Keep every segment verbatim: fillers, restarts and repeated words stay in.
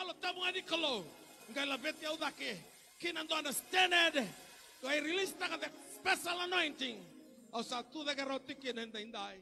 Yalo Tabu ga ni Kalou qai laveti au cake ki na dua na standard. Qai release taka the special anointing. Au sa tu cake rawa tiko kina edaidai.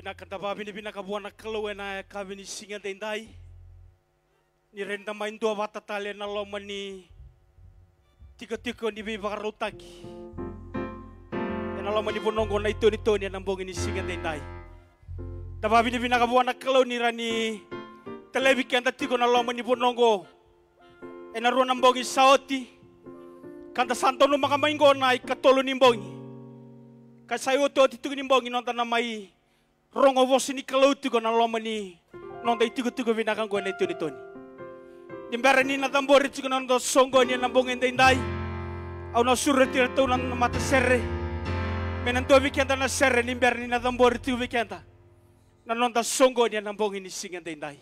Na ka da vakavinavinaka vua na Kalou ena yakavi ni siga daidai. Ni rawa ni da mai dua vata tale ena loma ni tikotiko ni veivakarautaki. Ena loma ni vanua oqo na itonitoni ena bogi ni siga daidai. Da vakavinavinaka vua na Kalou ni rawa ni talevi keda tiko na loma ni vanua oqo. Ena rua na bogi sa oti. Ka da sa donumaka mai oqo na ikatolu ni bogi. Ka sa iotioti tiko ni bogi noda na mai rogo vosa ni Kalou tiko na loma ni noda itikotiko vinaka oqo ena itonitoni. Ni bera ni na cabori tiko na noda soqoni ena bogi daidai. Au na sureti iratou na matasere. Me na dua vei keda na sere ni bera ni na cabori tiko vei keda. Na noda soqoni ena bogi ni siga daidai.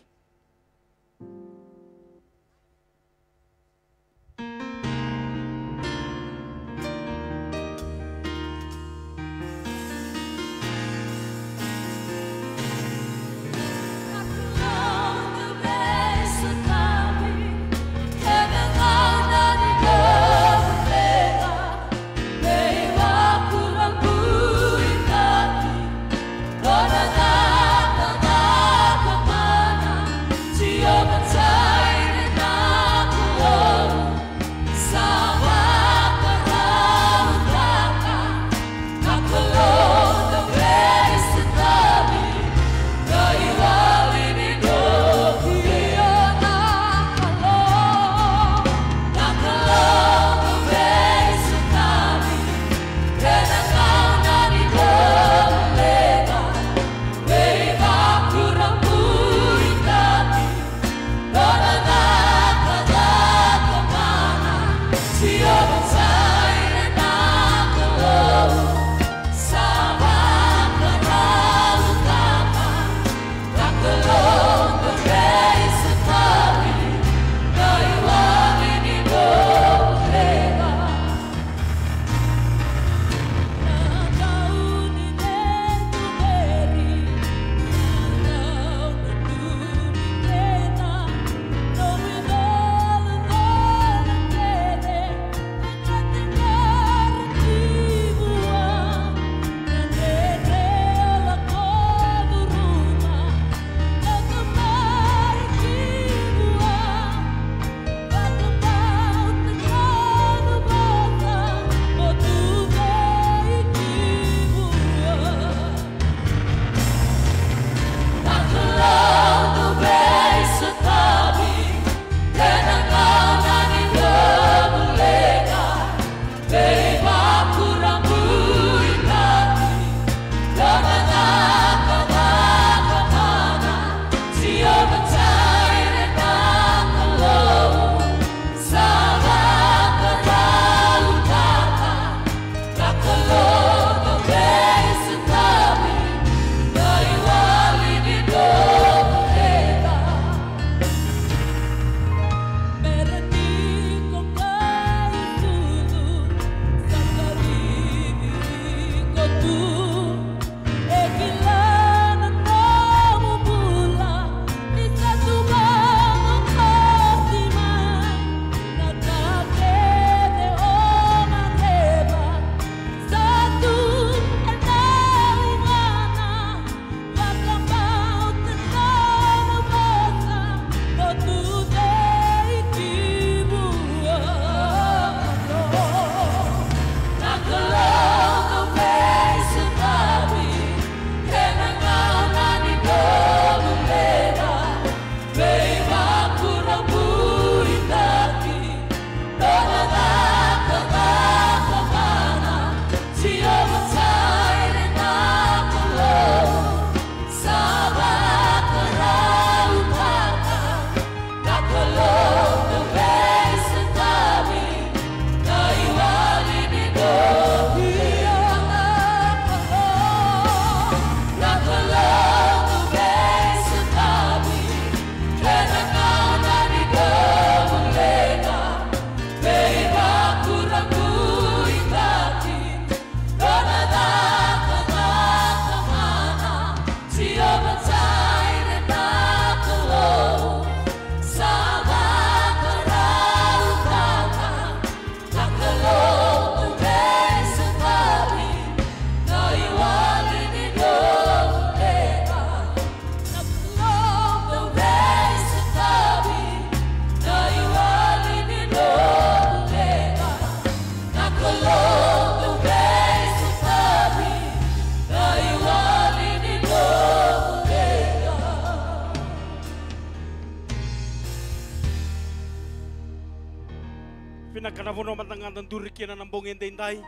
Vinaka na vanua mada ga da duri kina na bogi edaidai.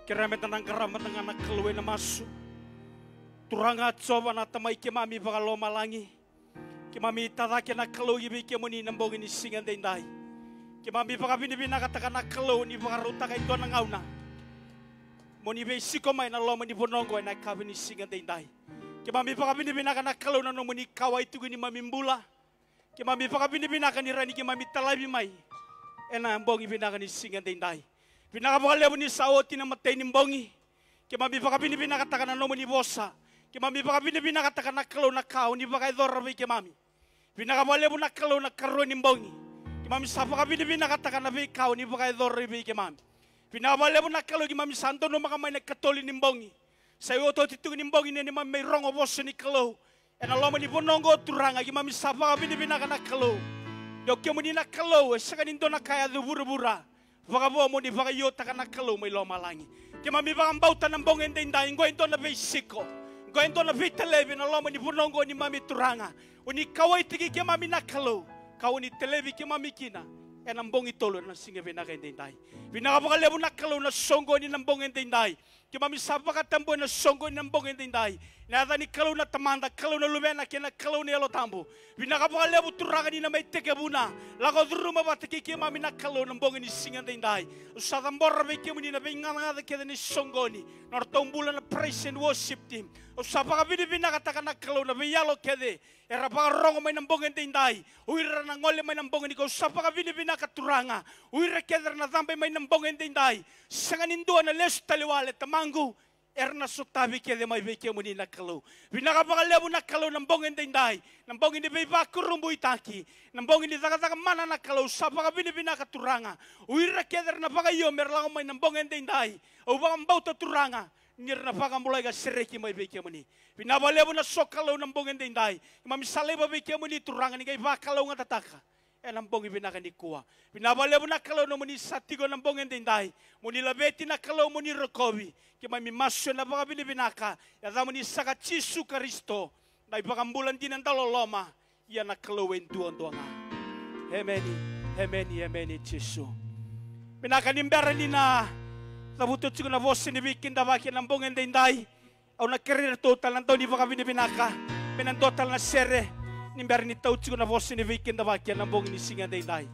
Kerea meda na qarava mada ga na Kalou ena masu. Turaga Jiova na Tamai keimami vakalomalagi. Keimami tacake na Kalou ki vei kemuni na bogi ni siga edaidai. Keimami vakavinavinakataka na Kalou ni vakarautaka e dua na gauna mo ni veisiko mai na loma ni vanua oqo ena yakavi ni siga edaidai. Keimami vakavinavinaka na Kalou na nomuni kauwai tiko i neimami bula. Keimami vakavinavinaka ni rawa ni keimami talavi mai ena bogi vinaka ni siga edaidai. Vinaka vakalevu ni sa oti na imatai ni bogi. Keimami vakavinavinakataka na nomuni vosa. Keimami vakavinavinakataka na Kalou na ka o ni vakayacora vei keimami. Vinaka vakalevu na Kalou na ikarua ni bogi. Keimami sa vakavinavinakataka na veika o ni vakayacora vei keimami. Vinaka vakalevu na Kalou keimami sa donumaka mai na ikatolu ni bogi. Sa iotioti tiko ni bogi ni neimami mai rogo vosa ni Kalou. Ena loma ni vanua oqo Turaga keimami sa vakavinavinaka na Kalou. Ni o kemuni na Kalou e sega ni dua na ka e yaco e vuravura. Vakavo mo ni vakaiotaka na Kalou mai lomalagi. Keimami vakabauta na bogi edaidai oqo e dua na veisiko. Oqo e dua na veitalevi ena loma ni vanua oqo neimami Turaga. O ni kauwaitaki keimami na Kalou. Ka o ni talevi keimami kina ena bogi tolu ena siga vinaka edaidai. Vinaka vakalevu na Kalou na soqoni na bogi edaidai. Keimami sa vakatabuya na soqoni na bogi edaidai. Na yaca ni Kalou na Tamada, Kalou na Luvena kei na Kalou na Yalo Tabu. Vinaka vakalevu Turaga ni na mai tekivuna. Lako curuma vata kei keimami na Kalou na bogi ni siga edaidai. Au sa cabora vei kemuni na veigacagaca kece ni soqoni. Na nodratou bula na praise and worship team. Au sa vakavinavinakataka na Kalou na veiyalo kece era vakarogo mai na bogi edaidai. O ira era na gole mai na bogi nikua, au sa vakavinavinaka Turaga. O ira kece era na cabe mai na bogi edaidai. Sega ni dua na lesu tale wale Tamaqu. Era na sotavi kece mai vei kemuni na Kalou. Vinaka vakalevu na Kalou na bogi edaidai. Na bogi ni veivakurabuitaki. Na bogi ni cakacaka mana na Kalou. Sa vakavinavinaka Turaga. O ira kece era na vakaio mera lako mai na bogi edaidai. Au vakabauta Turaga. Ni ra na vakabulai ka sereki mai vei kemuni. Vinaka vakalevu na sokalou na bogi edaidai. Keimami sa laiva vei kemuni Turaga ni qai vakalougatataka ena bogi vinaka nikua. Vinaka vakalevu na Kalou nomuni sa tiko ena bogi edaidai. Mo ni laveti na Kalou mo ni rokovi. Keimami masu ena vakavinavinaka. Yacamuni saka Jisu Karisito. Na iVakabula dina daloloma. Ia na Kalou e duadua ga. Emeni, emeni, emeni Jisu. Vinaka ni bera ni na cavuta tiko na vosa ni veikidavaki ena bogi edaidai. Au na kerei iratou tale na dau ni vakavinavinaka. Me na dua tale na sere. Ni bera ni tau tiko na vosa ni veikidavaki ena bogi ni siga edaidai.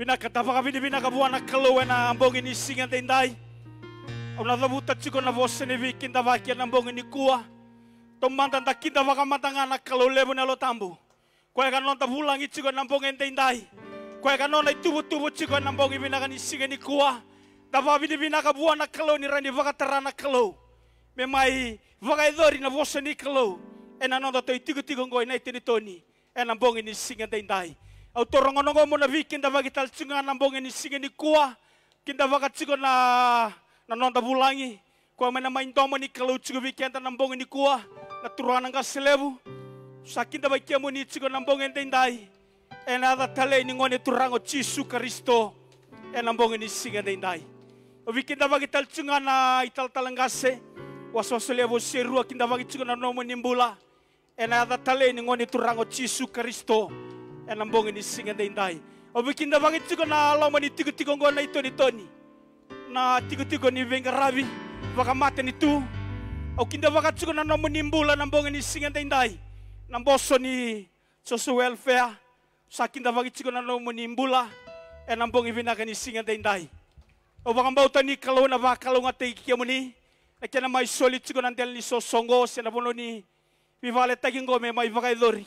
Vinaka, da vakavinavinaka vua na Kalou ena bogi ni siga edaidai. Au na cavuta tiko na vosa ni veikidavaki ena bogi nikua. Taumada da kidavaka mada ga na Kalou levu na Yalo Tabu. Koya ga noda vulagi tiko ena bogi edaidai. Koya ga nona ituvatuva tiko ena bogi vinaka ni siga nikua. Da vakavinavinaka vua na Kalou ni rawa ni vakatara na Kalou me mai vakayacori na vosa ni Kalou ena noda tou itikotiko oqo ena iTonitoni ena bogi ni siga edaidai. Au taura gona oqo meu na veikidavaki tale tiko ga na bogi ni siga nikua. Kidavaka tiko na, na noda vulagi, koya mai na mai domo ni Kalou tiko vei keda na bogi nikua, na turaga na qase levu. Sa kidavaki kemuni tiko na bogi edaidai ena yaca talei ni Gone Turaga o Jisu Karisito ena bogi ni siga edaidai. Au veikidavaki tale tiko ga na italatala qase, wasewase levu o Serua, kidavaki tiko na nomuni bula ena yaca talei ni Gone Turaga o Jisu Karisito ena bogi ni siga edaidai. Au veikidavaki tiko na loma ni tikotiko oqo na iTonitoni, na tikotiko ni veiqaravi vakamatanitu. Au kidavaka tiko na nomuni bula na bogi ni siga edaidai. Na boso ni Social Welfare, sa kidavaki tiko na nomuni bula ena bogi vinaka ni siga edaidai. Au vakabauta ni Kalou ena vakalougatataki kemuni na kena mai soli tiko na dela ni soso oqo se na vanua ni veivaletaki oqo me mai vakayacori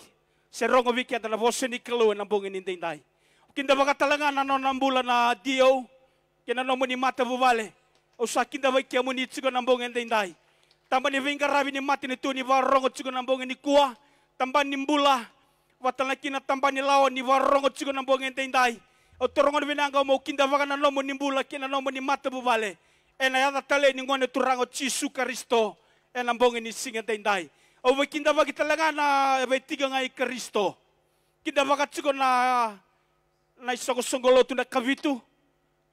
se rogo vei keda na vosa ni Kalou ena bogi ni edaidai. Au kidavaka tale ga na nona bula na D O kei na nomuni matavuvale. Au sa kidavaki kemuni tiko na bogi edaidai. Taba ni veiqaravi ni matanitu ni vakarorogo tiko na bogi nikua. Taba ni bula, vata na kina taba ni lawa ni vakarorogo tiko na bogi edaidai. Au taura gona vinaka meu kidavaka na nomuni bula kei na nomuni matavuvale ena yaca talei ni Gone Turaga o Jisu Karisito ena bogi ni siga edaidai. Au veikidavaki tale ga na veitiki ga i Karisito. Kidavaka tiko na, na isoqosoqo lotu na Kavitu,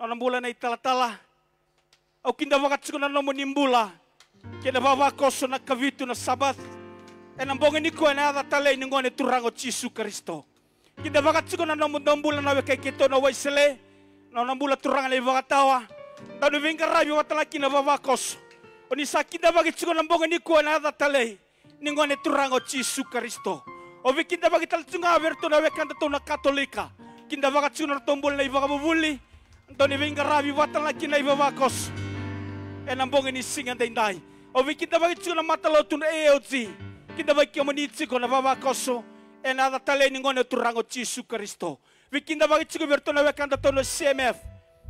nona bula na italatala. Au kidavaka tiko na nomuni bula kei na vavakoso na Kavitu na Sabath ena bogi nikua ena yaca talei ni Gone Turaga o Jisu Karisito. Kidavaka tiko na nomuni bula na wekai keitou na Waisele, nona bula turaga na iVakatawa, dau ni veiqaravi vata na kina vavakoso. O ni sa kidavaki tiko na bogi nikua ena yaca talei ni Gone Turaga o Jisu Karisito. Au veikidavaki tale tiko ga vei iratou na wekadatou na Katolika. Kidavaka tiko na nodratou bula na ivakavuvuli, dau ni veiqaravi vata na kina ivavakoso ena bogi ni siga edaidai. Au veikidavaki tiko na matalotu na A L G. Kidavaki kemuni tiko na vavakoso ena yaca talei ni Gone Turaga o Jisu Karisito. Veikidavaki tiko vei iratou na wekadatou na C M F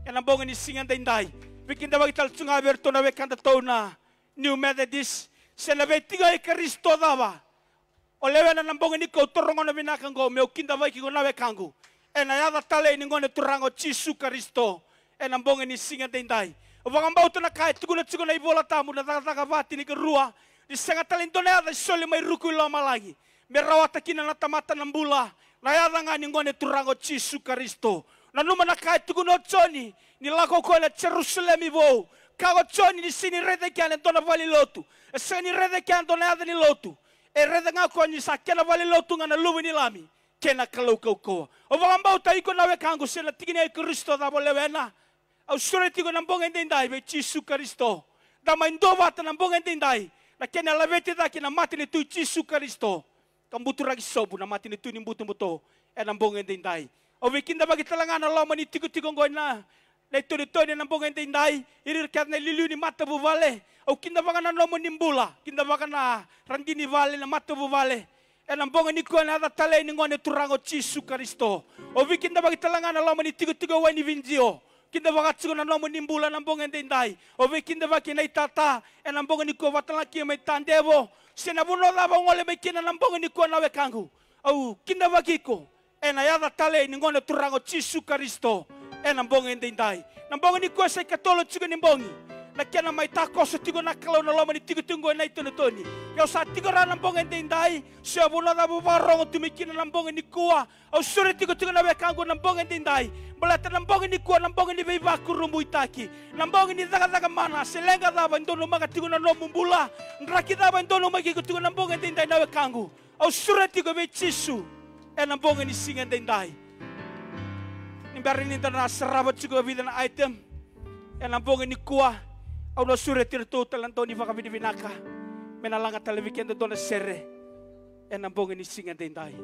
ena bogi ni siga edaidai. Veikidavaki tale tiko ga vei iratou na wekadatou na New Methodist, se na veitiki i Karisito cava o lewena na bogi nikua. Au taura gona vinaka oqo meu kidavaki iko na wekaqu ena yaca talei ni Gone Turaga o Jisu Karisito ena bogi ni siga edaidai. Au vakabauta na ka e tukuna tiko na iVola Tabu na Cakacaka va tinikarua, ni sega tale e dua na yaca e soli mai ruku i lomalagi me rawata kina na tamata na bula, na yaca ga ni Gone Turaga o Jisu Karisito. Nanuma na ka e tukuna o Joni ni lako o koya na Jerusalemi vou. Kaya o Joni ni sega ni raica e kea e dua na valenilotu, e sega ni raica e kea e dua na yaca ni lotu. E raica ga o koya ni sa kena valenilotu ga na Luve ni Lami kei na Kalou kaukauwa. Au vakabauta iko na wekaqu se na tiki ni Karisito cava o lewena. Au sureti iko na bogi edaidai vei Jisu Karisito. Da mai duavata na bogi edaidai na kena laveti cake na matanitu i Jisu Karisito, ka buturaki sobu na matanitu ni butobuto ena bogi edaidai. Au veikidavaki tale ga na loma ni tikotiko oqo na, na iTonitoni ena bogi edaidai. Ira kece na iliuliu ni matavuvale, au kidavaka na nomuni bula, kidavaka na radini vale, na matavuvale ena bogi nikua ena yaca talei ni Gone Turaga o Jisu Karisito. Au veikidavaki tale ga na loma ni tikotiko e Wainividio. Kidavaka tiko na nomuni bula na bogi edaidai. Au veikidavaki na itata ena bogi nikua vata na kina mai Tadevo se na vanua cava o gole mai kina na bogi nikua na wekaqu. Au kidavaki iko ena yaca talei ni Gone Turaga o Jisu Karisito ena bogi edaidai. Na bogi nikua sa ikatolu tiko ni bogi na kena mai takoso tiko na Kalou na loma ni tikotiko oqo na iTonitoni. Ia au sa tiko rawa na bogi edaidai se o vanua cava o vakarorogo tu mai kina na bogi nikua. Au sureti iko tiko na wekaqu na bogi edaidai, baleta na bogi nikua na bogi ni veivakurabuitaki, na bogi ni cakacaka mana. Se leqa cava e donumaka tiko na nomu bula, draki cava e donumaki iko tiko na bogi edaidai na wekaqu, au sureti iko vei Jisu ena bogi ni siga edaidai. Ni bera ni da na sarava tiko e vica na item ena bogi nikua, au na sureti iratou tale na dau ni vakavinavinaka me na laga tale vei keda e dua na sere ena bogi ni siga edaidai.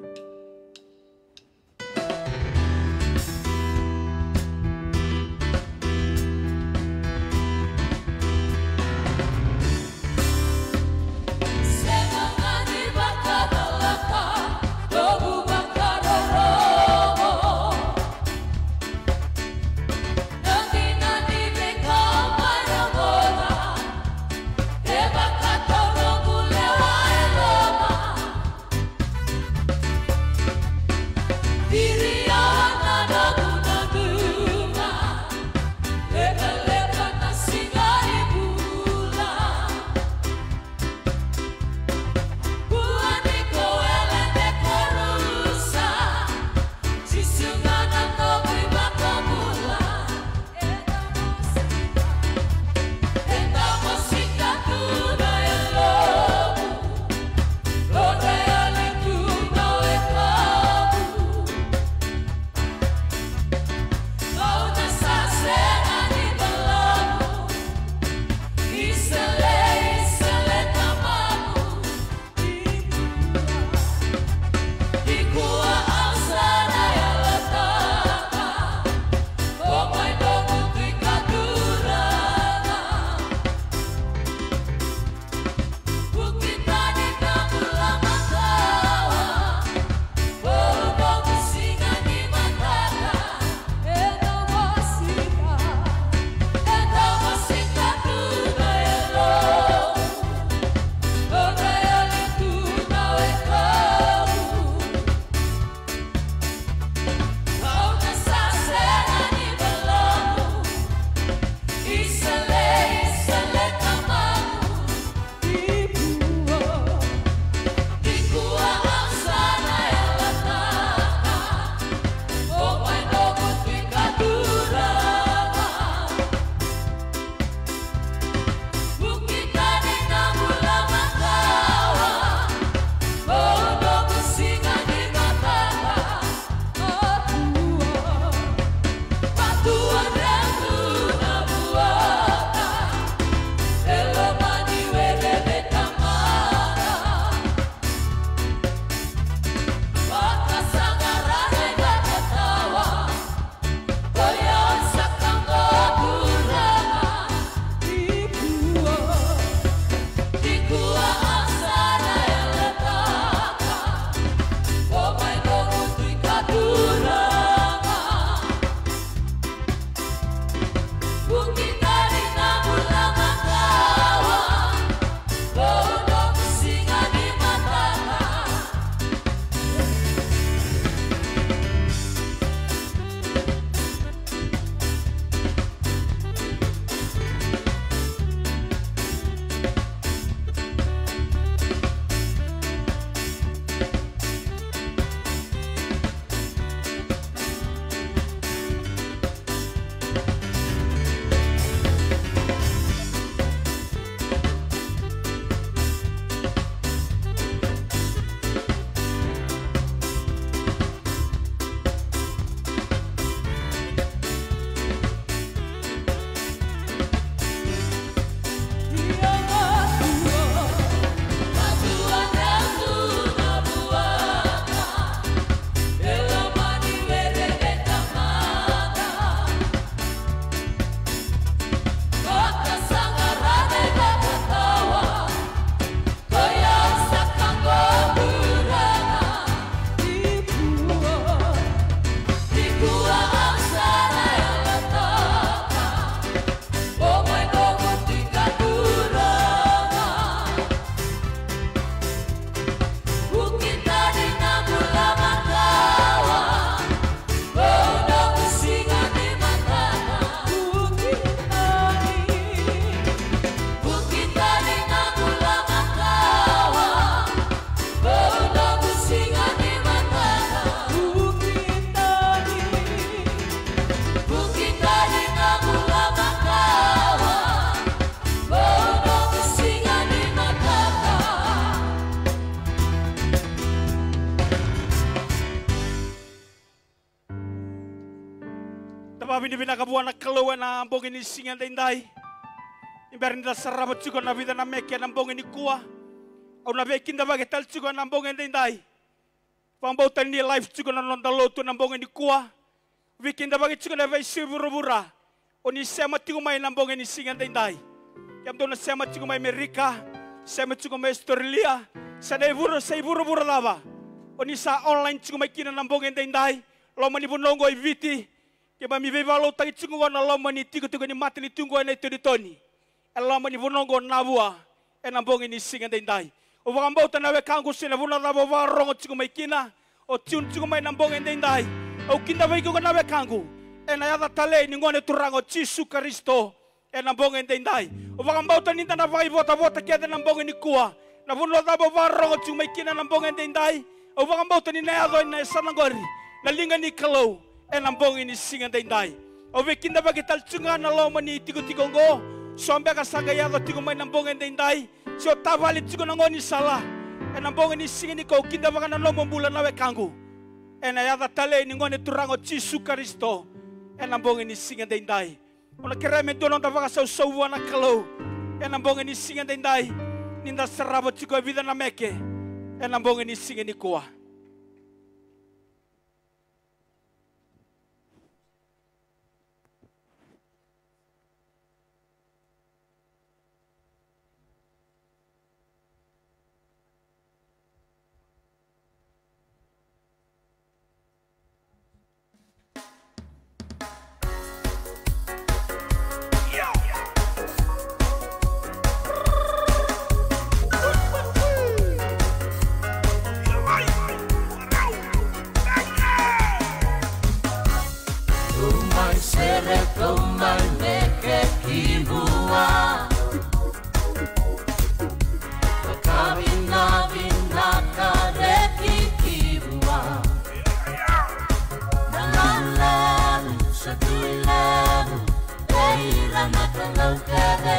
Vakavinavinaka vua na Kalou ena bogi ni siga edaidai. Ni bera ni da sarava tiko na vica na meke ena bogi nikua, au na veikidavaki tale tiko ena bogi edaidai. Vakabauta ni live tiko na noda lotu ena bogi nikua. Veikidavaki tiko na veiyasai vuravura. O ni sema tiko mai na bogi ni siga edaidai. Kemudou na sema tiko mai Amerika, sema tiko mai Australia, se na ivura, se ivuravura cava o ni sa online tiko mai kina na bogi edaidai. Loma ni vanua oqo i Viti, keimami veivakalotutaki tiko oqo na loma ni tikotiko ni matanitu oqo ena iTonitoni, e loma ni vanua oqo Navua, ena bogi ni siga edaidai. Au vakabauta na wekaqu, se na vanua cava o vakarorogo tiko mai kina, o tune tiko mai na bogi edaidai, au kidavaki iko na wekaqu ena yaca talei ni Gone Turaga o Jisu Karisito ena bogi edaidai. Au vakabauta ni da na vakaivotavota kece na bogi nikua. Na vanua cava o vakarorogo tiko mai kina na bogi edaidai, au vakabauta ni na yaco ena yasana oqori na liga ni Kalou ena bogi ni siga edaidai. Au veikidavaki tale tiko ga na loma ni tikotiko oqo, so beka sa qai yaco tiko mai na bogi edaidai, se o tavale tiko na gaunisala, ena bogi ni siga nikua au kidavaka na nomu bula na wekaqu, ena yaca talei ni Gone Turaga o Jisu Karisito, ena bogi ni siga edaidai. Au na kerea me dua noda vakasausau vua na Kalou ena bogi ni siga edaidai, ni da sarava tiko e vica na meke ena bogi ni siga nikua. Tou mai sere, tou mai leke ki vua. Vakavinavinaka, leki ki vua. Na lalavu sa tu i levu vei ira na kalou kece.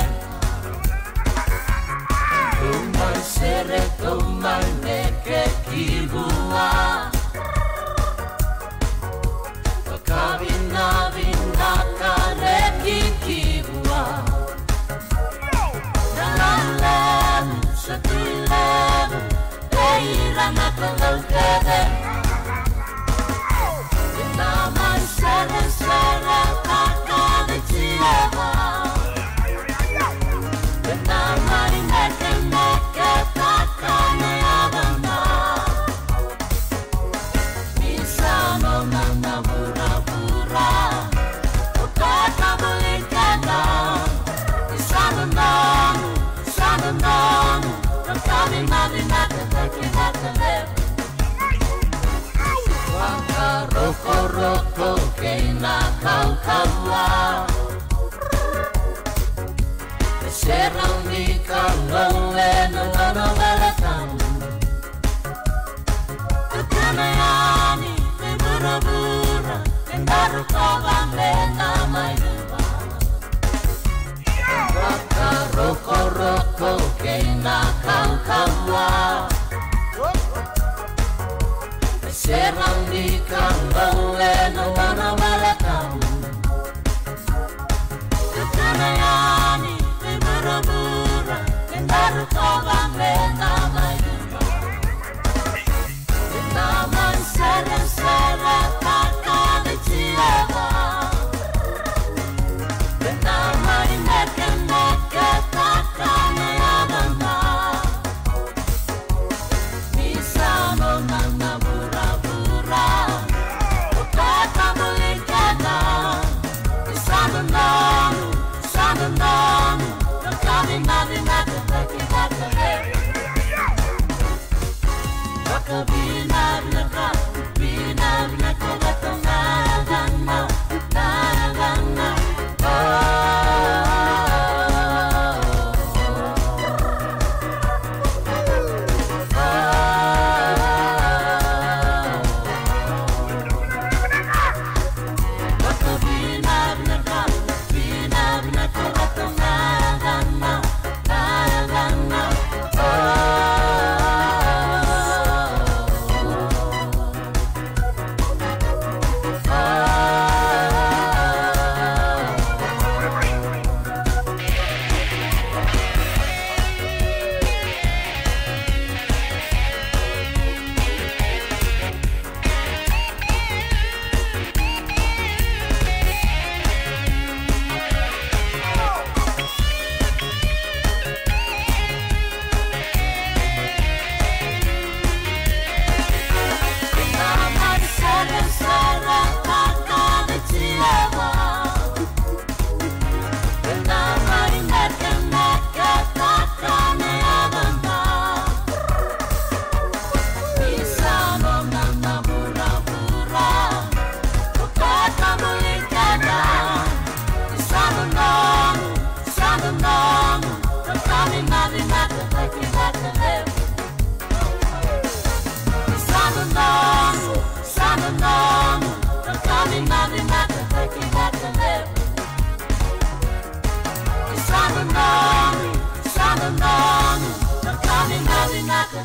Tou mai sere, tou mai leke ki vua. Vakavinavinaka, leki ki vua. Na lalavu sa tu i levu vei ira na kalou kece. Eda mai sereseretaka vei Jiova. Eda mai nekemeketaka na yacana. Ni sa nona na vuravura, o koya ka buli keda. Ni sa nonomu, sa nonomu, na ka vinavinaka cake na ka levu. Vakarokoroko kei na kaukauwa. E serau ni Kalou ena nona vale tabu. Tukuna yani me vuravura, me daru kova me da mai ruva. Vakarokoroko kei na kaukauwa. E serau ni Kalou ena nona vale tabu. Tukuna yani me vuravura, me daru kova me da mai ruva. Eda mai sereseretaka vei Jiova. Eda mai nekemeketaka na yacana. Ni sa nona na vuravura, o ka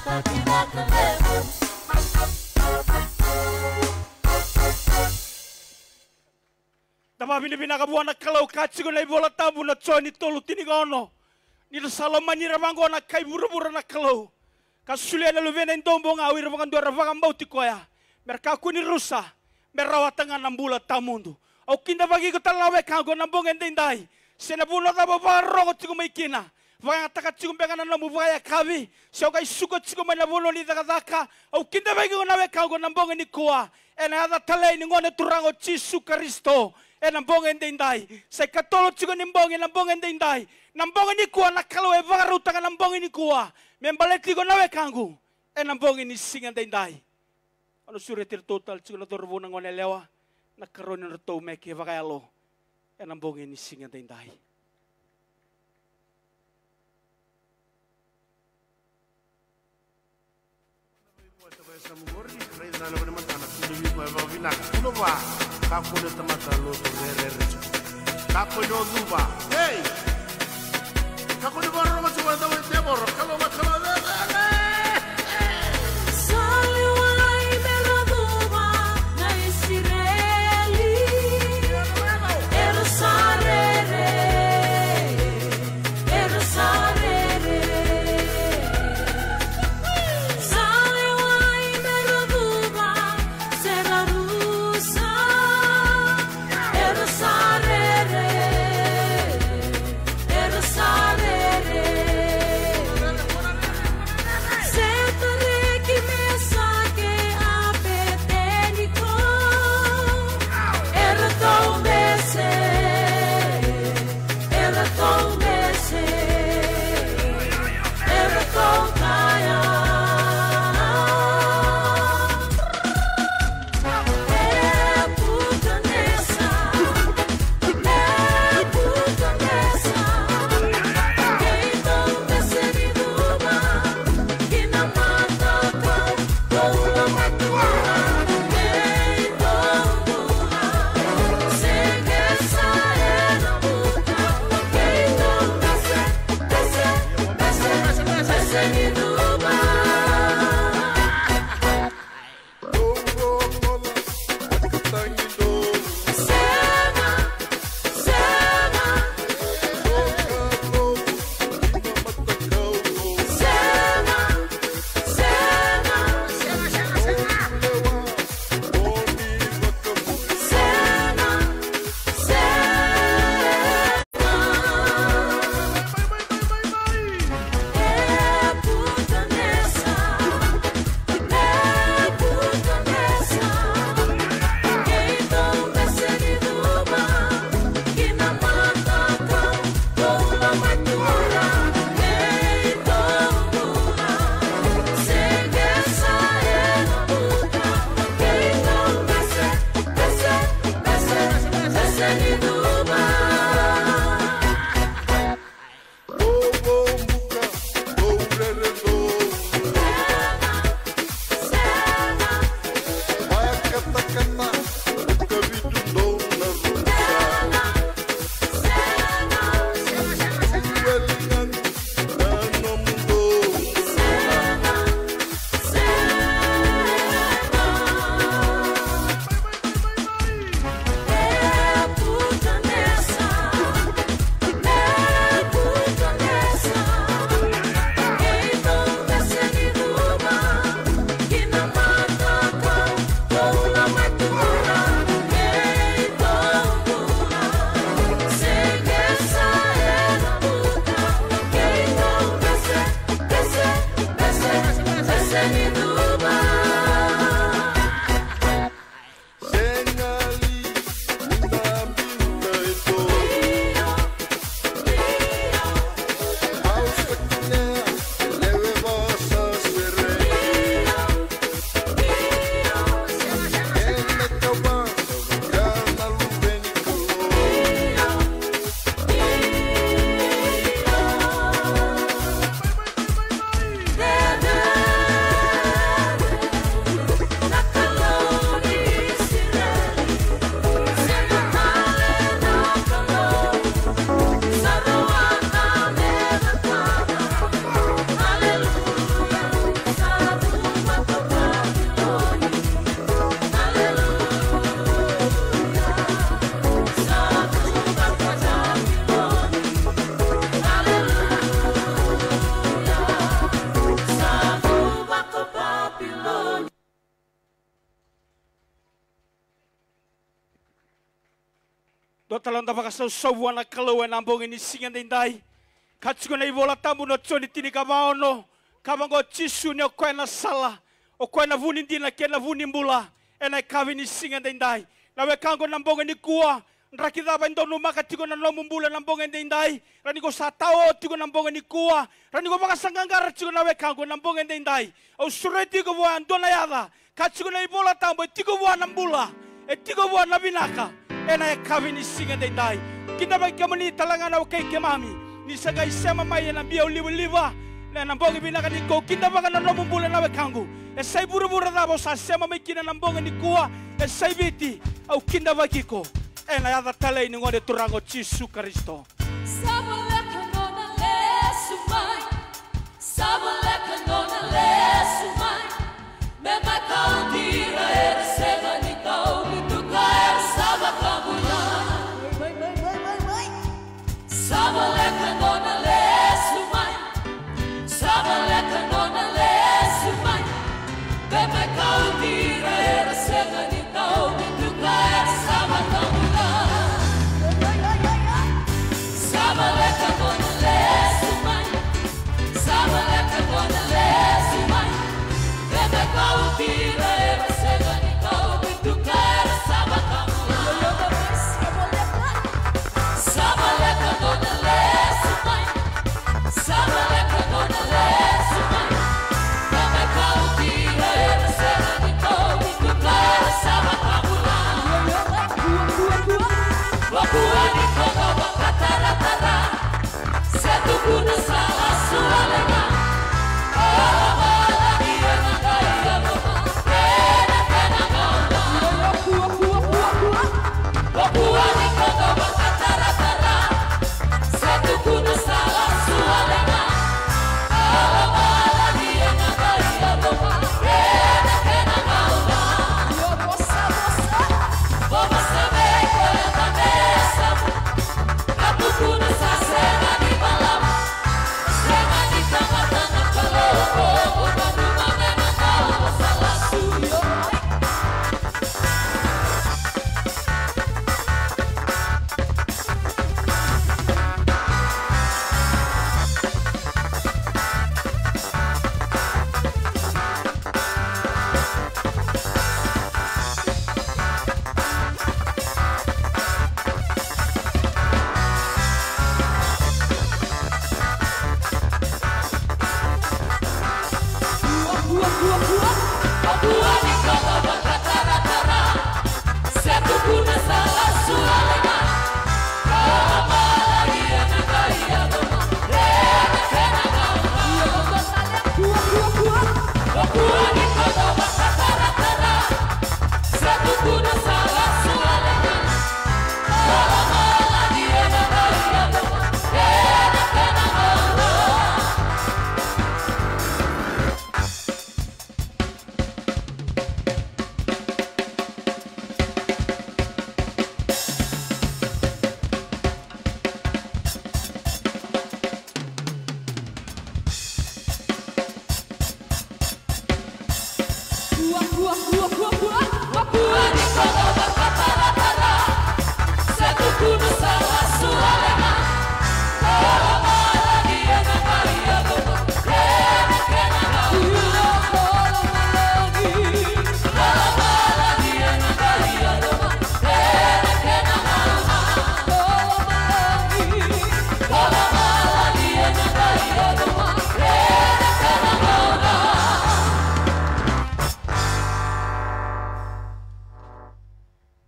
Da vakavinavinaka vua na Kalou, ka tiko na iVola Tabu na Joni tolu tinikaono. Ni ra sa lomani ira vaqo na kai vuravura na Kalou, ka solia na Luvena e dobo ga o ira vakadua era vakabauti koya, me ra kakua ni rusa, me rawata ga na bula tawamudu. Au kidavaki iko tale na wekaqu ena bogi edaidai. Se na vanua cava o vakarorogo tiko mai kina, vakayagataka tiko beka na nomu vakayakavi, se o qai suka tiko mai na vanua ni cakacaka, au kidavaki iko na wekaqu ena bogi nikua, ena yaca talei ni Gone Turaga o Jisu Karisito. Ena bogi edaidai, sa ikatolu tiko ni bogi ena bogi edaidai. Na bogi nikua na Kalou e vakarautaka na bogi nikua me baleti iko na wekaqu ena bogi ni siga edaidai. Au na sureti iratou tale tiko na cauravou, na goneyalewa, na karua ni nodratou meke vakayalo ena bogi ni siga edaidai. Kakua ni o cuva. Ei! Kakua ni vakarorogo tiko ena cau ni tevoro. Kalou, kalou, kalou. Sa lewai me ra cuva na Isireli. Era sa rere. Era sa rere. Sa lewai me ra cuva se ra rusa. Era sa rere. Era sa rere. Setareki, Mesake, Apeteniko, eratou bese, eratou bese, eratou kaya. Dua tale noda vakasausau vua na Kalou ena bogi ni siga edaidai. Ka tiko na iVola Tabu na Joni tinikava ono, ka vaqo o Jisu ni o koya na sala, o koya na vu ni dina kei na vu ni bula. Ena yakavi ni siga edaidai, na wekaqu, na bogi nikua, draki cava e donumaka tiko na nomu bula ena bogi edaidai, ra ni ko sa tao tiko na bogi nikua, ra ni ko vakasaqaqara tiko na wekaqu ena bogi edaidai. Au sureti iko vua e dua na yaca, ka tiko na iVola Tabu, e tiko vua na bula, e tiko vua na vinaka. Ena yakavi ni siga edaidai, kidavaki kemuni tale ga na wekai keimami, ni sa qai sema mai ena biau livaliva. Ena bogi vinaka nikua, au kidavaka na nomu bula na wekaqu. E sa ivuravura cava o sa sema mai kina ena bogi nikua, e sa iViti, au kidavaki iko. Ena yaca talei ni Gone Turaga o Jisu Karisito. Sa voleka nona lesu mai. Sa voleka nona lesu mai. Me mai kauti ira era sega ni tauvi tu ka era sa vakabula. Sa voleka nona lesu mai. Sa voleka nona lesu mai. Me mai kauti ira era sega ni tauvi tu ka era sa vakabula. Sa voleka nona lesu mai. Sa voleka nona lesu mai. Me mai kauti ira era sega ni tauvi tu ka era sa vakabula. Sa voleka nona lesu mai. Sa voleka nona lesu mai. Me mai kauti ira era sega ni tauvi tu ka era sa vakabula. Vakua ni koto vakataratara. Se tukuna sa lasu wale ga. Kalamalagi ena qai yaluma. Ena kena gauna. Vakua ni koto vakataratara. Se tukuna sa lasu wale ga. Kalamalagi ena qai yaluma. Ena kena gauna. Vosa, vosa. Vosa vei koya na mesa. Ka tukuna sa sega ni balavu. Sega ni tamata na Kalou, ko nanuma me na Kalou sa lasu.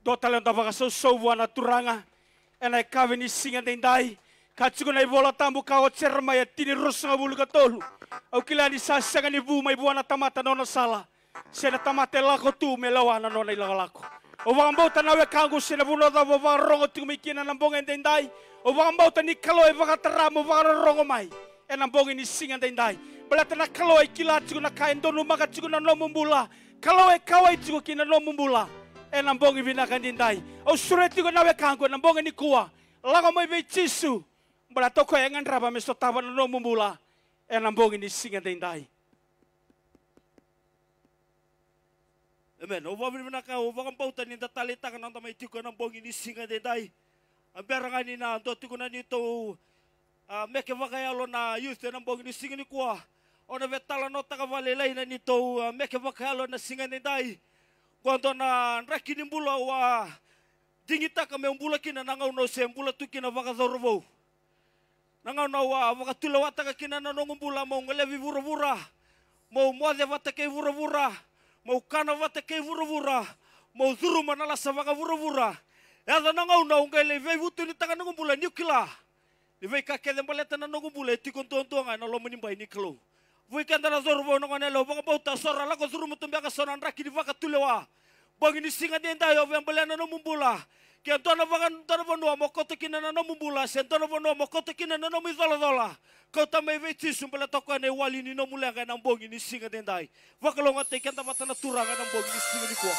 Dua tale noda vakasausau vua na Turaga ena yakavi ni siga edaidai. Ka tiko na iVola Tabu ka o Jeremaia tini ruasagavulu ka tolu. Au kila ni sa sega ni vu mai vua na tamata na nona sala, se na tamata e lako tu me lewa na nona ilakolako. Au vakabauta na wekaqu, se na vanua cava o vakarorogo tiko mai kina na bogi edaidai, au vakabauta ni Kalou e vakatara mo vakarorogo mai ena bogi ni siga edaidai. Baleta na Kalou e kila tiko na ka e donumaka tiko na nomu bula. Kalou e kauwai tiko ki na nomu bula ena bogi vinaka edaidai. Au sureti tiko na wekaqu ena bogi nikua, lako mai vei Jisu. Baleta o koya e gadreva me sotava na nomu bula ena bogi ni siga edaidai. Amen. Au vakavinavinaka, au vakabauta ni da taleitaka na noda mai tiko ena bogi ni siga edaidai. A bera ga ni na dua tiko na neitou, a, meke vakayalo na youth ena bogi ni siga nikua. Au na veitalanoataka vakalailai na neitou, a, meke vakayalo ena siga edaidai. Qo dua na draki ni bula au a digitaka meu bula kina na gauna au se bula tu kina vakacauravou. Na gauna au a vakatulewataka kina na noqu bula, meu golevi vuravura, meu moce vata kei vuravura, meu kana vata kei vuravura, meu curuma na lasa vakavuravura. E yaco na gauna au qai lai veivutunitaka noqu bula, niu kila ni veika kece baleta na noqu bula e tiko duadua ga ena loma ni bai ni Kalou. Vei keda na cauravou, na goneyalewa, vakabauta, so ra lako curuma tu beka so na draki ni vakatulewa. Bogi ni siga edaidai au via bolea na nomu bula. Ke dua na vaka, dua na vanua mo kauta kina na nomu bula, se dua na vanua mo kauta kina na nomu icolacola, kauta mai vei Jisu, baleta o koya na iwali ni nomu leqa ena bogi ni siga edaidai. Vakalougatataki keda vata na Turaga ena bogi ni siga nikua.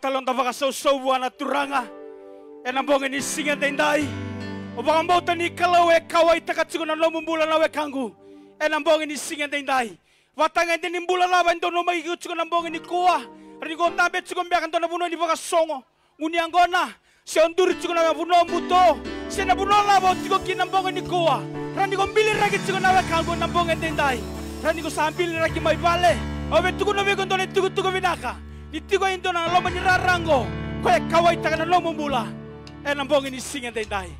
Tale noda vakasausau vua na Turaga ena bogi ni siga edaidai. Au vakabauta ni Kalou e kauwaitaka tiko na nomu bula na wekaqu ena bogi ni siga edaidai. Vata ga e dua ni bula cava e dau mai tiko na bogi nikua, rawa ni ko dabe tiko beka e dua na vanua ni vakasogo, gunu yaqona, se o duri tiko na vanua buto, se na vanua cava o tiko kina na bogi nikua, rawa ni ko biliraki tiko na wekaqu ena bogi edaidai. Rawa ni ko sa biliraki mai vale. Au via tukuna vei iko e dua na itukutuku vinaka. Ni tiko e dua na loma ni rara oqo, o koya e kauwaitaka na nomu bula ena bogi ni siga edaidai.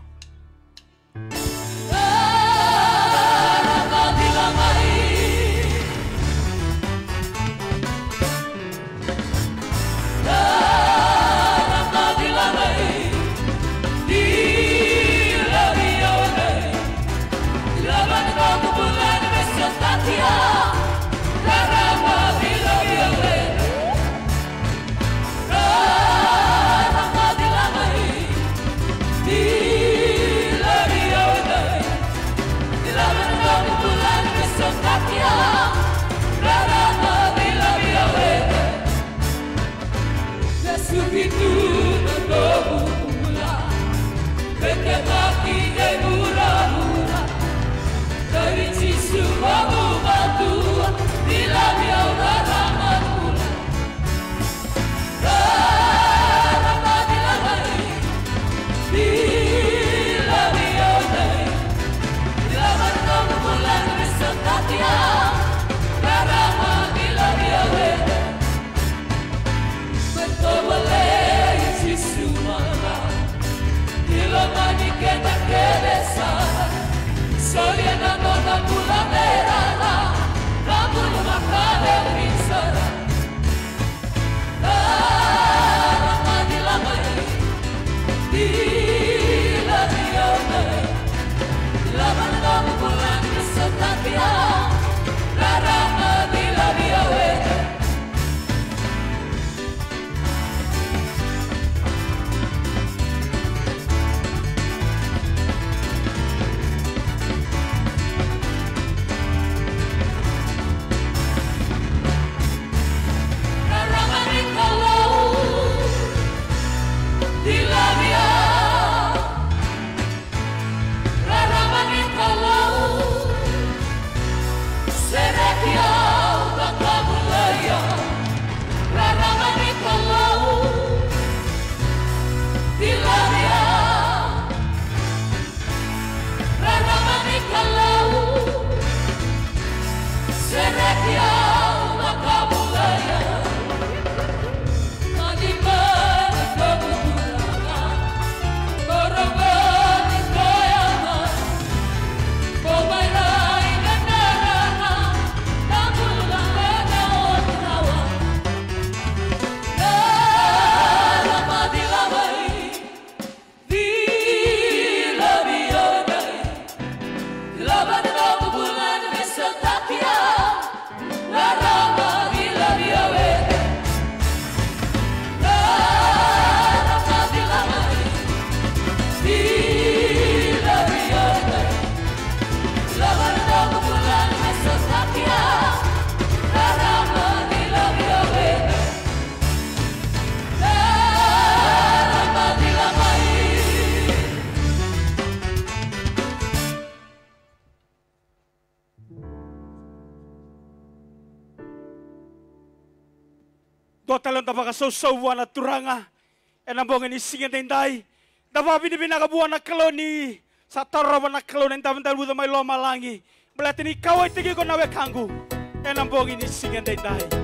Dua tale noda vakasausau vua na Turaga ena bogi ni siga edaidai. Da vakavinavinaka vua na Kalou ni sa tarova na Kalou na idavidavi uca mai lomalagi. Baleta ni kauwaitaki iko na wekaqu ena bogi ni siga edaidai.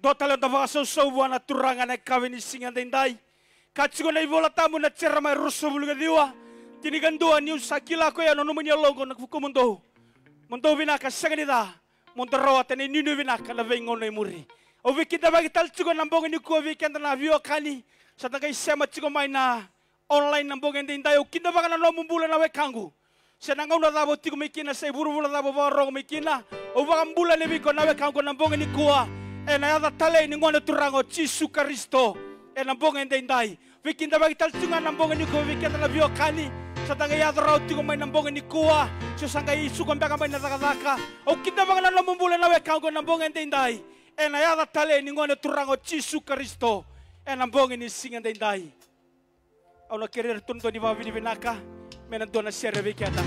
Dua tale da vakasausau vua na Turaga ena yakavi ni siga edaidai. Ka tiko na iVola Tabu na Jeremaia ruasagavulu ka ciwa, tinikadua: Niu sa kila ko ya na nomuni yaloqu na vukumudou, mo dou vinaka sega ni ca, mo dou rawata na inuinui vinaka na veigauna e muri. Au veikidavaki tale tiko ena bogi nikua vei keda na veiwekani sa da qai sema tiko mai na online na bogi edaidai. Au kidavaka na nomu bula na wekaqu. Se na gauna cava o tiko mai kina, se vuravura cava o vakarorogo mai kina, au vakabula yani vei iko na wekaqu ena bogi nikua, ena yaca talei ni Gone Turaga o Jisu Karisito. Ena bogi edaidai, veikidavaki tale tiko ga na bogi nikua vei keda na veiwekani sa da qai yaco rawa tiko mai na bogi nikua, se o sa qai suka beka mai na cakacaka. Au kidavaka na nomu bula na wekaqu ena bogi edaidai, ena yaca talei ni Gone Turaga o Jisu Karisito, ena bogi ni siga edaidai. Au na kerei ira tu na dau ni vakavinavinaka me na dua na sere vei keda.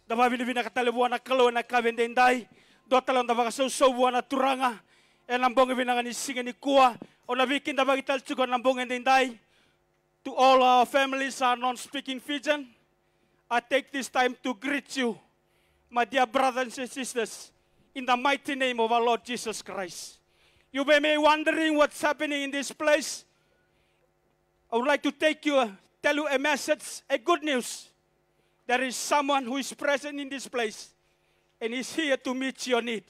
Da vakavinavinaka tale vua na Kalou ena yakavi edaidai. Dua tale da vakasausau vua na Turaga ena bogi vinaka ni siga nikua. Au na veikidavaki tale tiko ena bogi edaidai. To all our families are non-speaking Fijian, I take this time to greet you, my dear brothers and sisters, in the mighty name of our Lord Jesus Christ. You may be wondering what's happening in this place. I would like to take you, tell you a message, a good news. There is someone who is present in this place and is here to meet your need.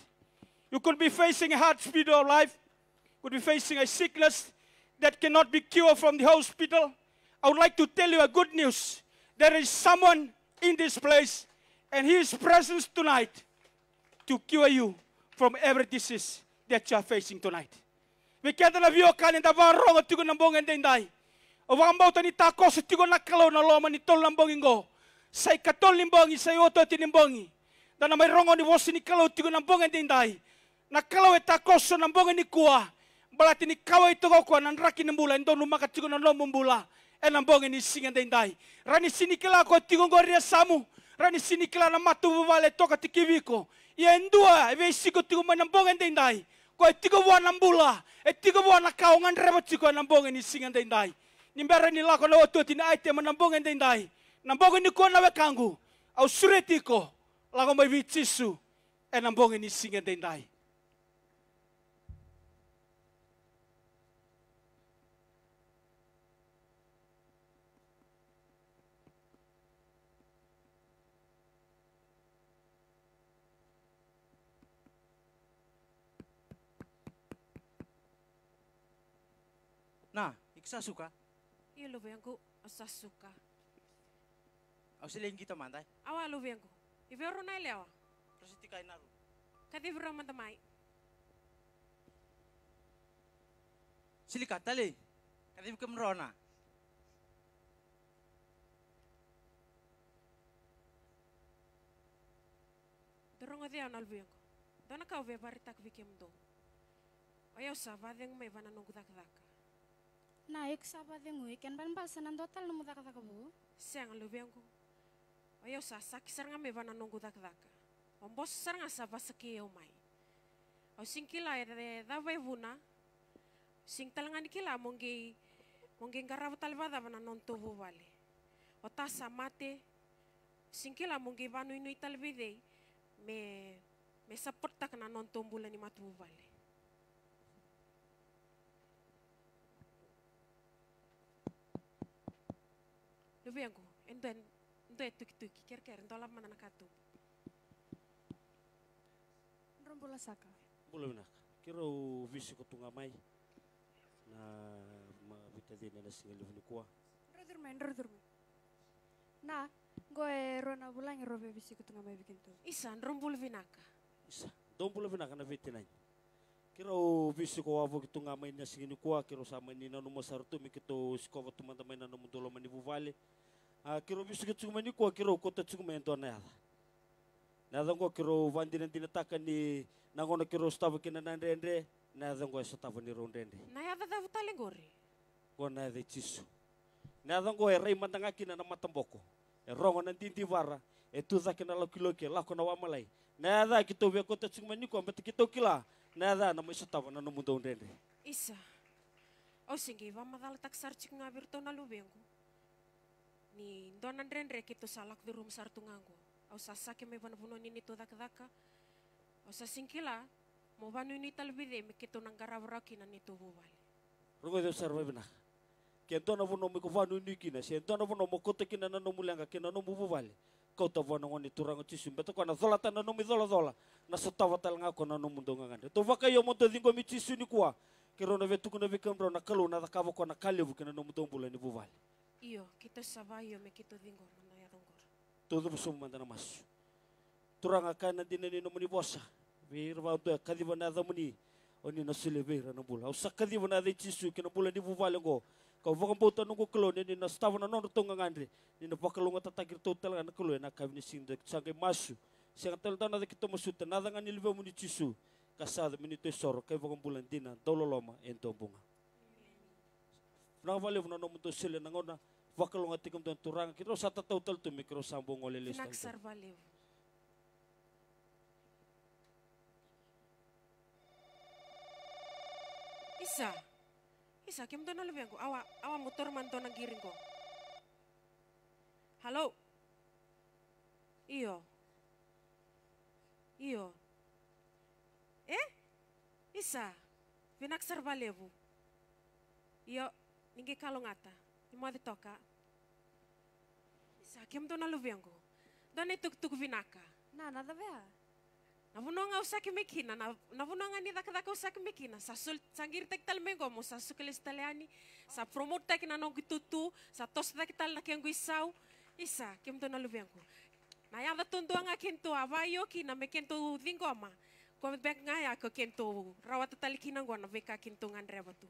You could be facing a hard period of life, could be facing a sickness that cannot be cured from the hospital. I would like to tell you a good news. There is someone in this place, and his presence tonight to cure you from every disease that you are facing tonight. Vei keda na veiwekani da vakarorogo tiko na bogi edaidai, Au vakabauta ni takoso tiko na Kalou na loma ni tolu na bogi qo. Sa ikatolu ni bogi, sa iotioti ni bogi. Da na mai rogo ni vosa ni Kalou tiko na bogi edaidai. Na Kalou e takoso na bogi nikua. Baleta ni kauwai toka o koya na draki ni bula e donumaka tiko na nomu bula. Ena bogi ni siga edaidai. Ra ni sini kila ko tiko qori e yasamu. Ra ni sini kila na matavuvale e toka tikivi iko. Ia e dua e veisiko tiko mai na bogi edaidai. Ko e tiko vua na bula, e tiko vua na ka o gadreva tiko ena bogi ni siga edaidai. Ni bera ni lako na otioti ni aitema na bogi edaidai. Na bogi nikua na wekaqu, au sureti iko, lako mai vei Jisu, ena bogi ni siga edaidai. Na, iko sa suka? Io, luvequ, au sa suka. Au se lai qito mada, e? Awa, luvequ. I vei rau na yalewa? Rau se tiko i na rumu. Kacivi rau mada mai. Silika, talei. Kacivi kemudrau na. Dou rogoci au na luvequ. Dua na ka au via vakaraitaka vei kemudou. O yau sa vakacegu mai vua na noqu cakacaka. Na, iko sa vakacegu, e kena ibalebale sa na dua tale nomu cakacaka vou? Sega, luvequ. O yau sa saki sara ga mai vua na noqu cakacaka. O boso sara ga sa vakasakei au mai. Au sega ni kila e cava e vuna. Au sega tale ga ni kila mo qai, mo qai qarava tale vakacava na nodatou vuvale. O ta sa mate. Au sega ni kila mo qai vakanuinui tale vei cei me, me sapotetaka na nodatou bula ni matavuvale. Luvequ, e dua, e dua e tukituki, kerekere, dolava mada na katuba. Drau bula saka. Bula vinaka. Keirau veisiko tu ga mai na ma veitacini ena siga levu nikua. Drau curu mai, drau curu mai. Na, qo e rua na vulagi rau via veisiko tu ga mai vei keitou. Isa, drau bula vinaka. Isa, dou bula vinaka na veitinani. Keirau veisiko wavoki tu ga mai na siga nikua, keirau sa mani nanuma sara tu me keitou sikova tu mada mai na nomudou loma ni vuvale. A, keirau veisiko tiko mai nikua, keirau kauta tiko mai e dua na yaca. Na yaca oqo keirau vakadinadinataka ni na gauna keirau sotava kina na dredre, na yaca oqo e sotava ni rau dredre. Na yaca cava tale qori? Oqo na yaca i Jisu. Na yaca oqo e rai mada ga kina na mataboko. E rogo na didivara, e tu cake na lokiloki, e lako na wamalai. Na yaca keitou via kauta tiko mai nikua, baleta keitou kila, na yaca na mai sotava na nomudou dredre. Isa. Au se qai vakamacalataka sara tiko ga vei iratou na luvequ. Ni dua na dredre keitou sa lako curuma sara tu ga oqo. Au sa saki mai vua na vanua ni neitou cakacaka. Au sa sega ni kila mo vakanuinui tale vei cei me keitou na qarava rawa kina na neitou vuvale. Rogoci au sara vakavinaka. Ke dua na vanua mo iko vakanuinui kina, se dua na vanua mo kauta kina na nomu leqa kei na nomu vuvale, kauta vua na Gone Turaga o Jisu. Baleta o koya na colata na nomu icolacola, na sotava tale ga o koya na nomudou gagadre. Tou vakaio mo dou ciqomi Jisu nikua. Keirau na via tukuna vei kemudrau na Kalou na cakava o koya na ka levu kei na nomudou bula ni vuvale. Io, keitou sa vakaio me keitou ciqoma na yaca oqori. Tou cuva sobu mada na masu. Turaga, kaya na dina ni nomuni vosa vei ira vakadua e kaciva na yacamuni, o ni na solia vei ira na bula. Au sa kaciva na yaca i Jisu ki na bula ni vuvale oqo. Kau vakabauta, noqu Kalou, ni o ni na sotava na nodratou gagadre, ni na vakalougatataki iratou tale ga na Kalou ena yakavi ni siga nikua. Sa qai masu. Sega tale dua na yaca keitou masuta, na yaca ga ni Luvemuni Jisu, ka sa yaco me neitou isoro, ka ivakabula dina, dauloloma e duabau ga. Vinaka vakalevu na nomudou solia na gauna. Vakalougatataki kemudou na Turaga. Keirau sa tatau tale tu me keirau sa bau gole lesu tale tu. Vinaka sara vakalevu. Isa. Isa, kemudou na luvequ. Awa, awa, mo taura mada dua na qiri qo. Halo. Io. Io. E? Isa, vinaka sara vakalevu. Io, ni qai kalougata. Ni moce toka. Isa, kemudou na luvequ. Dua na itukutuku vinaka. Na, na cava ya? Na vanua ga au saki mai kina, na, na vanua ga ni cakacaka au saki mai kina, sa sol-, sa qiritaki tale mai qo meu sa suka lesu tale yani, sa promotetaki na noqu itutu, sa toso cake tale na kequ isau. Isa, kemudou na luvequ. Na yaca duadua ga keitou a vakaio kina me keitou ciqoma, koya beka ga ya ko keitou rawata tale kina qo na veika keitou gadreva tu.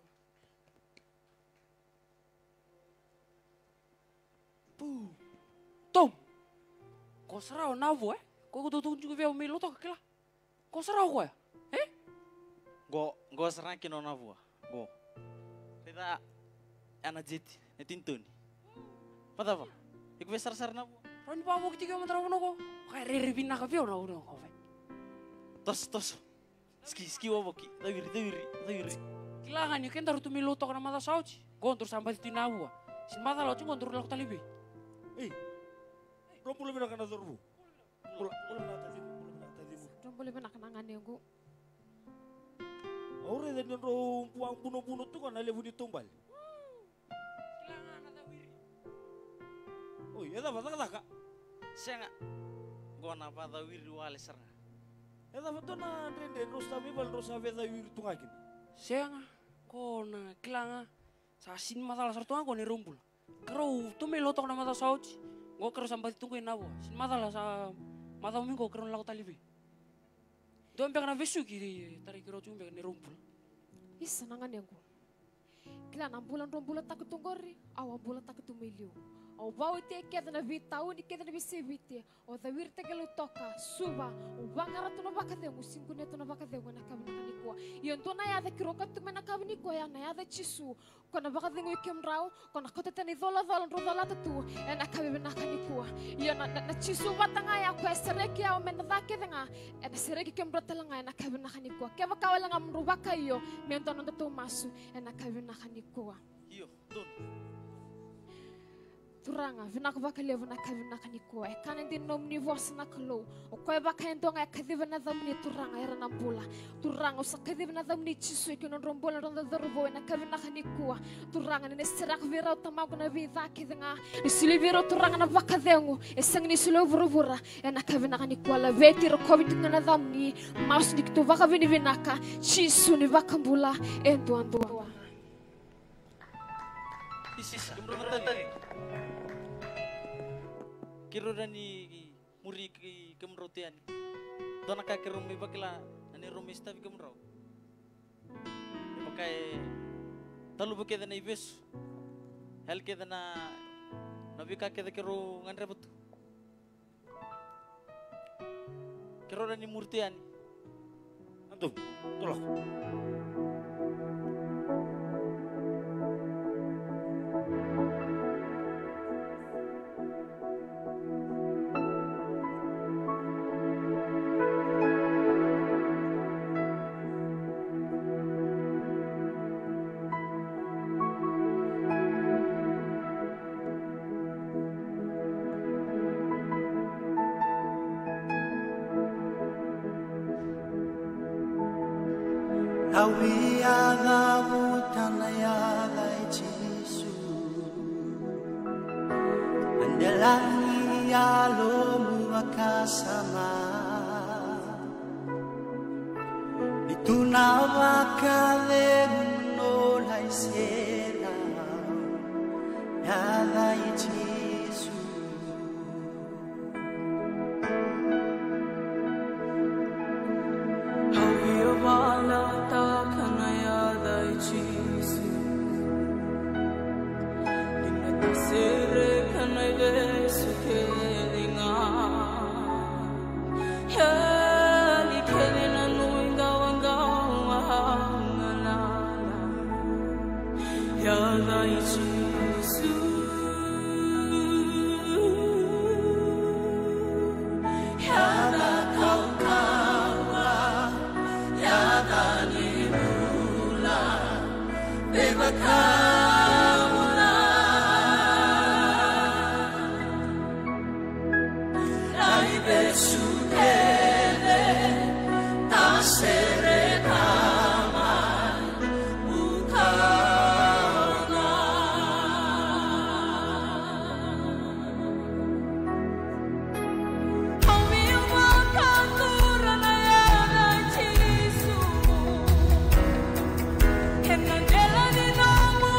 Qo sara o Navua, e? Ko ko tukuna tiko vei au me lotu toka, kila. Qo sara o koya, e? Qo, qo sara kina o Navua. Qo. Raica ena jeti, e tinitoni. Vacava? Iko via sarasara Navua? Rawa ni vakavoki tiko mada na vanua qo. Ka rere vinaka vei au na vanua qo, vei. Toso, toso. Ski, ski wavoki. Cawiri, cawiri, cawiri. Kila ga ni kedaru tu me lotu toka na macawa sa oti. Qo daru sa baci tu i Navua. Sega ni macala oti qo daru lako tale i vei. Ei. Dro bula vinaka na cauravou. Bula, bula vinaka tacimu, bula vinaka tacimu. Dro bula vinaka na ganequ. Au raica ni drau bua bunobuno tu ga na levu ni taubale. Kila ga na cawiri. Oi, e cava cakacaka? Sega. Qo na vacawiri wale sara ga. E cava dua na dredre drau sa mai vale drau sa vecawiri tu ga kina? Sega. Qo na kila ga. Sa sega ni macala sara tu ga qo ni rau bula. Keirau tu mai lotu toka na macawa sa oti. Qo keirau sa baci tu qo i Navua. Sega ni macala sa macawa mai qo keirau na lako tale i vei. Dua beka na vesuki, tarai keirau tu beka ni rau bula. Isa na ganequ. Kila na bula drau bulataka tu qori, au a bulataka tu mai liu. Au vakaotia kece na veitauni kece na veiseviti. Au cawiritaki Lautoka, Suva, au vaqara tu na vakacegu, sega ni kunea tu na vakacegu ena yakavi vinaka nikua. Ia dua na yaca keirau kauta tu mai ena yakavi nikua, ya na yaca i Jisu. Ko na vakacegui kemudrau, ko na kauta tani na icolacola drau colata tu ena yakavi vinaka nikua. Ia na, na, na Jisu vata ga ya ko e sereki au mai na ca kece ga, ena sereki kemudrau tale ga ena yakavi vinaka nikua. Kevaka wale ga mo drau vakaio, me dua na nodatou masu ena yakavi vinaka nikua. Io, donu. Turaga, vinaka vakalevu na yakavi vinaka nikua. E kana dina na nomuni vosa na Kalou. O koya vaka e dua ga e kaciva na yacamuni Turaga, era na bula. Turaga, au sa kaciva na yacamuni Jisu, kei na nodrau bula na nodrau cauravou ena yakavi vinaka nikua. Turaga, ni na sereka vei rau Tamaqu na veica kece ga. Ni solia vei rau Turaga na vakacegu. E sega ni solia o vuravura. Ena yakavi vinaka nikua, laveti, rokovi tiko ga na yacamuni. Masu ni keitou vakavinavinaka. Jisu na iVakabula e duadua. Isa, kemudrau na taci. Keirau rawa ni muri kemudrau tu yani? Dua na ka keirau mai vakila na neirau mai sotavi kemudrau. Me vaka e taluva kece na ivesu. Yali kece na, na veika kece keirau gadreva tu. Keirau rawa ni muri tu yani? Ado, tolako. Au via cavuta na yaca i Jisu. Na delani yalomu vakasama. Ni tu na vakacegu, nona isena, yaca i Jisu. Au via valataka na yaca i Jisu. Ni na sereka na ivesu kece ga. Yali kece na nuiqawaqawa au galala. Yaca i Jisu. Yaca kaukauwa. Yaca ni bula. Veivakabula. Na ivesu kece, tasereka mai, ukaona. Au via vakatura na yaca i Jisu. Ena dela ni nomu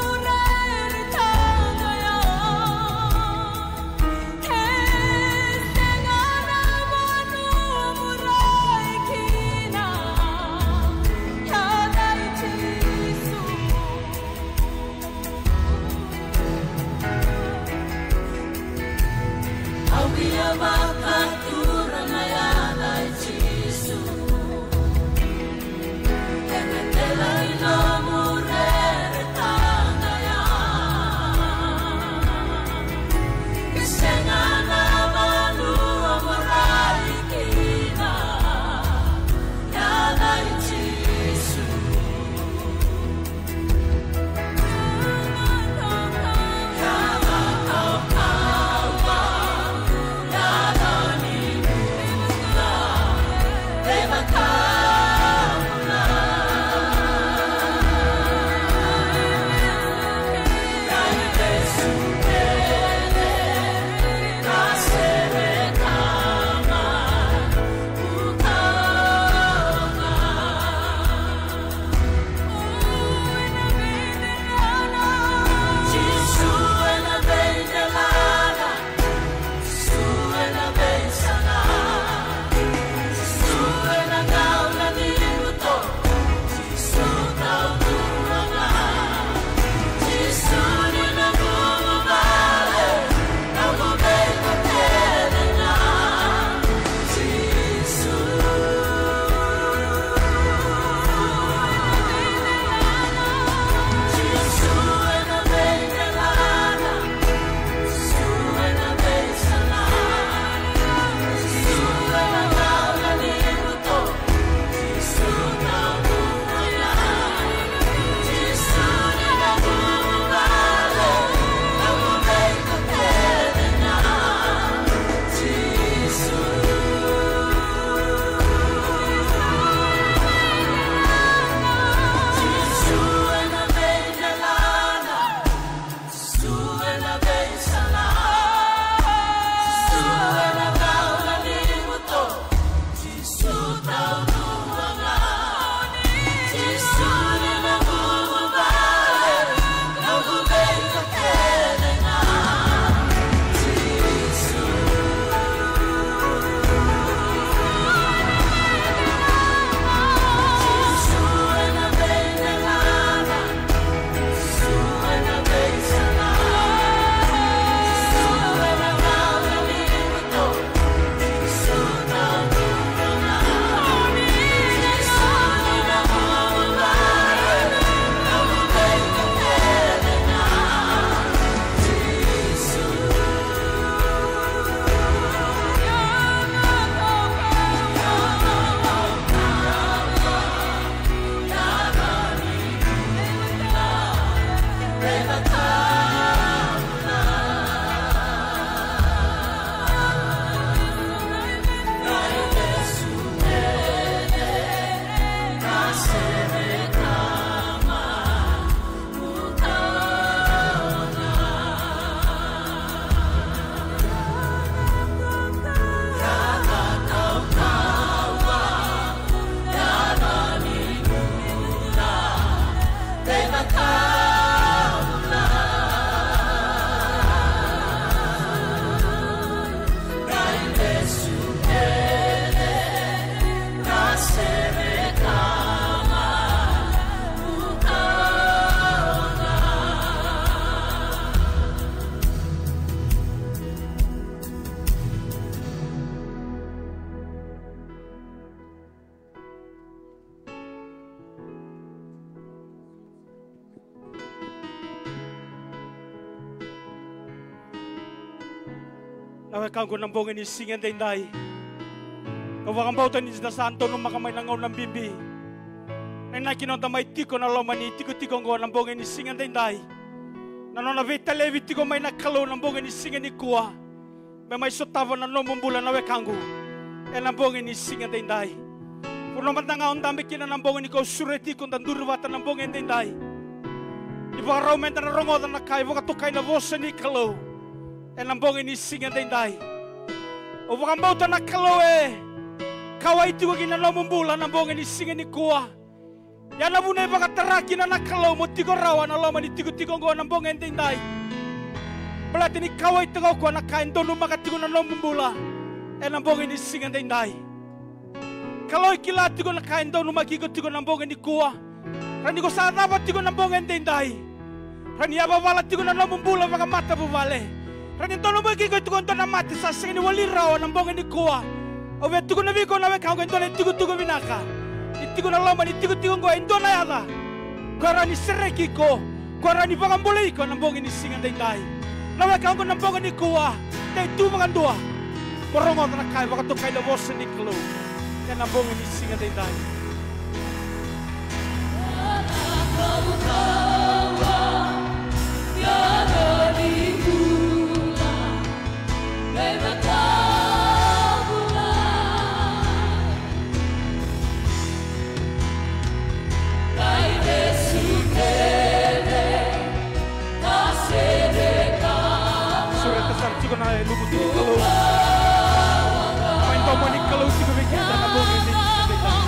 Na wekaqu, na bogi ni siga edaidai, au vakabauta ni da sa donumaka mai na gauna bibi. Na inaki noda mai tiko na loma ni tikotiko oqo na bogi ni siga edaidai. Na nona veitalevi tiko mai na Kalou na bogi ni siga nikua, me mai sotava na nomu bula na wekaqu. Ena bogi ni siga edaidai, vanua mada ga o dabe kina na bogi nikua, au sureti iko da duri vata na bogi edaidai. Ni vakarau meda na rogoca na ka e vakatokai na vosa ni Kalou ena bogi ni siga edaidai. Au vakabauta na Kalou e kauwai tiko kina na nomu bula na bogi ni siga nikua. Ia na vuna e vakatara kina na Kalou mo tiko rawa na loma ni tikotiko oqo na bogi edaidai, baleta ni kauwaitaka o koya na ka e donumaka tiko na nomu bula ena bogi ni siga edaidai. Kalou e kila tiko na ka e donumaki iko tiko na bogi nikua. Rawa ni ko sa cava tiko na bogi edaidai, rawa ni yavavala tiko na nomu bula vakamatavuvale. Rawa ni donumaki iko tiko e dua na mate sa sega ni wali rawa na bogi nikua. Au via tukuna vei iko na wekaqu, e dua na itukutuku vinaka e tiko na loma ni tikotiko oqo, e dua na yaca. Ko rawa ni sereki iko, ko rawa ni vakabulai iko na bogi ni siga edaidai. Na wekaqu, na bogi nikua, dei tu vakadua mo rogoca na ka e vakatokai na vosa ni Kalou ena bogi ni siga edaidai. Sureta sara tiko na lumuti ni Kalou. Mai domo ni Kalou tiko vei keda na bogi ni siga edaidai.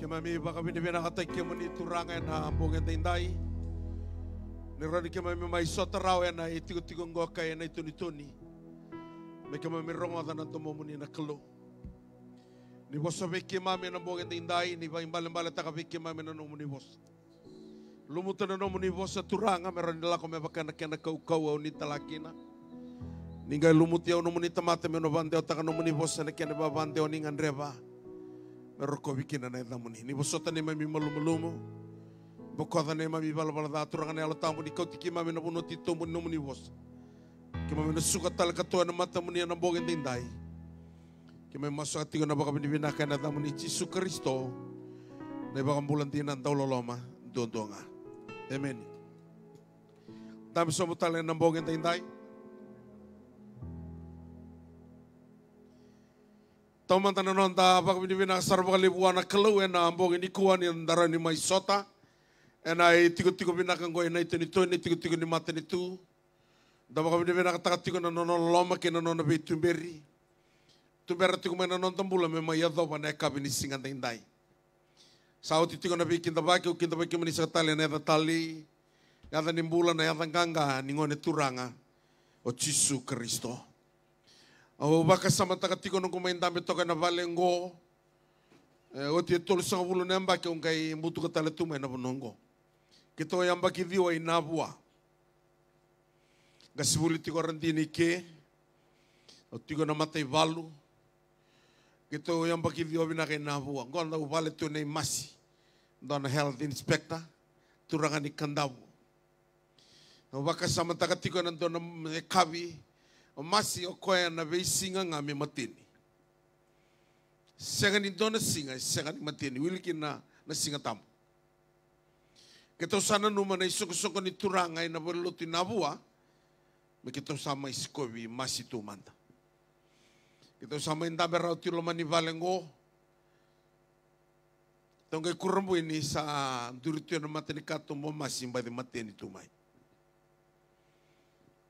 Keimami vakavinavinakataki kemuni Turaga ena bogi edaidai, ni rawa ni keimami mai sota rawa ena itikotiko oqo ka ena itonitoni, me keimami rogoca na domomuni na Kalou. Ni vosa vei keimami ena bogi edaidai, ni vakaibalebaletaka vei keimami na nomuni vosa. Lumuta na nomuni vosa Turaga me rawa ni lako me vaka na kena kaukauwa o ni tala kina. Ni qai lumuti au nomuni tamata meu na vakadewataka nomuni vosa ena kena ivakadewa ni gadreva, me rokovi kina na yacamuni. Ni vosota neimami malumalumu, bokoca neimami ivalavala ca Turaga na Yalo Tabu, ni kauti keimami ena vanua titobu ni nomuni vosa. Keimami na suka tale ka toka ena matamuni ena bogi edaidai. Keimami masu tiko na vakavinavinaka ena yacamuni Jisu Karisito. Na iVakabula dina, dauloloma duadua ga. Emeni. Dabe sobu tale ena bogi edaidai. Taumada na noda vakavinavinaka sara vakalevu vua na Kalou ena bogi nikua ni da rawa ni mai sota ena itikotiko vinaka oqo e Naitonitoni, na itikotiko ni matanitu. Da vakavinavinakataka tiko na nona loloma kei na nona veituberi. Tubera tiko mai na noda bula me mai yacova na yakavi ni siga daidai. Sa oti tiko na veikidavaki, au kidavaki kemuni saka tale ena yaca talei, yaca ni bula, na yaca qaqa ni Gone Turaga o Jisu Karisito. Au vakasamataka tiko noqu mai dabe toka ena vale oqo. E, oti e tolusagavulu na yabaki au qai butuka tale tu mai na vanua oqo. Keitou yabaki ciwa i Navua. Qasenivuli tiko Radini ke. Au tiko na mataivalu. Keitou yabaki ciwa vinaka i Navua. Qo dau vale tu nei Masi, dua na health inspector, turaga ni Kadavu. Au vakasamataka tiko ena dua na yakavi, o Masi o koya na veisiga ga me mateni. Sega ni dua na siga e sega ni mateni, wili kina na Siga Tabu. Keitou sa nanuma na isoqosoqo ni turaga ena valenilotu i Navua, me keitou sa mai sikovi Masi tu mada. Keitou sa mai dabe rawa tu i loma ni vale oqo. Tou qai kurabui ni sa duri tu ena matanikatuba o Masi, baci mateni tu mai.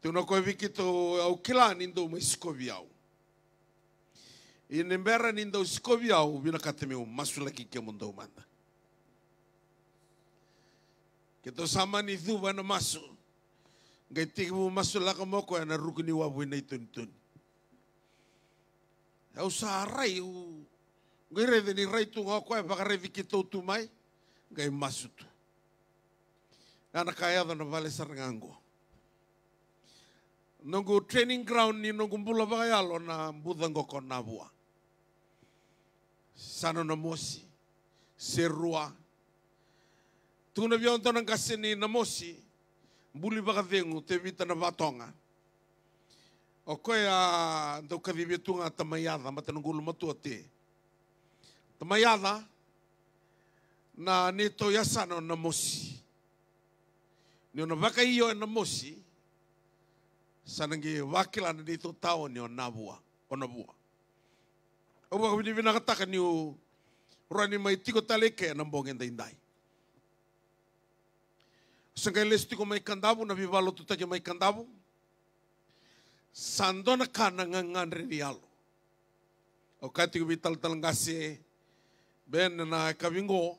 Tukuna o koya vei keitou, au kila ni dou mai sikovi au. Ia ni bera ni dou sikovi au, vinakata meu masulaki kemudou mada. Keitou sa mani cuva ena masu. Qai tekivu masulaka mai o koya ena ruku ni wavu i Naitonitoni. Au sa rai, au qai raica ni rai tu ga o koya, vakaraici keitou tu mai, qai masu tu. Ya na ka e yaco na vale sara ga oqo. Noqu training ground ni noqu bula vakayalo na buca oqo ko Navua. Sa nona mosi, Serua. Tukuna vei au dua na qase ni Namosi, buli vakacegu, Tevita Navatoga. O koya dau kacivia tu ga Tamai Yaca, mata noqu ulumatua te. Tamai Yaca, na neitou yasana o Namosi. Ni o na vakaio e Namosi, sa na qai vakila na neitou taoni o Navua, o Navua. Au vakavinavinakataka niu rawa ni mai tiko tale eke ena bogi edaidai. Au sa qai lesu tiko mai Kadavu, na veivakalotutaki mai Kadavu. Sa dua na ka na gagadre ni yalo. Au kaya tiko vei talatala qase Ben ena yakavi oqo.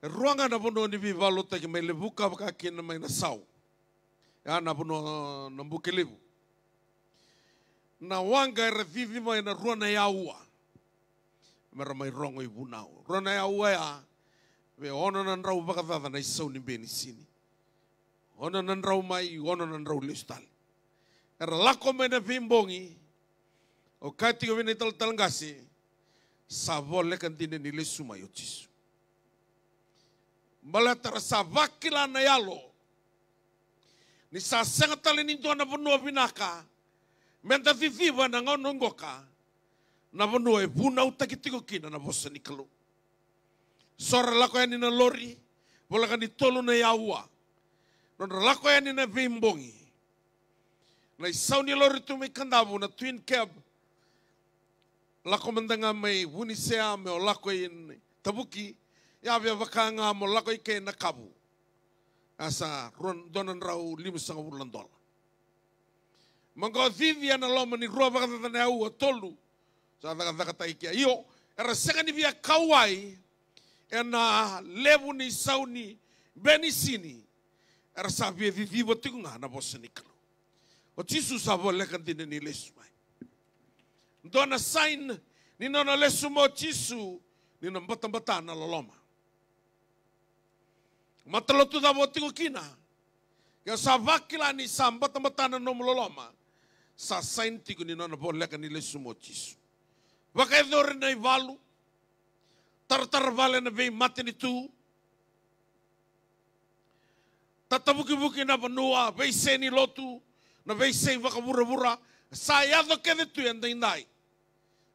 E rua ga na vanua ni veivakalotutaki mai Levuka vaka kina mai Nasau. Ya na vanua na Bukelevu. Na waqa era cici mai ena rua na yaua. Mera mai rogo ivunau. Rua na yaua ya, vei ono na drau vakacaca na isau ni benisini. Ono na drau mai, ono na drau lesu tale. Era lako mai na veibogi. Au kaya tiko vei na italatala qase, sa voleka dina ni lesu mai o Jisu. Baleta ra sa vakila na yalo ni sa sega tale ni dua na vanua vinaka meda ciciva ena gauna oqo ka na vanua e vunautaki tiko kina na vosa ni Kalou. So ra lako yani na lori, voleka ni tolu na yaua. Nodra lako yani na veibogi, na isau ni lori tu mai Kadavu, na twin cab, lako mada ga mai Vunisea me o lako i Tavuki, ya via vaka ga mo lako i ke Nakavu. A sa rua, dua na drau limasagavulu na dola. Maqo cici ena loma ni rua vakacaca na yaua, tolu. Sa cakacakataki kea. Io, era sega ni via kauwai ena levu ni isau ni benisini. Era sa via ciciva tiko ga na vosa ni Kalou. O Jisu sa voleka dina ni lesu mai. Dua na sign ni nona lesu mai o Jisu, ni na batabata na loloma. Matalotu cava o tiko kina, ke o sa vakila ni sa batabata na nomu loloma, sa sign tiko ni nona voleka ni lesu mai o Jisu. Vakayacori na ivalu, taratara vale na veimatanitu, tatavukivuki na vanua, veisei ni lotu, na veisei vakavuravura, sa yaco kece tu edaidai.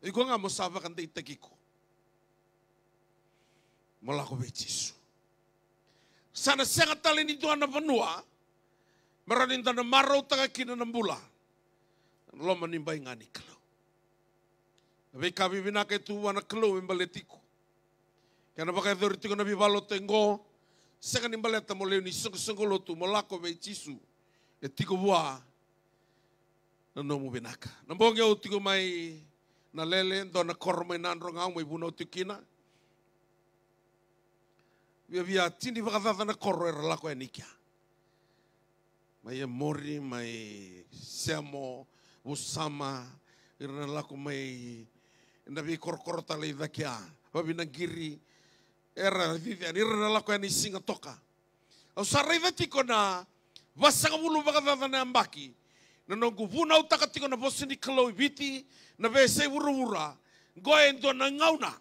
Iko ga mo sa vakadeitaki iko. Mo lako vei Jisu. Sa na sega tale ni dua na vanua me rawa ni da na marautaka kina na bula. Na loma ni bai ga ni Kalou. Na veika vivinaka e tu vua na Kalou me baleti iko. Kena vakayacori tiko na veivalenilotu oqo, sega ni baleta mo lewe ni soqosoqo lotu, mo lako vei Jisu. E tiko vua na nomu vinaka. Na bogi au tiko mai Nalele, dua na koro mai Nadroga au mai vunau tiko kina. Viavia tini vakacaca na koro era lako yani kea. Mai Emori, mai Semo, Vusama, ira na lako mai na veikorokoro tale i cake a, Vavinaqiri, era cici yani, ira na lako yani Sigatoka. Au sa raica tiko na vasagavulu vakacaca na yabaki na noqu vunautaka tiko na vosa ni Kalou i Viti, na veiyasai vuravura. Qo e dua na gauna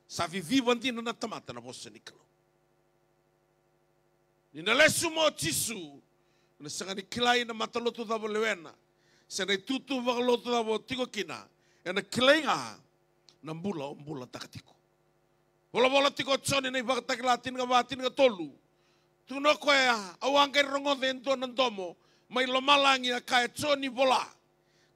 sa viviva dina na tamata na vosa ni Kalou. Ni na lesu mai o Jisu, na sega ni kilai na matalotu cava o lewena, se na itutu vakalotu cava o tiko kina, ena kilai ga na bula o bulataka tiko. Volavola tiko o Joni na iVakatakila tinikava, tinikatolu. Tukuna o koya, au a qai rogoca e dua na domo mai lomalagi a kaya, Joni, vola,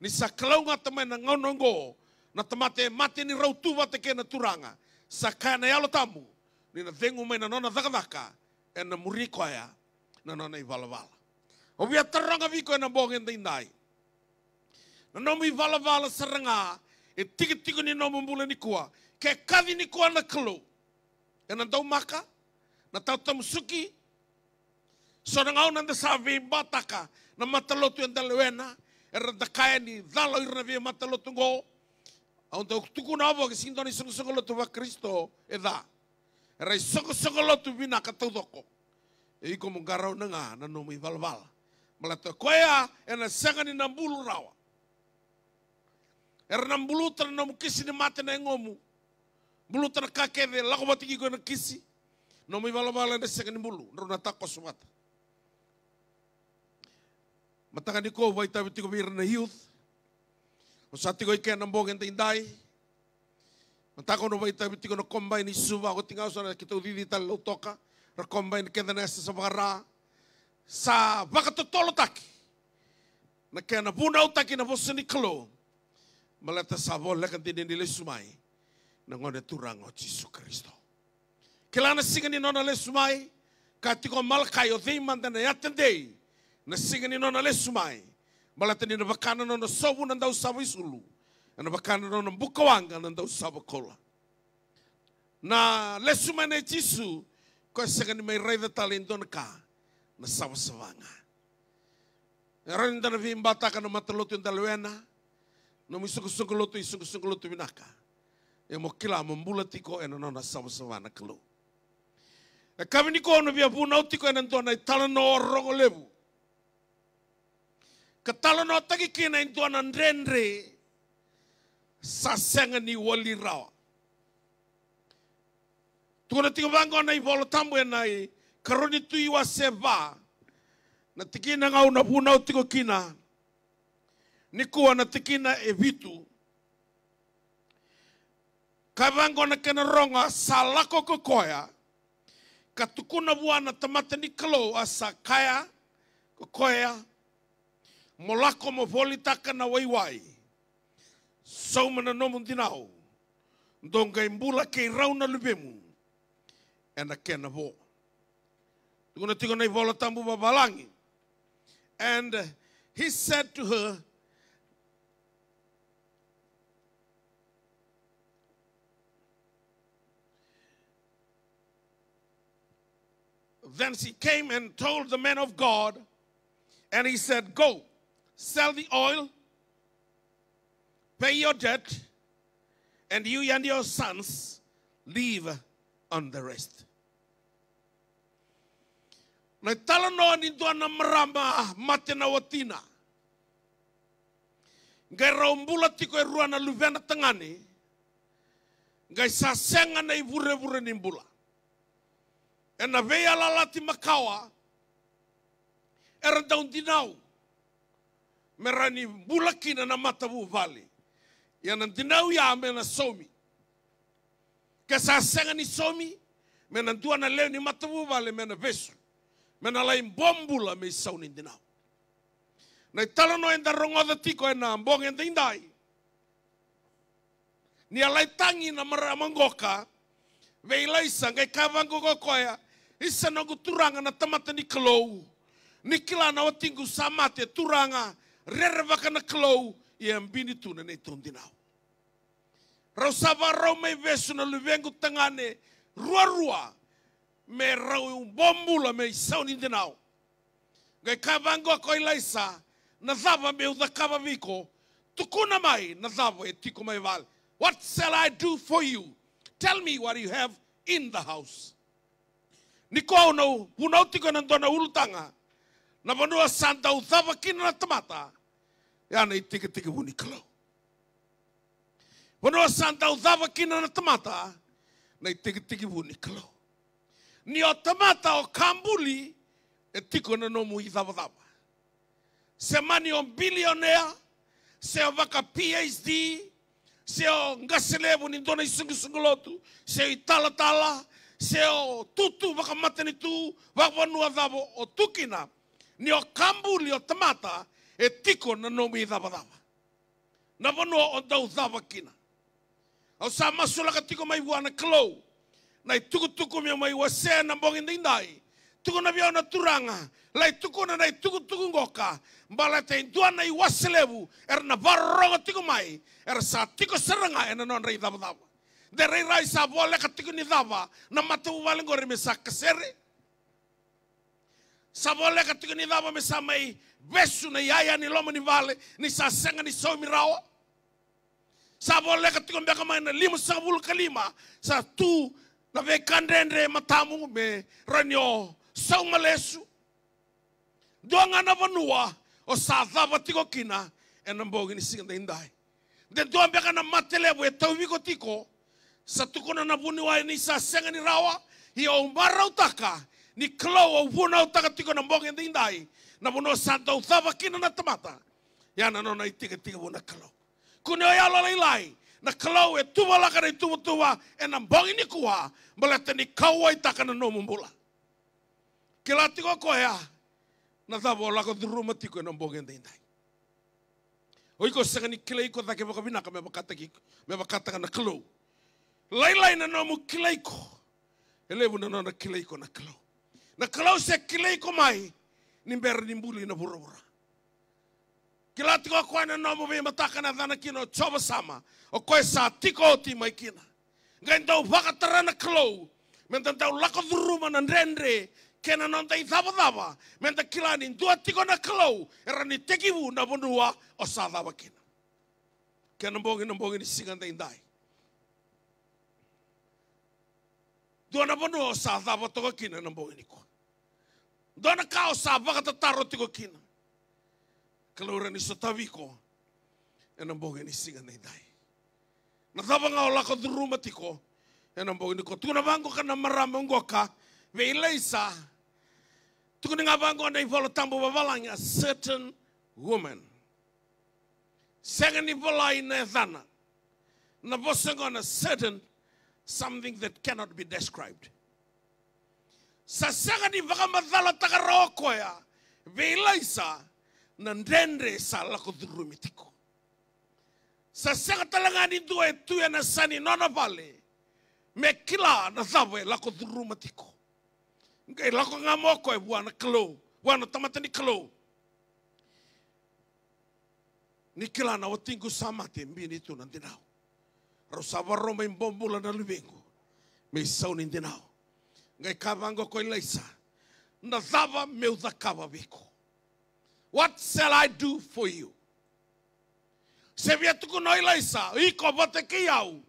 ni sa kalougata mai na gauna oqo na tamata e mate ni rau tu vata kei na Turaga. Sa kaya na Yalo Tabu ni na cegu mai na nona cakacaka, ena muri koya na nona ivalavala. Au via taroga vei iko ena bogi edaidai. Na nomu ivalavala sara ga e tikitiki ni nomu bula nikua. Ke kaci nikua na Kalou, ena daumaka, na tatamusuki. So na gauna eda sa veibataka na matalotu eda lewena, era da kaya ni cala o ira na veimatalotu oqo. Au dau tukuna wavoki, sega ni dua na isoqosoqo lotu vaKarisito e ca. Era isoqosoqo lotu vinaka taucoko. E iko mo qarauna ga na nomu ivalavala. Baleta o koya ena sega ni na bulu rawa. Era na buluta na nomu kisi ni mate na yagomu. Buluta na ka kece, lako vata kei iko ena kisi. Nomu ivalavala ena sega ni bulu, drau na takoso vata. Mataka nikua au vakaitavi tiko vei ira na youth. Au sa tiko i ke na bogi edaidai. Mataka au na vakaitavi tiko na combine i Suva, oti ga au sa na keitou cici tale Lautoka. Ra combine kece na yasa sa vakara. Sa vakatotolotaki na kena vunautaki na vosa ni Kalou. Baleta sa voleka dina ni lesu mai na Gone Turaga o Jisu Karisito. Kila na siga ni nona lesu mai, ka tiko o Malakai, o cei mada ena yatedei na siga ni nona lesu mai? Baleta ni na vaka na nona sovu na dausava isulu, ena vaka na nona bukawaqa na dausava koula. Na lesu mai nei Jisu, ko e sega ni mai raica tale e dua na ka, na savasava ga. E rawa ni da na veibataka na matalotu eda lewena, nomu isoqosoqo lotu, isoqosoqo lotu vinaka. E mo kila mo bula tiko ena nona savasava na Kalou. E kavi nikua au na via vunau tiko ena dua na italanoa rogo levu. Ka talanoataki kina e dua na dredre sa sega ni wali rawa. Tukuna tiko vaqo na iVola Tabu ena iKarua ni Tui wase va, na tikina ga au na vunau tiko kina nikua, na tikina e vitu. Ka vaqo na kena rogo: A sa lako ko koya ka tukuna vua na tamata ni Kalou, a sa kaya ko koya, mo lako mo volitaka na waiwai, sauma na nomu dinau, dou qai bula kei rau na luvemu ena kena vo. Tukuna tiko na iVola Tabu vavalagi: And he said to her, then she came and told the man of God, and he said, go, sell the oil, pay your debt, and you and your sons live on the rest. Na italanoa ni dua na marama mate na watina. Qai rau bula tiko e rua na luvena tagane. Qai sa sega na ivurevure ni bula. Ena veiyalayalati makawa, era dau dinau me rawa ni bula kina na matavuvale. Ia na dinau ya me na saumi. Ke sa sega ni saumi, Me na dua na lewe ni matavuvale me na vesu, me na lai bobula me isau ni dinau. Na italanoa eda rogoca tiko ena bogi edaidai, ni a lai tagi na marama qoka vei Ilaisa, qai kaya vaqo ko koya: "Isa, noqu turaga na tamata ni Kalou, ni kila na watiqu sa mate, turaga, rerevaka na Kalou, ia e bini tu na neitou dinau." Rau sa vakarau mai vesu na luvequ tagane ruarua me rau bobula me isau ni dinau. Qai kaya vaqo ko Ilaisa: "Na cava meu cakava vei iko? Tukuna mai na cava e tiko mai vale. What shall I do for you? Tell me what you have in the house." Nikua au na vunau tiko ena dua na ulutaga, na vanua sa dau cava kina na tamata, ya na itekitekivu ni Kalou. Vanua sa dau cava kina na tamata, na itekitekivu ni Kalou. Ni o tamata, o ka buli, e tiko na nomu icavacava. Se mani o bilionea, se o vaka P H D, se o qase levu ni dua na isoqosoqo lotu, se o italatala, se o tutu vakamatanitu, vakavanua cava o tu kina, ni o ka buli, o tamata, e tiko na nomu icavacava. Na vanua o dau cava kina. Au sa masulaka tiko mai vua na Kalou na itukutuku meu mai wasea ena bogi daidai. Tukuna vei au na Turaga, lai tukuna na itukutuku qoka, baleta e dua na iwase levu era na vakarorogo tiko mai, era sa tiko sara ga ena nodra icavacava. De rairai sa voleka tiko ni cava na matavuvale qori me sa kasere. Sa voleka tiko ni cava me sa mai vesu na iyaya ni loma ni vale ni sa sega ni saumi rawa. Sa voleka tiko beka mai na limasagavulu ka lima, sa tu na veika dredre e matamu me rawa ni o sauma lesu. Dua ga na vanua o sa cava tiko kina ena bogi ni siga daidai. De dua beka na mate levu e tauvi iko tiko, sa tukuna na vuniwai ni sa sega ni rawa, ia au marautaka ni Kalou au vunautaka tiko na bogi daidai, na vanua sa dau cava kina na tamata, ya na nona itekitekivu na Kalou. Kua ni o yalolailai, na Kalou e tuvalaka na ituvatuva ena bogi nikua, baleta ni kauwaitaka na nomu bula. Kila tiko o koya na cava o lako curuma tiko ena bogi daidai. O iko sega ni kilai iko cake vakavinaka me vakataki, me vakataka na Kalou. Lailai na nomu kilai iko, e levu na nona kilai iko na Kalou. Na Kalou se kilai iko mai ni bera ni buli na vuravura. Kila tiko o koya na nomu veimataka na yacana kina o Jiova Sama, o koya sa tiko oti mai kina. Qai dau vakatara na Kalou meda dau lako curuma na dredre kei na noda icavacava, meda kila ni dua tiko na Kalou e rawa ni tekivu na vanua o sa cava kina. Kei na bogi, na bogi ni siga daidai, dua na vanua o sa cava toka kina na bogi nikua. Dua na ka o sa vakatataro tiko kina. Kalou rawa ni sotavi iko ena bogi ni siga daidai. Na cava ga o lako curuma tiko ena bogi nikua? Tukuna vaqo ka na marama qoka vei Ilaisa. Tukuni ga vaqo na iVola Tabu vavalagi, a certain woman. Sega ni volai na yacana. Na vosa qo na certain, something that cannot be described. Sa sega ni vakamacalataka rawa o koya vei Ilaisa na dredre sa lako curumi tiko. Sa sega tale ga ni dua e tu ena yasa ni nona vale me kila na cava e lako curuma tiko. Qai lako ga mai o koya vua na Kalou, vua na tamata ni Kalou. Ni kila na watiqu sa mate, bini tu na dinau. Rau sa vakarau mai bobula na luvequ me isau ni dinau. Qai kaya vaqo ko Ilaisa, na cava meu cakava vei iko? What shall I do for you? Se via tukuna o Ilaisa, iko vata kei au,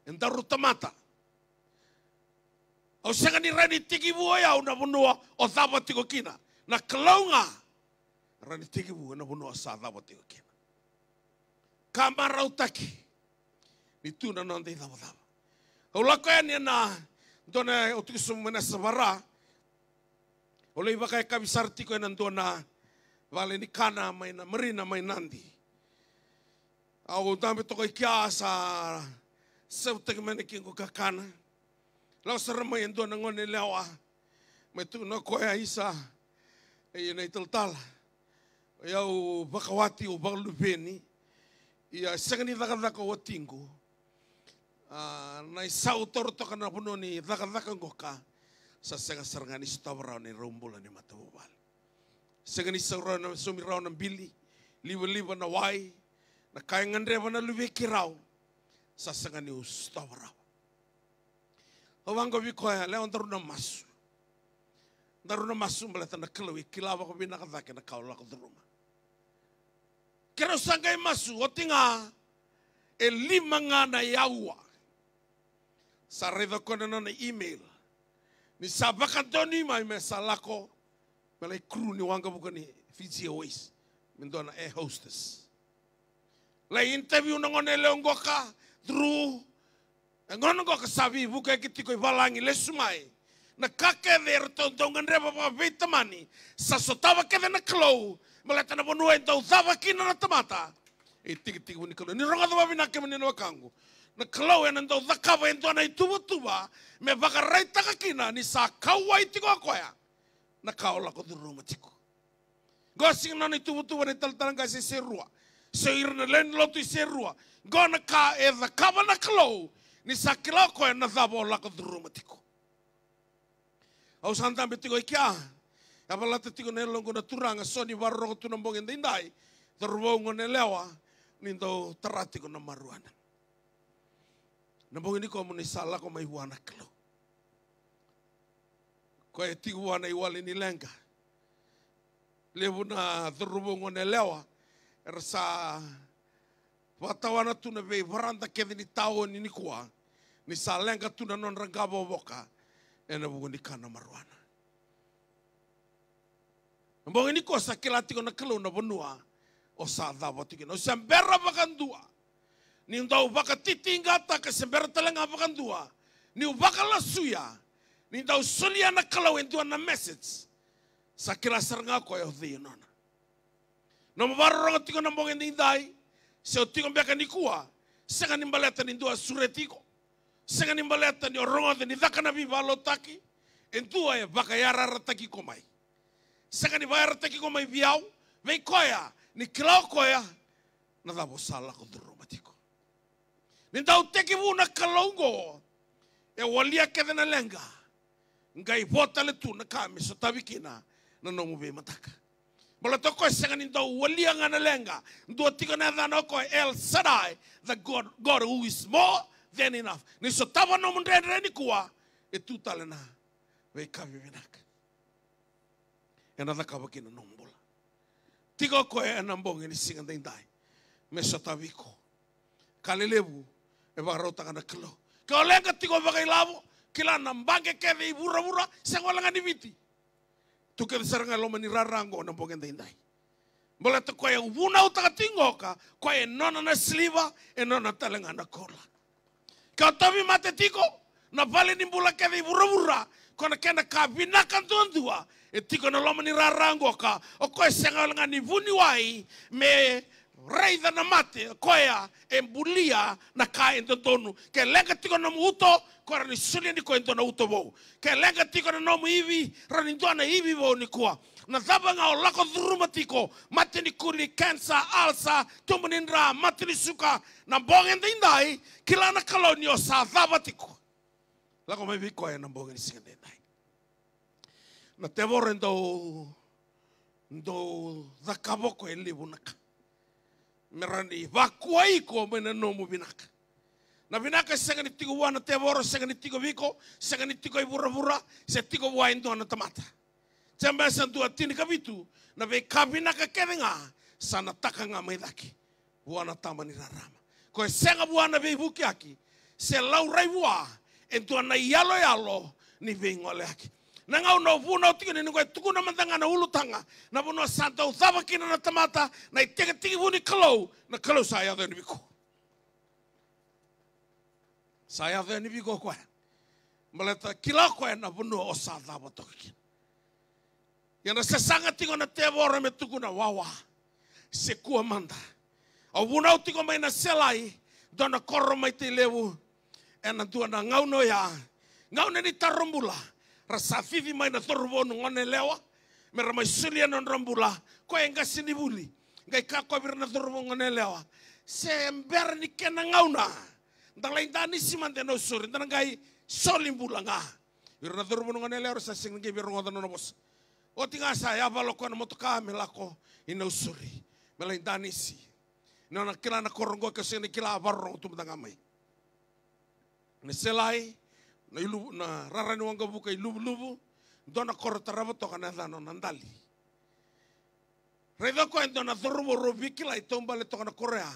e daru tamata. Au sega ni rawa ni tekivu o yau na vanua o cava tiko kina. Na Kalou ga rawa ni tekivu ena vanua o sa cava tiko kina. Ka marautaki ni tu na noda icavacava. Au lako yani ena dua na, au tiko sobu mai na Savara. Au lai vakayakavi sara tiko ena dua na vale ni kana mai na marina mai Nadi. Au dabe toka i kea, sa sevutaki mai na kequ kakana. Lako sara mai e dua na gone yalewa, mai tukuna o koya, Isa, e, na italatala, o yau vakawati, au vakaluveni. Ia, e sega ni cakacaka o watiqu. A, na isau toro toka na vanua ni cakacaka qoka, sa sega sara ga ni sotava rawa na irau bula ni matavuvale. Sega ni sau rawa na, saumi rawa na bili, livaliva na wai, na ka e gadreva na luvei keirau, sa sega niu sotava rawa. Au vaqo vei koya, yalewa, daru na masu. Daru na masu baleta na Kalou e kila vakavinaka cake na ka o lako curuma. Keirau sa qai masu oti ga e lima ga na aua. Sa raica o koya na nona email ni sa vakadonui mai me sa lako me lai crew ni waqavuka ni Fiji Airways, me dua na air hostess. Lai interview na gone yalewa qoka, through. E gone qoka sa veivukei tiko i valagi, lesu mai. Na ka kece eratou dau gadreva vakaveitamani, sa sotava kece na Kalou, baleta na vanua e dau cava kina na tamata, e itikotiko ni Kalou. Ni rogoca vakavinaka, kemuni na wekaqu. Na Kalou ena dau cakava e dua na ituvatuva me vakaraitaka kina ni sa kauwai tiko o koya na ka o lako curuma tiko. Qo sega ni nona ituvatuva na italatala qase e Serua, se o ira na lewe ni lotu i Serua. Qo na ka e cakava na Kalou, ni sa kila o koya na cava o lako curuma tiko. Au sa dabe tiko i kea, e valata tiko na yaloqu na turaga, so ni vakarorogo tu na bogi edaidai, cauravou, gone yalewa, ni dau tara tiko na marijuana. Na bogi nikua mo ni sa lako mai vua na Kalou. Koya e tiko vua na iwali ni leqa. Levu na cauravou, gone yalewa, era sa vakatawana tu na veivarada kece ni taoni nikua, ni sa leqa tu na nodra qavokavoka ena vuku ni kana marijuana. Na bogi nikua sa kila tiko na Kalou na vanua o sa cava tiko kina. O se bera vakadua niu dau vakatitiqataka, se bera tale ga vakadua niu vakalasuya, ni dau solia na Kalou e dua na message, sa kila sara ga o koya o cei e nona. Nomu vakarorogo tiko na bogi edaidai, se o tiko beka nikua, sega ni baleta ni dua sureti iko, sega ni baleta ni o rogoca ni caka na veivakalotutaki, e dua e vakayarayarataki iko mai. Sega ni vakayarayarataki iko mai vei au, vei koya, ni kila o koya na cava o sa lako curuma tiko. Ni dau tekivu na Kalou oqo, e walia kece na leqa, qai vo tale tu na ka me sotavi kina na nomu veimataka. Baleta o koya e sega ni dau walia ga na leqa, dua tiko na yacana o koya, El Shaddai, the God, God who is more than enough. Ni sotava nomu dredre nikua, e tu tale na veika vivinaka ena cakava kina nomu bula. Tiko o koya ena bogi ni siga edaidai me sotavi iko. Ka lelevu e vakarautaka na Kalou. Ke o leqa tiko vakailavo, kila na baqe kece i vuravura, sega wale ga ni Viti, tu kece sara ga e loma ni rara oqo na bogi edaidai. Baleta koya e vunautaka tiko oka, koya e nona na siliva, e nona tale ga na koula. Ke o tauvimate tiko, na vale ni bula kece i vuravura, ko na kena ka vinaka duadua e tiko na loma ni rara oqo ka, o koya e sega wale ga ni vuniwai me raica na mate, o koya e bulia na ka e dodonu. Ke leqa tiko na nomu uto, ko rawa ni solia ni koya e dua na uto vou. Ke leqa tiko na nomu ivi, rawa ni dua na ivi vou nikua. Na cava ga o lako curuma tiko, mate ni kuli, kenisa, alasa, tubu ni dra, mate ni suka, na bogi edaidai, kila na Kalou ni o sa cava tiko. Lako mai vei koya na bogi ni siga edaidai. Na tevoro e dau, dau cakava o koya e levu na ka me rawa ni vakuai iko mai na nomu vinaka. Na vinaka e sega ni tiko vua na tevoro, sega ni tiko vei iko, sega ni tiko i vuravura, se tiko vua e dua na tamata. Jemesa dua tinikavitu, na veika vinaka kece ga sa nataka ga mai cake vua na Tama ni rarama. Ko e sega vua na veivukiyaki, se laurai vua e dua na iyaloyalo ni veigoleyaki. Na gauna o vunau tiko ni, ni ko e tukuna mada ga na ulutaga, na vanua sa dau cava kina na tamata, na itekitekivu ni Kalou, na Kalou sa yaco yani vei iko. Sa yaco yani vei iko o koya. Baleta kila o koya na vanua o sa cava toka kina. Ia na sasaga tiko na tevoro me tukuna, wawa, se kua mada. Au vunau tiko mai na Selai, dua na koro mai Tailevu, ena dua na gauna oya, Gauna ni taro bula, ra sa cici mai na cauravou na goneyalewa me ra mai solia na nodra bula. Koya e qasenivuli, qai kaya o koya vei ira na cauravou na goneyalewa, se bera ni kena gauna, da lai danisi mada e Nausori, da na qai soli bula ga. Ira na cauravou na goneyalewa era sa sega ni qai via rogoca na nona vosa. Oti ga sa yavala o koya na motoka me lako i Nausori me lai danisi. Nona kila na koro oqo, ke o sega ni kila, vakarorogo tu mada ga mai. Na Selai, na ilu-, na rara ni waqavuka i Luvuluvu, dua na koro tarava toka na yacana o Nadali. Raica o koya e dua na cauravou rau veikilai, taubale toka na koro ya,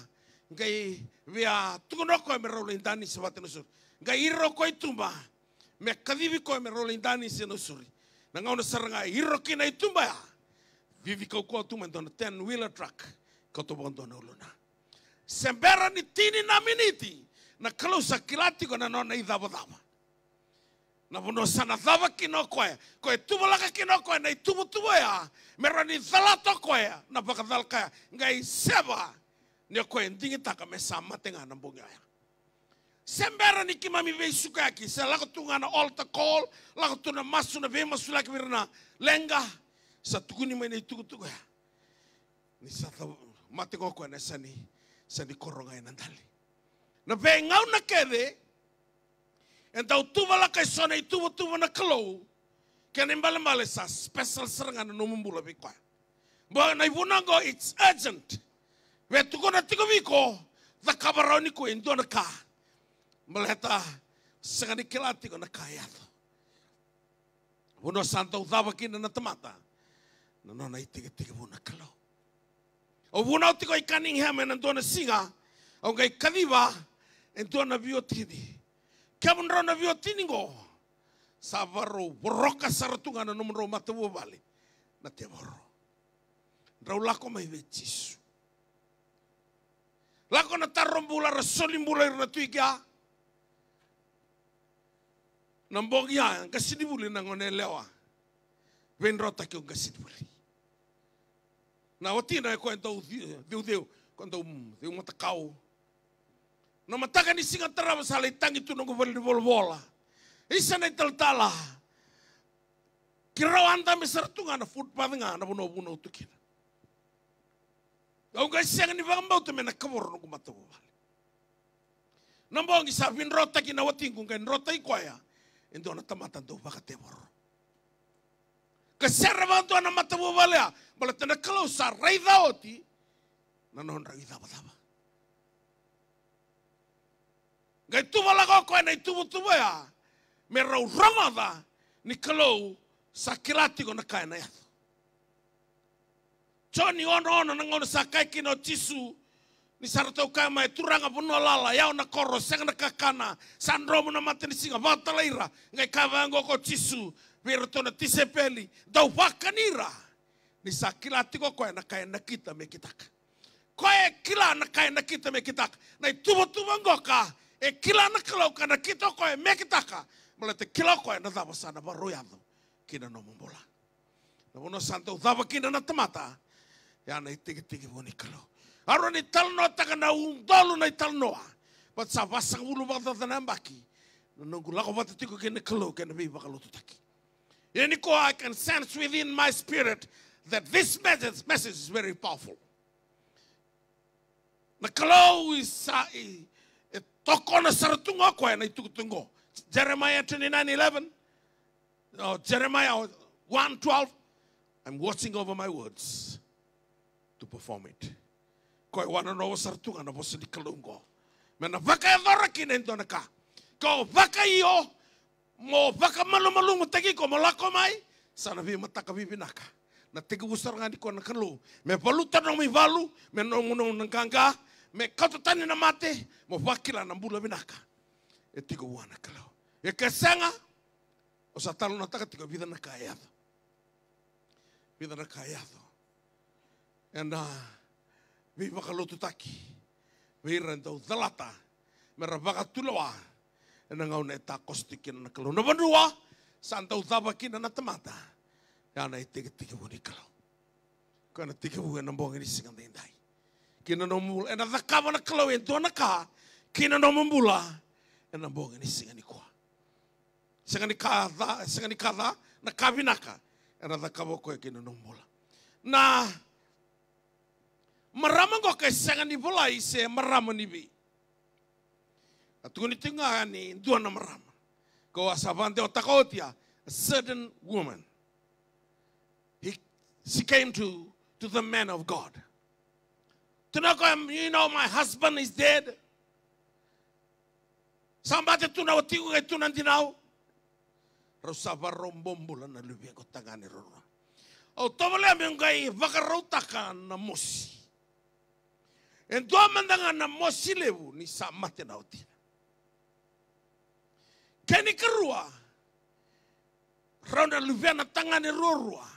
qai via tukuna o koya me rau lai danisi vata e Nausori. Qai ira o koya i tuba me kacivi koya me rau lai danisi e Nausori. Na gauna sara ga e ira kina i tuba ya, cici kaukauwa tu mai e dua na ten wheeler truck, kauta vakadua na uluna. Se bera ni tini na miniti, na Kalou sa kila tiko na nona icavacava. Na vanua sa na cava kina o koya, koya e tuvalaka kina o koya na ituvatuva ya, me rawa ni calata o koya na vakacalaka ya, qai seva ni o koya e digitaka me sa mate ga na bogi oya. Se bera ni keimami veisukayaki, se lako tu ga na altar call, lako tu na masu, na veimasulaki vei ira na leqa, sa tukuni mai na itukutuku ya. Ni sa tau mate ga o koya na yasa ni, yasa ni koro ga e Nadali. Na veigauna kece e dau tuvalaka eso na ituvatuva na Kalou, kena ibalebale sa special sara ga na nomu bula vei koya. Bo na ivuna oqo, it's urgent. Via tukuna tiko vei iko, cakava rawa nikua e dua na ka. Baleta sega ni kila tiko na ka e yaco. Vanua sa dau cava kina na tamata na nona itekitekivu na Kalou. Au vunau tiko i Cunningham ena dua na siga, au qai kaciva e dua na veiwatini. Kemudrau na veiwatini qo, sa varau voroka sara tu ga na nomudrau matavuvale na tevoro. Drau lako mai vei Jisu. Lako na taro bula, ra soli bula ira na tui kea. Na bogi ya, qasenivuli na goneyalewa. Veidrotaki o qasenivuli. Na watina e koya dau ci-, ceuceu, koya dau, mm, ceu matakau. Na mataka ni siga tarava sa lai tagi tu noqu vale ni volavola. Isa na italatala. Keirau a dabe sara tu ga na footpath ga na vanua au vunau tu kina. Au qai sega ni vakabauta me na kavoro noqu matavuvale. Na bogi sa veidrotaki na watiqu, qai drotaki koya e dua na tamata dau vakatevoro. Ka sere vakadua na matavuvale ya, baleta na Kalou sa raica oti na nodrau icavacava. Qai tuvalaka o koya na ituvatuva ya me rau rogoca ni Kalou sa kila tiko na ka ena yaco. Joni ono ono, na gauna sa kaya kina o Jisu, ni sa ratou kaya mai, Turaga, vanua lala, yawa na koro, sega na kakana, sa dromu na matanisiga, vakatalai ira. Qai kaya vaqo ko Jisu vei iratou na tisaipeli, dau vakani ira, ni sa kila tiko o koya na ka e nakita me kitaka. Koya e kila na ka e nakita me kitaka. Na ituvatuva qoka, e kila na Kalou ka nakita o koya me kitaka. Baleta e kila o koya na cava sa na vakarau yaco ki na nomu bula. Na vanua sa dau cava kina na tamata, ya na itekitekivu ni Kalou. Au rawa ni talanoataka na udolu na italanoa, but sa vasagavulu vakacaca na yabaki na noqu lako vata tiko kei na Kalou kei na veivakalotutaki. Ia nikua, I can sense within my spirit that this message, message is very powerful. Na Kalou e sa, e, e tokona sara tu ga o koya na itukutuku qo. Jeremiah twenty-nine eleven, no, Jeremiah one twelve, I'm watching over my words to perform it. Koya e wanonova sara tu ga na vosa ni Kalou qo me na vakayacora kina e dua na ka. Ka o vakaio, mo vakamalumalumutaki iko mo lako mai, sa na veimataka vivinaka. Na tekivu sara ga nikua na Kalou me valuta nomu ivalu, me nomu, nomu na qaqa, me kauta tani na mate, mo vakila na bula vinaka e tiko vua na Kalou. E ke sega, o sa talanoataka tiko e vica na ka e yaco. Vica na ka e yaco ena veivakalotutaki vei ira e dau calata me ra vakatulewa ena gauna e takoso tiko kina na Kalou. Na vanua sa dau cava kina na tamata, ya na itekitekivu ni Kalou. Koya na tekivu ena bogi ni siga daidai. Kina nomu bula, ena cakava na Kalou e dua na ka kina nomu bula ena bogi ni siga nikua. sega ni ka ca, sega ni ka ca, na ka vinaka ena cakava o koya kei na nomu bula. Na marama qo ka e sega ni volai se marama ni vei. A tukuni tiko ga ni dua na marama. Ko a sa vakadewataka oti a certain woman. He, she came to, to the man of God. Tukuna o koya, you know, my husband is dead. Sa mate tu na watiqu, qai tu na dinau. Rau sa vakarau bobula na luvequ tagane ruarua. Au tovolea meu qai vakarautaka na mosi. E dua mada ga na mosi levu ni sa mate na watina. Kena ikarua, rau na luvena tagane ruarua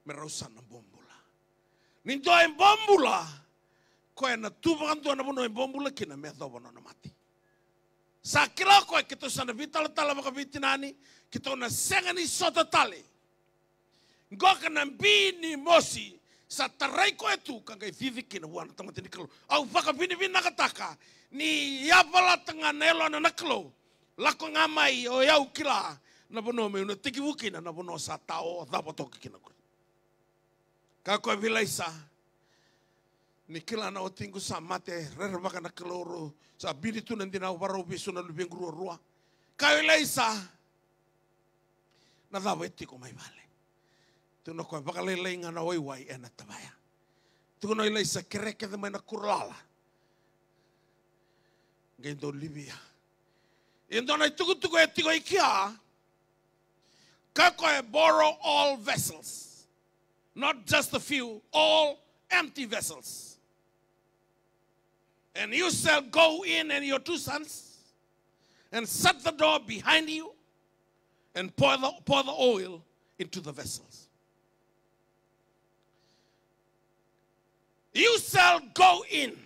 me rau sa na bobula. Ni dua e bobula, koya na tu vakadua na vanua e bobula kina me yacova nona mate. Sa kila o koya keitou sa na veitalatala vakaveitinani, keitou na sega ni sota tale. Qoka na bi ni mosi sa tarai koya tu ka qai cici kina vua na tamata ni Kalou. Au vakavinavinakataka ni yavalata ga na yalona na Kalou. Lako ga mai o yau kila na vanua meu na tekivu kina, na vanua sa tao cava toka kina qori. Ka koya vei Laisa, ni kila na watiqu sa mate, rerevaka na Kalou, rau sa bini tu na dinau, vakarau vesu na luvequ ruarua. Ka vei Laisa, na cava e tiko mai vale? Tukuna o koya, vakalailai ga na waiwai ena tavaya. Tukuna o Laisa, kere kece mai na kura lala. Qai dau livia. E dua na itukutuku e tiko i kea, ka koya, borrow all vessels. Not just a few, all empty vessels. And you shall go in and your two sons, and shut the door behind you, and pour the, pour the oil into the vessels. You shall go in.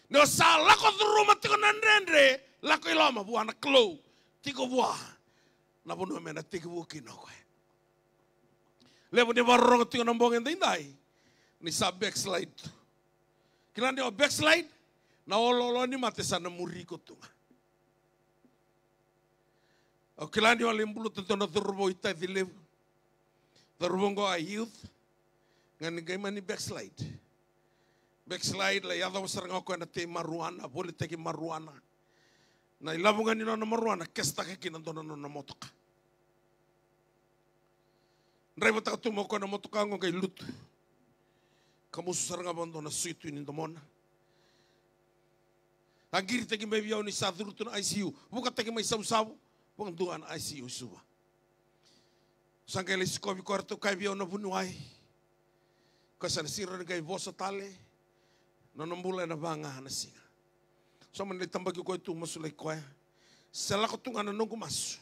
Ni o sa lako curuma tiko na dredre, lako i loma vua na Kalou, tiko vua na vanua me na tekivu kina o koya. Levu ni vakarorogo tiko na bogi edaidai ni sa backslide tu. Kila ni o backslide, na oloolo ni mate sa na muri iko tu ga. Au kila ni o lai buluta dua na cauravou i Taici Levu. Cauravou qo a youth, ga ni qai mani backslide. Backslide, lai yacova sara ga o koya na tei maruana, volitaki maruana. Na ilavo ga ni nona maruana, kesitaka kina dua na nona motoka. Draivataka tu mai o koya na motoka qo qai lutu. Kamusu sara ga vakadua na suitui ni domona. A qiritaki mai vei au ni sa curu tu na I C U. Vukataki mai Savusavu, vakadua na I C U i Suva. Sa qai lai sikovi koya, ratou kaya vei au na vuniwai, koya sa na sega ni qai vosa tale, nona bula ena va ga na siga. Sa mani lai tabaki koya tu, masulaki koya. Se lako tu ga na noqu masu.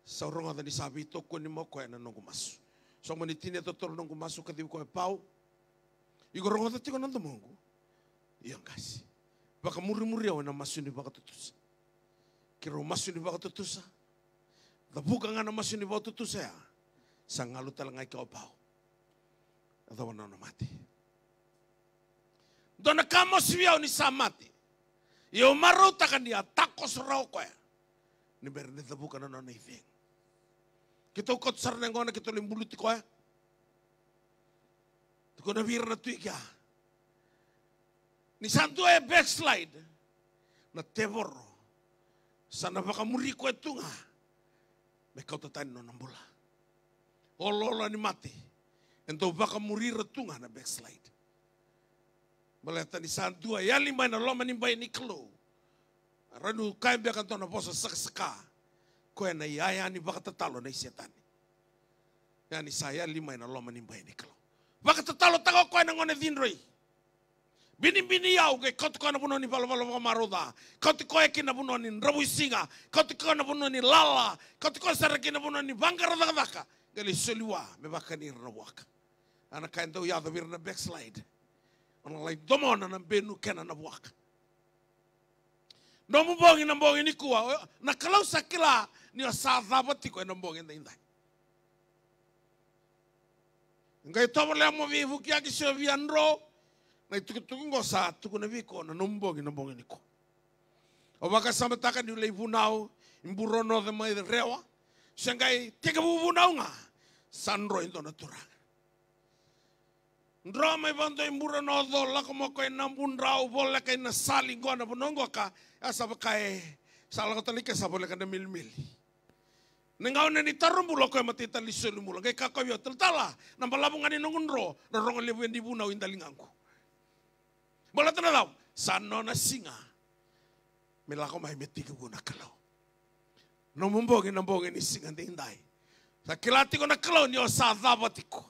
Sa rogoca ni sa veitokoni mai o koya na noqu masu. Sa mani tinia totolo noqu masu, kacivi koya, Pau, iko rogoca tiko na domoqu? Io qase. Vakamurimuri au ena masu ni vakatutusa. Keirau masu ni vakatutusa. Cavuka ga na masu ni vakatutusa ya, sa galu tale ga i ke o Pau. Yacova na nona mate. Dua na ka mosi vei au ni sa mate. Ia au marautaka ni a takoso rawa o koya ni bera ni cavuka na nona icegu. Keitou kauta sara na yaqona, keitou lai buluti koya. Tukuna vei ira na tui kea, ni sa dua e backslide, na tevoro sa na vakamuri koya tu ga me kauta tani na nona bula. Oloolo ni mate e dau vakamuri ira tu ga na backslide. Baleta ni sa dua e yali mai na loma ni bai ni Kalou. Rau kaya beka dua na vosa sakasaka, koya na iyaya ni vakatatalo nei Setani. Ia ni sa yali mai na loma ni bai ni Kalou, vakatatalotaka o koya na gone cidroi. Binibini iyau, qai kauti koya na vanua ni valavala vakamarau ca, kauti koya ki na vanua ni dravuisiga, kauti koya na vanua ni lala, kauti koya sara ki na vanua ni vaqara cakacaka. Qai lai soli vua me vakani ira na vuaka. A na ka e dau yaco vei ira na backslide. O na lai domona na benu kena na vuaka. Nomu bogi na bogi nikua, o, na Kalou sa kila ni o sa cava tiko ena bogi edaidai. Qai tovolea mo veivukiyaki se o via dro na itukutuku qo sa tukuna vei iko na nomu bogi na bogi nikua. Au vakasamataka niu lai vunau Iburo na oca mai Rewa. Se qai tekivu Vunau ga, sa dro e dua na turaga. Dro mai vakadua Iburo na oca, lako mai o koya i Nabudrau, voleka i Nasali qo, na vanua qo ka, a sa vaka e sa lako tale i ke sa voleka na Milimili. Na gauna ni taro bula o koya matai tale ni soli bula, qai kaya o koya vei au, talatala, na balavu ga ni noqu dro, na rogo levu yani i Vunau i daligaqu. Baleta na cava? Sa nona siga me lako mai me tekivu na Kalou. Nomu bogi na bogi ni siga daidai. Sa kila tiko na Kalou ni o sa cava tiko.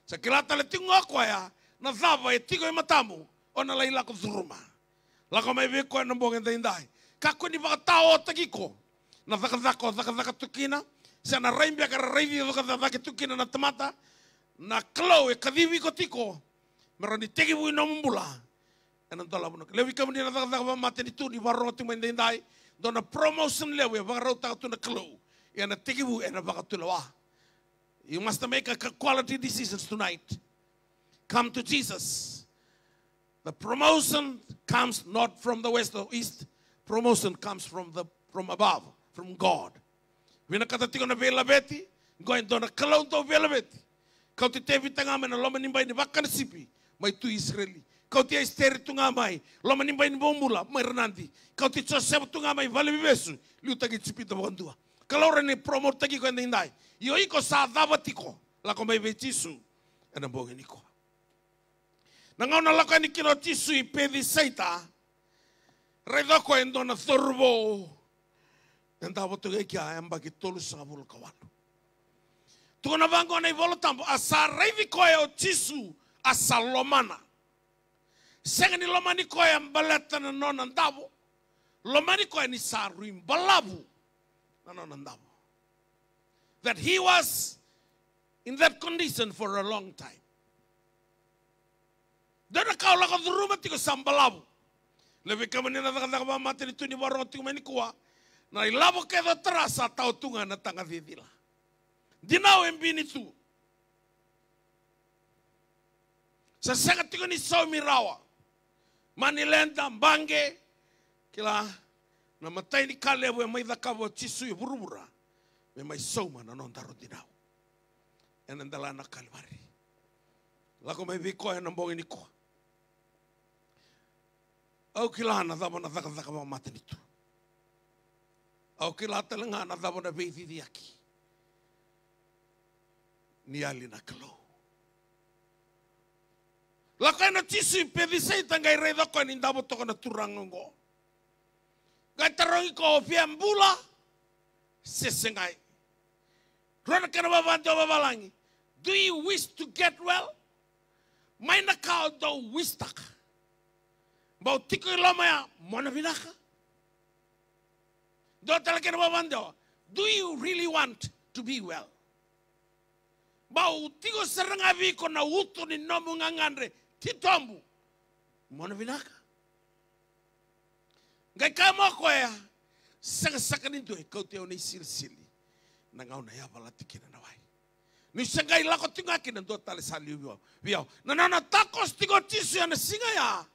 Sa kila tale tiko ga o koya na cava e tiko e matamu, o na lai lako curuma. Lako mai vei koya na bogi daidai. Kakua ni vakataotaki iko na cakacaka o cakacaka tu kina, se na rai beka era raici iko cakacaka tu kina na tamata. Na Kalou e kacivi iko tiko me rawa ni tekivu i nomu bula ena dolavu na Kalou. Levu i kemuni na cakacaka vakamatanitu ni vakarorogo tiko mai daidai, dua na promotion levu e vakarautaka tu na Kalou, ia na tekivu ena vakatulewa. You must make a quality decisions tonight. Come to Jesus. The promotion comes not from the west or east. Promotion comes from the, from above, from God. Vinakata tiko na veilaveti, qo e dua na Kalou dau veilaveti. Kauti Tevita ga mai na loma ni bai ni vakanasipi mai Tui Isireli. Kauti Esiteri tu ga mai loma ni bai ni bobula mai Ranadi. Kauti Josefa tu ga mai valeniveivesu, liutaki Ijipita vakadua. Kalou rawa ni promotetaki iko edaidai. Io, iko sa cava tiko? Lako mai vei Jisu ena bogi nikua. Na gauna lako yani kina o Jisu i Pecisaita, raica o koya e dua na cauravou e davo toka i kea e yabaki tolusagavulu ka walu. Tukuna vaqo na iVolatabu, a sa raici koya o Jisu, a sa lomana. Sega ni lomani koya baleta na nona davo. Lomani koya ni sa rui balavu na nona davo. That he was in that condition for a long time. Dua na ka o lako curuma tiko sa balavu. Levu i kemuni na cakacaka vakamatanitu ni vakarorogo tiko mai nikua, na ilavo kece o tara sa tao tu ga na taga cicila. Dinau e bini tu. Sa sega tiko ni saumi rawa. Mani leda, baqe, kila, na imatai ni ka levu e mai cakava o Jisu e vuravura me mai sauma na nodaru dinau ena dela na Kalivari. Lako mai vei koya ena bogi nikua. Au kila na cava na cakacaka vakamatanitu. Au kila tale ga na cava na veiciciyaki ni yali na Kalou. Lako yani o Jisu i Pecisaita, qai raica o koya ni davo toka na turaga oqo. Qai tarogi koya, o via bula se segai? Rua na kena vakadewa vavalagi. Do you wish to get well? Mai na ka o dau wishtaka. Bau tiko i loma ya, mona vinaka. Dua tale kena vakadewa. Do you really want to be well? Bau tiko sara ga vei iko na uto ni nomu gagadre titobu, mona vinaka. Qai kaya mai o koya, sega saka ni dua e kauti au na isilisili na gauna e yavalati kina na wai. Niu se qai lako tiko ga kina, dua tale sa liu vei au, vei au. Na nona takoso tiko o Jisu ena siga ya,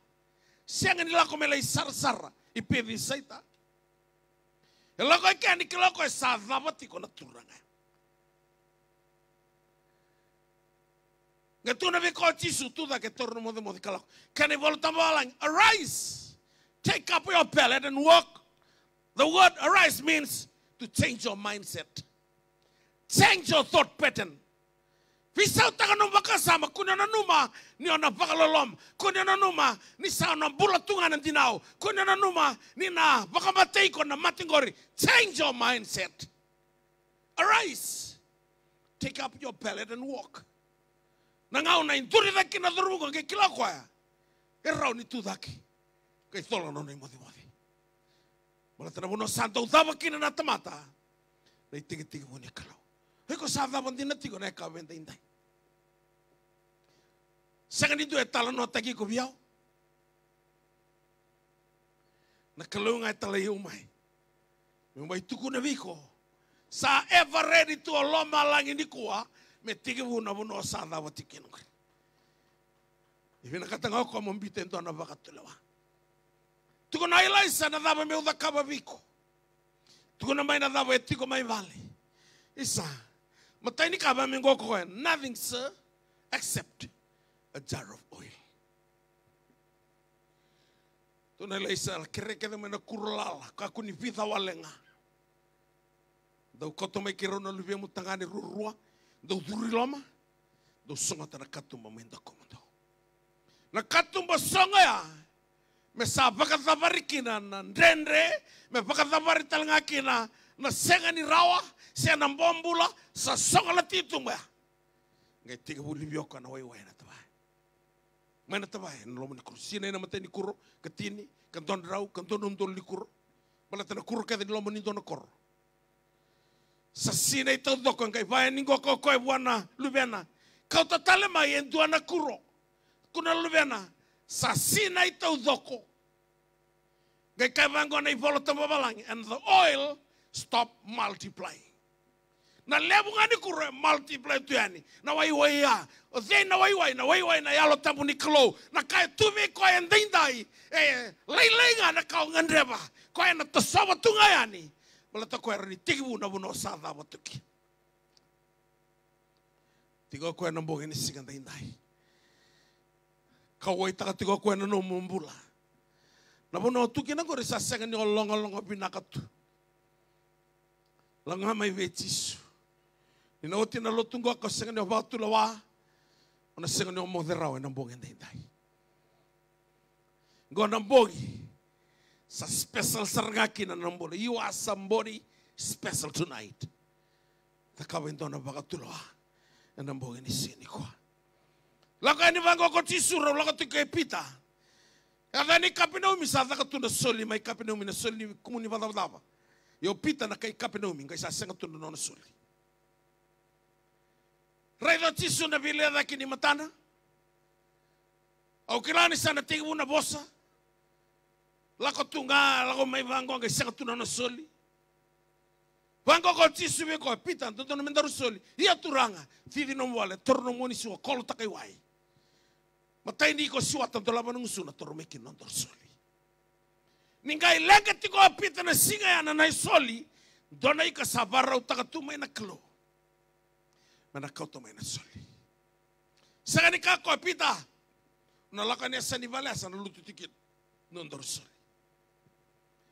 sega ni lako me lai sarasara i Pecisaita. E lako i kea ni kila o koya sa cava tiko na turaga. Qai tukuna vei koya o Jisu, tu cake, taura na mocemoce ka lako. Kena iVolatabu vavalagi, arise, take up your pallet and walk. The word arise means to change your mindset. Change your thought pattern. Veisautaka nomu vakasama, kua ni o nanuma ni o na vakaloloma, kua ni o nanuma ni sa na bula tu ga na dinau, kua ni o nanuma ni na vakamatei iko na mate qori. Change your mindset. Arise, take up your pallet and walk. Na gauna e duri cake kina na cauravou qo, qai kila o koya e rawa ni tu cake, qai cola na nona imocemoce. Baleta na vanua sa dau cava kina na tamata, na itekitekivu ni Kalou. O iko sa cava dina tiko ena yakavi edaidai? Sega ni dua e talanoataki iko vei au. Na Kalou ga e talai au mai meu mai tukuna vei iko, sa ever ready tu o lomalagi nikua me tekivu na vanua o sa cava tiko kina qori. E vinakata ga o koya mo biuta e dua na vakatulewa. Tukuna o Ilaisa, na cava meu cakava vei iko? Tukuna mai na cava e tiko mai vale. Isa. Matai ni ka vaya mai qo ko koya, nothing, sir, except a jar of oil. Tukuna o Ilaisa, kere kece mai na kuro lala, kakua ni vica wale ga. Dou kauta mai kei rau na luvemu tagane ruarua, dou curu i loma, dou sogota na katuba mai dakumudou. Na katuba sogo ya, me sa vakacavari kina na dredre, me vakacavari tale ga kina na sega ni rawa, se na bobula, sa sogo lati tu mai ya. Qai tekivu livia o koya na waiwai na tavaya. Mai na tavaya, ena loma ni kuro. Sinai na matai ni kuro, ka tini, ka dua na drau, ka dua na udolu ni kuro. Baleta na kuro kece ni loma ni dua na koro. Sa sinai taucoko, e qai vaya ni qo ko koya vua na luvena. Kauta tale mai e dua na kuro. Kua na luvena, sa sinai taucoko. Qai kaya vaqo na iVola Tabu vavalagi, and the oil stop multiplying. Na levu ga ni kuro e multiply tu yani. Na waiwai ya. O cei na waiwai? Na waiwai na Yalo Tabu ni Kalou. Na ka e tu vei koya e daidai. E lailai ga na ka o gadreva. Koya na tosova tu ga yani. Baleta koya era ni tekivu na vanua sa cava tu kina. Tiko o koya na bogi ni siga daidai. Kauwaitaka tiko o koya na nomu bula. Na vanua o tu kina qori sa sega ni o logaloga vinaka tu. Laga mai vei Jisu. Ni na oti na lotu qo ka o sega ni o vakatulewa, o na sega ni o moce rawa ena bogi daidai. Qo na bogi sa special sara ga kina na bula. You are somebody special tonight. Cakava e dua na vakatulewa ena bogi ni siga nikua. Lako yani vaqo ko Jisu, rau lako tiko kei Pita. Yaca ni Kapenaumi, sa caka tu na soli mai Kapenaumi, na soli ni kumuni vakacavacava. Ia o Pita na kai Kapenaumi, qai sa sega tu na nona soli. Raica o Jisu na veilecayaki ni matana. Au kila ni sa na tekivu na vosa. Lako tu ga, lako mai vaqo, qai sega tu na nona soli. Vaqo ko Jisu vei koya, Pita, dodonu me daru soli. Ia Turaga, cici nomu wale, taura nomu gaunisua, kolotaka i wai. Matai ni ika o siwata, dolava na gusuna, taura mai kina nodaru soli. Ni qai leqa tiko o Pita na siga ya na nona soli, dua na ika sa vakarautaka tu mai na Kalou me na kauta mai na soli. Sega ni kaya o Pita, o na lako yani e yasa ni vale, sa na lutu tiko kina nodaru soli.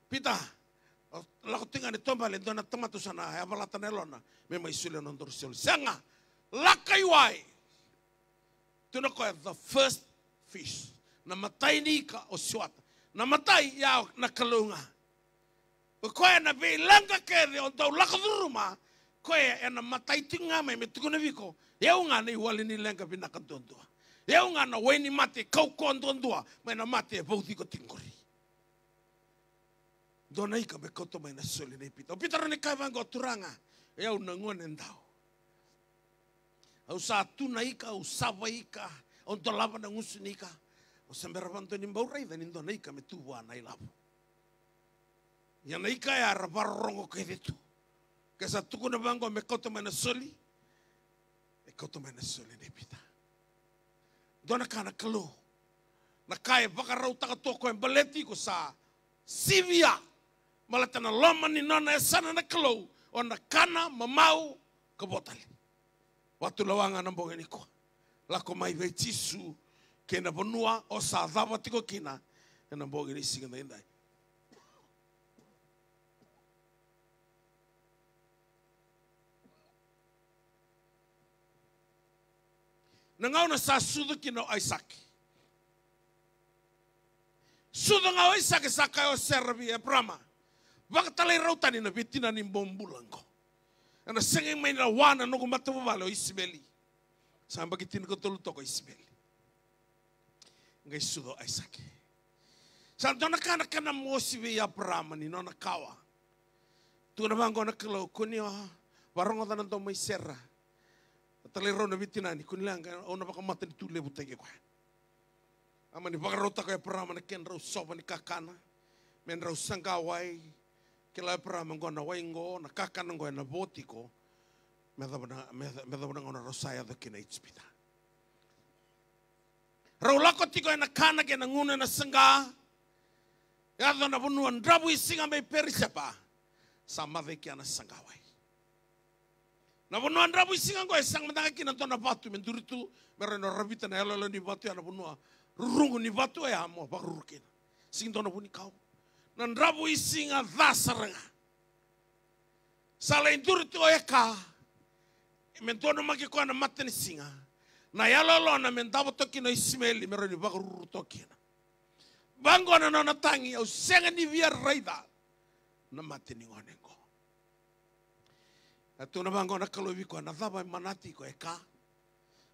Pita, o lako tiko ga ni taubale, dua na tamata sa na yavalata na yalona me mai solia nodaru soli. Sega, lako i wai. Tukuna o koya the first fish. Na matai ni ika o siwata. Na matai ya na Kalou ga. O koya na veileqa kece o dau lako curuma, koya ena matai tiko ga mai me tukuna vei iko, o yau ga na iwali ni leqa vinaka duadua. O yau ga na wainimate kaukauwa duadua mai na mate e vauci iko tiko qori. Dua na ika me kauta mai na soli nei Pita. O Pita rawa ni kaya vaqo, Turaga, o yau na gonedau. Au sa tu na ika, au sava ika, au dolava na gusu ni ika. Au se bera vakadua ni bau raica ni dua na ika me tu vua na ilavo. Ia na ika ya era vakarorogo kece tu. Ke sa tukuna vaqo me kauta mai na soli, e kauta mai na soli nei Pita. Dua na ka na Kalou, na ka e vakarautaka tu o koya e baleti iko sa sivia. Baleta na loma ni nona yasana na Kalou, o na kana, mamau, ka vo tale. Vakatulewa ga na bogi nikua. Lako mai vei Jisu kei na vanua o sa cava tiko kina ena bogi ni siga daidai. Na gauna sa sucu kina o Aisake. Sucu ga o Aisake, sa kaya o Sera vei Eparama, vakatalairawatani na veitinani bobula qo. Ena sega mai na wa na noqu matavuvale o Isimeli. Sa yabaki tinikatolu toka o Isimeli. Qai sucu o Aisake. Sa dua na ka na kena mosi vei Eparama ni nona kawa. Tukuna vaqo na Kalou, kua ni o vakarogoca na domo i Sera. Talai rau na veitinani, kua ni leqa, au na vakamatanitu levutaki koya. A mani vakarautaka o Eparama na kedrau sova ni kakana me drau saqa wai. Kila o Eparama, qo na wai qo, na kakana qo ena vo tiko me yacova na, me, me yacova na gauna rau sa yaco kina i Ijipita. Rau lako tiko ena kana kei na gunu ena saqa. Yaco na vanua dravuisiga mai Perisepa. Sa maca i kea na saqawai. Na vanua dravuisiga oqo e sega mada ga kina dua na vatu me duri tu me rawa ni ravita na yaloyalo ni vatu ya, na vanua rurugu ni vatu ya mo vakaruru kina. Sega ni dua na vunikau. Na dravuisiga ca sara ga. Sa lai duri tu o Eka me donumaki koya na matanisiga. Na yaloyalona me davo toka kina o Isimeli me rawa ni vakaruru toka kina. Vaqo na nona tagi, au sega ni via raica na mate ni gone oqo. A tukuna vaqo na Kalou vei koya, na cava e manati iko, Eka?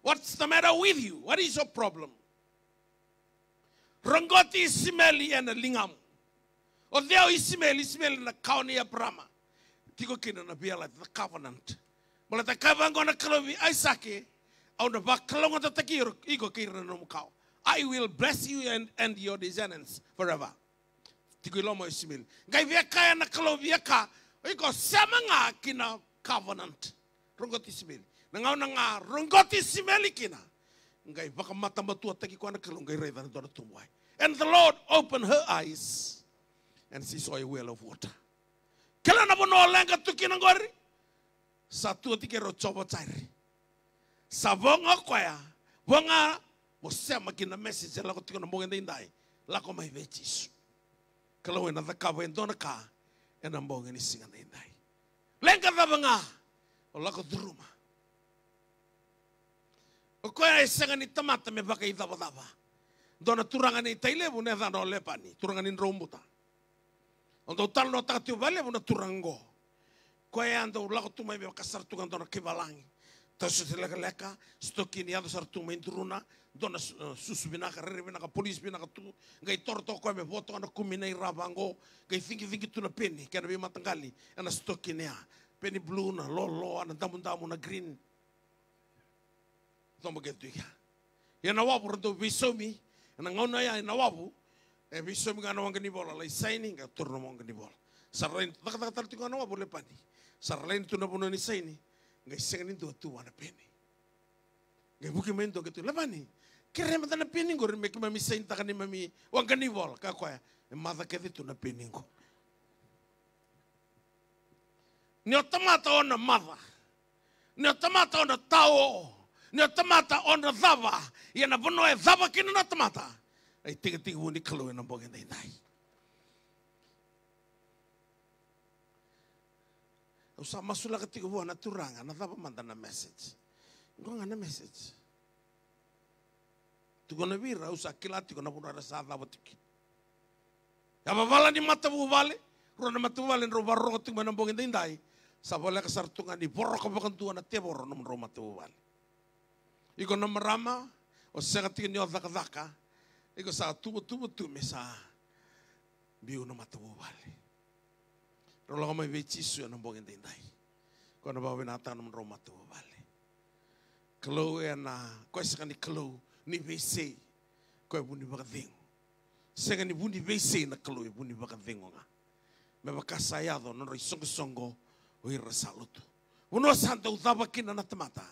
What's the matter with you? What is your problem? Roqoti Isimeli ena ligamu. O cei o Isimeli? Isimeli na kawa nei Eparama. Tiko kina na veiyalayalati, the covenant. Baleta kaya vaqo na Kalou vei Aisake, au na vakalougatataki iko kei ira na nomu kawa. I will bless you and, and your descendants forever. Tiko i loma o Isimeli. Qai via kaya na Kalou vei Eka, iko sema ga ki na covenant. Roqoti Isimeli. Na gauna ga roqoti Isimeli kina, qai vakamatamatuataki koya na Kalou, qai raica na dua na tubu wai. And the Lord opened her eyes and she saw a well of water. Kila na vanua o leqa tu kina qori? Sa tu oti kei rau Jehovah Jireh. Sa vo ga o koya, vo ga mo sema ki na message e lako tiko na bogi daidai. Lako mai vei Jisu. Kalou ena cakava e dua na ka ena bogi ni siga daidai. Leqa cava ga o lako curuma. O koya e sega ni tamata me vakaicavacava. Dua na turaga nei Tailevu na yacana o Lepani, turaga ni Draubuta. Au dau talanoataka tiko vakalevu na turaga oqo. Koya e dau lako tu mai me vakasara tu ga dua na kaivalagi. Tau sote lekaleka, sitoki ni yaco sara tu mai duruna, dua na su-, e, susu vinaka, rere vinaka, polisi vinaka tu, qai toro toka koya me vo toka na kumi na irava oqo, qai cigicigi tu na peni, kei na veimataqali, ena sitoki ni ya. Peni blue, na loaloa, na damudamu, na green. Coba kece tu i kea. Ia na wavu ra dau veisaumi. Ena gauna ya ena wavu e veisaumi ga na waqa ni vola, lai saini, qai tauri na waqa ni vola. Sa ra lai cakacaka tale tiko ga na wavu o Lepani. Sa ra lai tu na vanua ni saini, qai sega ni dua tu vua na peni. Qai vuki mai dua qai tu, Lepani, kerea mada na peni qori me keimami sainitaka neimami waqa ni vola. Kaya koya, e maca kece tu na peni qo. Ni o tamata o na maca. Ni o tamata o na tao. Ni o tamata o na cava. Ia na vanua e cava kina na tamata, na itekitekivu ni Kalou ena bogi daidai. Au sa masulaka tiko vua na turaga, na cava mada na message. Qo ga na message. Tukuna vei ira, au sa kila tiko na vanua era sa cava tiko kina. Yavavala ni matavuvale, rua na matavuvale drau vakarorogo tiko mai na bogi daidai. Sa voleka sara tu ga ni voroka vakadua na tevoro nomudrau matavuvale. Iko na marama, o sega tiko ni o cakacaka, iko sa tuvatuva tu me sa biu na matavuvale. Drau lako mai vei Jisu ena bogi daidai. Ko na vakavinakataka nomudrau matavuvale. Kalou ena, koya sega ni Kalou ni veisei. Koya vu ni vakacegu. Sega ni vu ni veisei na Kalou, e vu ni vakacegu ga. Me vaka sa yaco nodra isoqosoqo o ira sa lutu. Vanua sa dau cava kina na tamata,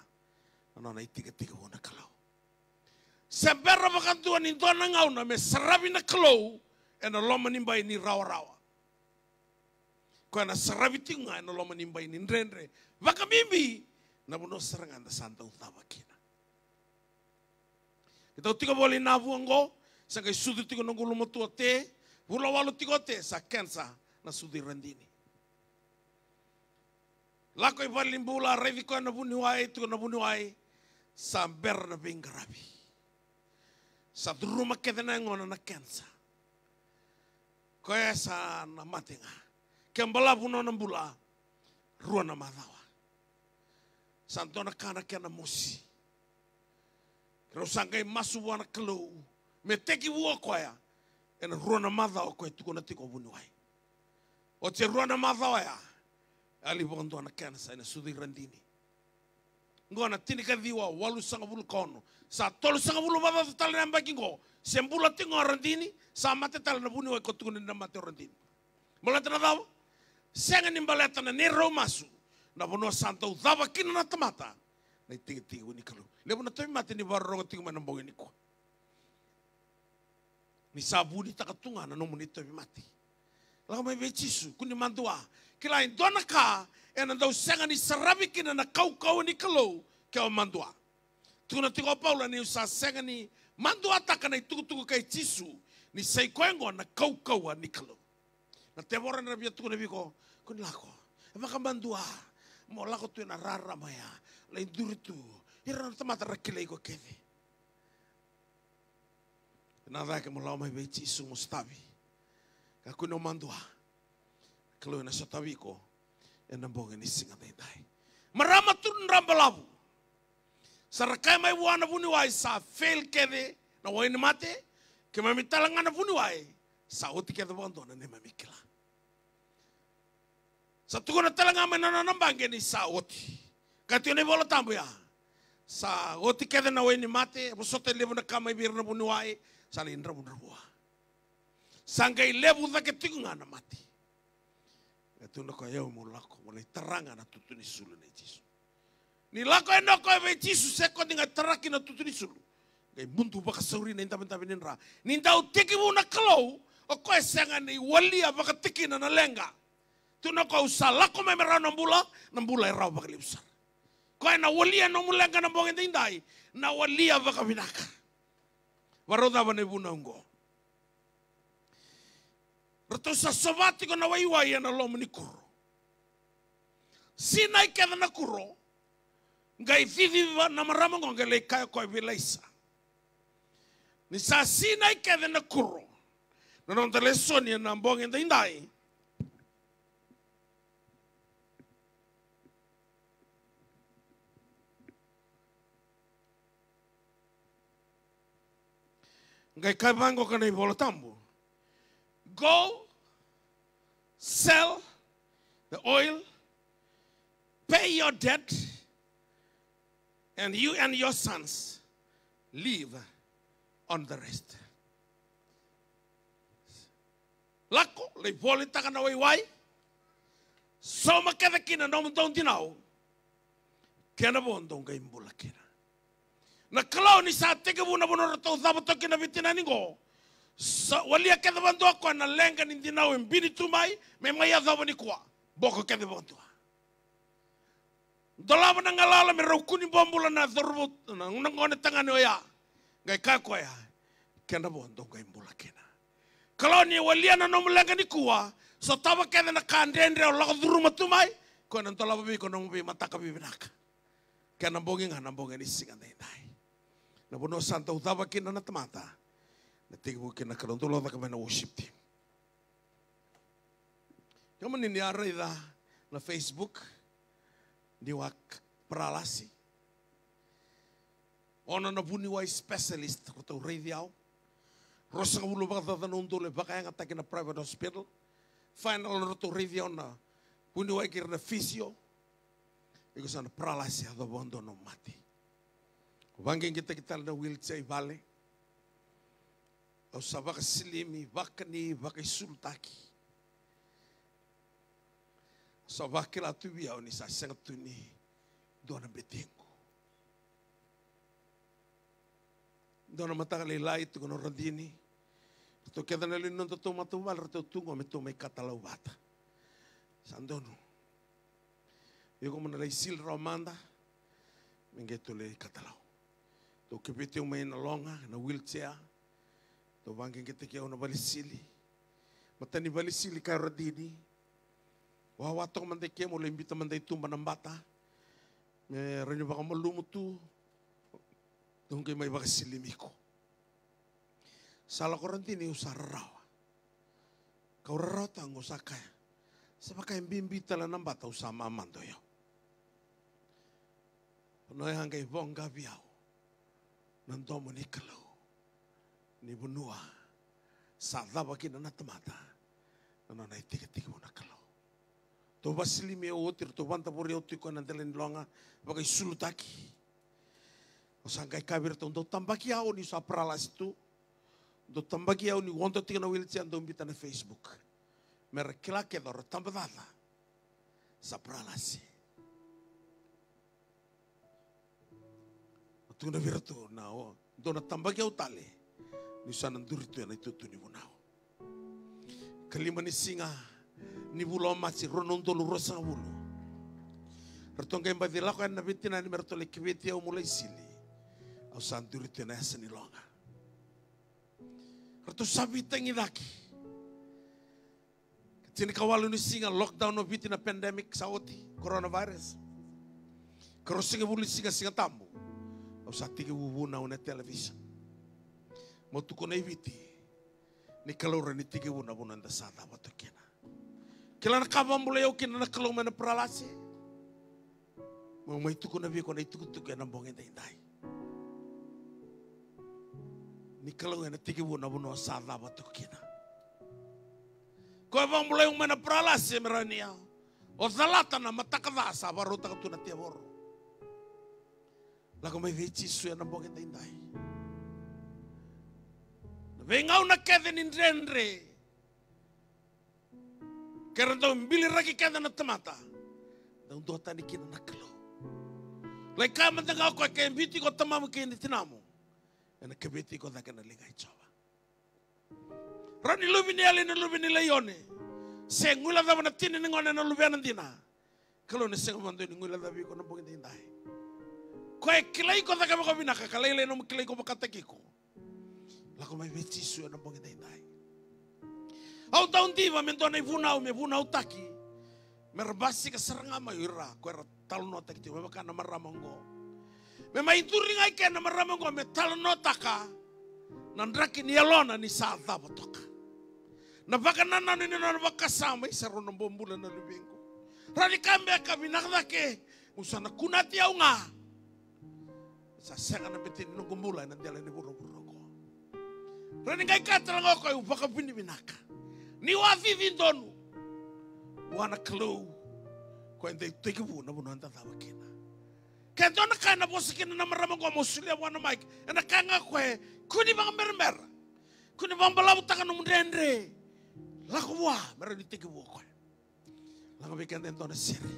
na nona itekitekivu na Kalou. Se bera vakadua ni dua na gauna me saravi na Kalou ena loma ni bai ni rawarawa. Koya na saravi tiko ga ena loma ni bai ni dredre. Vakabibi na vanua sara ga eda sa dau cava kina. Keitou tiko voli na vua oqo, sa qai sucu tiko noqu ulumatua o Te, vula walu tiko o Te, sa kenisa na sucu i radini. Lako i valenibula, raici koya na vuniwai, tiko na vuniwai, sa bera na veiqaravi. Sa curuma kece na yagona na kenisa. Koya sa na mate ga. Ke balavu nona bula, rua na macawa. Sa dua na ka na kena mosi. Rau sa qai masu vua na Kalou me tekivu o koya ena rua na macawa o koya e tukuna tiko o vuniwai. Oti e rua na macawa oya, e yali vakadua na kenisa ena sucu i radini. Oqo na tinikaciwa walusagavulu ka ono. Sa tolusagavulu vakacaca tale na yabaki oqo se bula tiko ga o radini, sa mate tale na vuniwai ko tukuna ni na mate o radini. Baleta na cava? Sega ni baleta na neirau masu. Na vanua sa dau cava kina na tamata, na itekitekivu ni Kalou. Levu na tauvimate ni vakarorogo tiko mai na bogi nikua. Ni sa vunitaka tu ga na nomuni tauvimate. Lako mai vei Jisu, kua ni madua. Kila e dua na ka ena dau sega ni saravi kina na kaukauwa ni Kalou ke o madua. Tukuna tiko o Paula niu sa sega ni maduataka na itukutuku kei Jisu, ni sa i koya oqo na kaukauwa ni Kalou. Na tevoro ena via tukuna vei iko, ko ni lako, e vakamadua, mo lako tu ena rarama ya, lai duri tu, ira na tamata ra kilai iko kece. Na cake mo lako mai vei Jisu mo sotavi. Kakua ni o madua. Kalou ena sotavi iko ena bogi ni siga daidai. Marama, turaga balavu, sa ra kaya mai vua na vuniwai sa fail kece na wainimate. Keimami tale ga na vuniwai sa oti kece vakadua na neimami kila. Sa tukuna tale ga mai na nona baqe ni sa oti. Ka tiko na iVola Tabu ya, sa oti kece na wainimate, vosota e levu na ka mai vei ira na vuniwai, sa lai dravudravua. Sa qai levu cake tiko ga na mate. E tukuna o koya, au meu lako, meu lai tara ga na tutu ni sulu nei Jisu. Ni lako yani o koya vei Jisu, se koya ni qai tara kina na tutu ni sulu, qai mudu vakasauri na idavedave ni dra. Ni dau tekivu na Kalou, o koya e sega ni walia vakatikina na leqa. Tukuna o koya, au sa lako mai me rawa na bula, na bula e rawa vakalevu sara. Koya ena walia nomu leqa na bogi daidai, na walia vakavinaka. Varau cava na ivunau oqo? Ratou sa sova tiko na waiwai ena loma ni kuro. Sinai kece na kuro, qai ciciva na marama oqo, qai lai kaya o koya vei Ilaisa. Ni sa sinai kece na kuro, na noda lesoni ena bogi daidai. Qai kaya vaqo na iVola Tabu: Go, sell the oil, pay your debt, and you and your sons live on the rest. Lako, lai volitaka na waiwai, sauma kece kina na nomudou dinau, kena vo dou qai bula kina. Na Kalou ni sa tekivu na vanua ratou cava toka kina na veitinani qo, sa walia kece vadua o koya na leqa ni dinau e bini tu mai, me mai yacova nikua. Boko kece vadua. Dolava na galala me rau kua ni bobula na cauravou, na, na gone tagane oya. Qai kaya o koya, kena vo dou qai bula kina. Kalou ni walia na nomu leqa nikua, sotava kece na ka dredre o lako curuma tu mai, koya na dolava vei iko na nomu veimataka vivinaka. Kena bogi ga na bogi ni siga daidai. Na vanua sa dau cava kina na tamata, na tekivu kina na Kalou. Dou lako cake mai na worship team. Kemuni ni a raica na Facebook, niu a paralasi. Ono na vuniwai specialist ratou raici au. Ruasagavulu vakacaca na udolu e vakayagataki na private hospital. Final ratou raici au na vuniwai kei ira na physio. Iko sa na paralasi, yacova dua na mate. Vaqeqetaki tale na wheelchair i vale. Au sa vakasilimi, vakani, vakaisulutaki. Au sa vakila tu vei au ni sa sega tu ni dua na betequ. Dua na mataka lailai, tukuna o Radini, ratou kece na lewe ni nodatou matavuvale ratou tu qo me tou mai katalau vata. Sa donu. Iko mo na lai sili rawa mada me qai tou lai katalau. Tou keveti au mai na loga, na wheelchair. Tou vaqeqetaki au na valesili. Mata ni valesili, kaya o Radini, wawa toka mada i ke, mo lai biuta mada i tuba na bata me rawa ni vakamalumu tu. Tou qai mai vakasilimi iko. Sa lako o Radini, au sa rarawa. Kau rarawataka, au sa kaya, sa vaka e bibi tale na bata, au sa mamada o yau. Vanua ya qai voqa vei au na domo ni Kalou. Ni vanua sa cava kina na tamata, na nona itekitekivu na Kalou. Tou vasilimi au oti, ratou vadavori au tiko ena dela ni loga, vakaisulutaki. Au sa qai kaya vei iratou, dou tabaki au niu sa paralasi tu. Dou tabaki au niu odo tiko na wheelchair, dou biuta na Facebook. Me ra kila kece o ira tabacakacaka sa paralasi. Au tukuna vei iratou, na, o, dou na tabaki au tale niu sa na duri tu ena itutu ni vunau. Kalima ni siga, ni vula o Maji, rua na udolu ruasagavulu. Ratou qai baci lako yani na veitinani me ratou lai keveti au meu lai sili. Au sa duri tu ena yasa ni loga. Ratou sa veitagicaki. Tinikawalu ni siga lockdown o Viti na pandemic sa oti, coronavirus. Ka ruasagavulu ni siga, Siga Tabu. Au sa tekivu vunau ena television. Meu tukuna i Viti ni Kalou rawa ni tekivu na vanua eda sa cava tu kina. Kila na ka vakabulai au kina na Kalou mai na paralasi. Meu mai tukuna vei iko na itukutuku ena bogi edaidai. Ni Kalou ena tekivu na vanua sa cava tu kina. Koya vakabulai au mai na paralasi me rawa ni o calata na mataka ca sa vakarautaka tu na tevoro. Lako mai vei Jisu ena bogi edaidai. Na veigauna kece ni dredre ke ra dau biliraki keda na tamata, dau duatani kina na Kalou. Lai kaya mada ga o koya, ke biuti iko tamamu kei na tinamu, ena keveti iko cake na liga i Jiova. Rawa ni luve ni yali na luve ni laione, se guilecava na tina ni gone na luvena dina. Kalou ena sega vakadua ni guilecavi iko na bogi edaidai. Koya e kilai iko cake vakavinaka ka lailai nomu kilai iko vakataki iko. Lako mai vei Jisu ena bogi edaidai. Au dau diva me dua na ivunau me vunautaki, me ra basika sara ga mai o ira ko era talanoataki tiko, me vaka na marama oqo. Me mai curu ga i ke na marama oqo me talanoataka na draki ni yalona ni sa cava toka. Na vakanananu ni nona vakasama, isa, rau na bobula na luvequ. Rawa ni ka beka vinaka cake, au sa na kunati au ga. Sa sega na bete ni noqu bula ena dela ni vuravura oqo. Rawa ni qai kaya tale ga o koya, au vakavinavinaka niu a cici donu vua na Kalou, koya e dau tekivu na vanua eda cava kina. Ke dua na ka ena vosa kina na marama oqo, mo solia vua na mike, ena kaya ga o koya, kua ni vakaberabera, kua ni vakabalavutaka nomu dredre. Lako vua, me rawa ni tekivu o koya. Laga vei keda e dua na sere.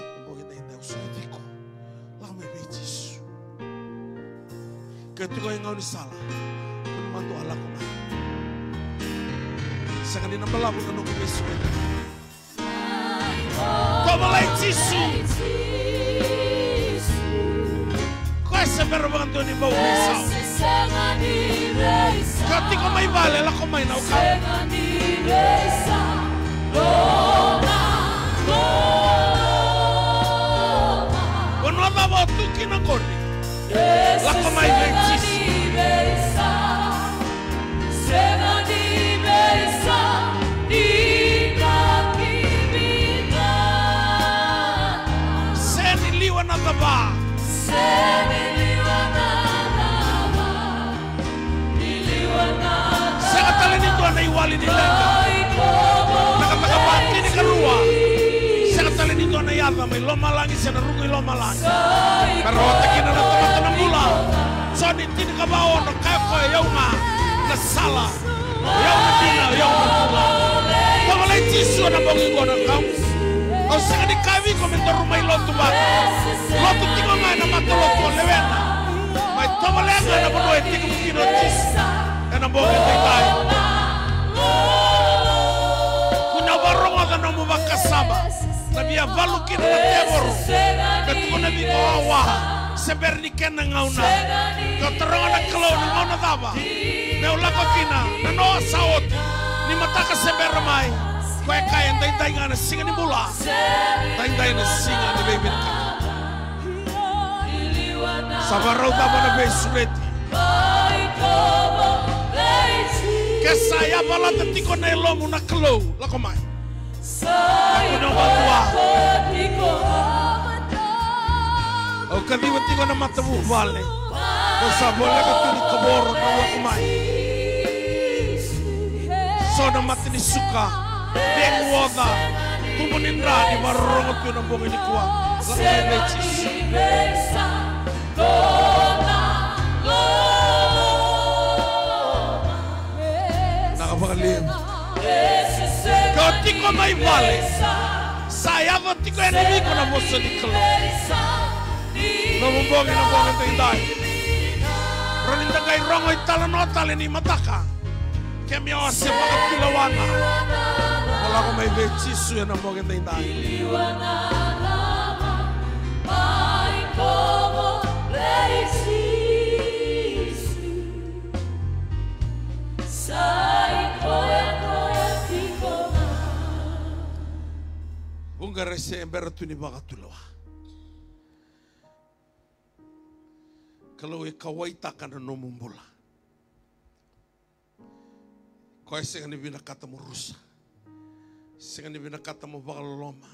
Na bogi edaidai au sureti iko. Lako mai vei Jisu. Ke tiko e gaunisala, kua ni madua, lako mai. Sega ni na balavu na noqu veisureti. Tovolei Jisu. Koya se bera vakadua ni bau veisau. Ke o tiko mai vale, lako mai na wekaqu. Vanua cava o tu kina qori, lako mai vei Jisu. Se ni liwa na cava. Sega tale ni dua na iwali ni leqa. Takataka va tinikarua. Sega tale ni dua na yaca mai lomalagi se na ruku i lomalagi. Me rawata kina na tamata na bula. Joni tinikava ono, kaya o koya, o yau ga na sala, o yau na dina, o yau na bula. Tovolei Jisu ena bogi qo na wekaqu. Au sega ni kaya vei iko me daru mai lotu vata. Lotu tiko ga ena matalotu o lewena. Mai tovolea ga na vanua e tekivu kina o Jisu ena bogi edaidai. Kua ni o vakarogoca nomu vakasama. Na via valu kina na tevoro. Ka tukuna vei iko, awa, se bera ni kena gauna. Ka taroga na Kalou, na gauna cava meu lako kina, na noa sa oti, ni mataka se bera mai. Koya e kaya, edaidai ga na siga ni bula. Edaidai na siga ni veivinakati. Sa vakarau cava na veisureti? Ke sa yavalata tiko na yalomu na Kalou, lako mai. Kakua ni o vakadua. Au kaciva tiko na matavuvale. Au sa voleka tu ni kavoro na lako mai. So na mata ni suka, vegu oca, tubu ni dra ni vakarorogo tu na bogi nikua. Lako mai vei Jisu. Vinaka vakalevu. Ke o tiko mai vale, sa yaco tiko yani vei iko na vosa ni Kalou. Na bogi, na bogi edaidai. Rawa ni da qai rogo italanoa tale ni mataka. Kemia, o se vakatulewa ga. O Lako mai vei Jisu ena bogi edaidai. Vuqa ra se bera tu ni vakatulewa. Kalou e kauwaitaka na nomu bula. Koya e sega ni vinakata mo rusa. Sega ni vinakata mo vakaloloma.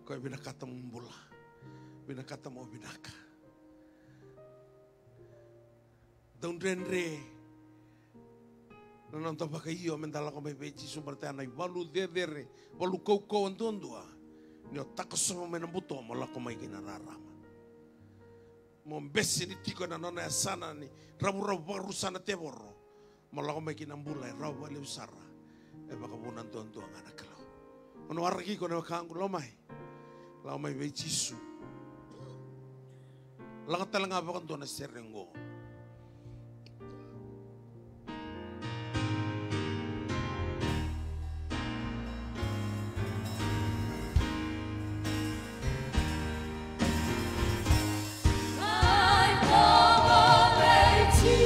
Koya e vinakata mo bula. Vinakata mo vinaka. Dau dredre na noda vakaio meda lako mai vei Jisu, baleta na ivalu cecere, valu kaukauwa duadua ni o takosova mai na buto mo lako mai ki na rarama. Mo bese ni tiko ena nona yasana ni ravuravu vakarusa na tevoro, mo lako mai ki na bula e rawa vakalevu sara. E vakavuna duadua ga na Kalou. O na waraki iko na wekaqu, lako mai. Lako mai vei Jisu. Laga tale ga vakadua na sere oqo.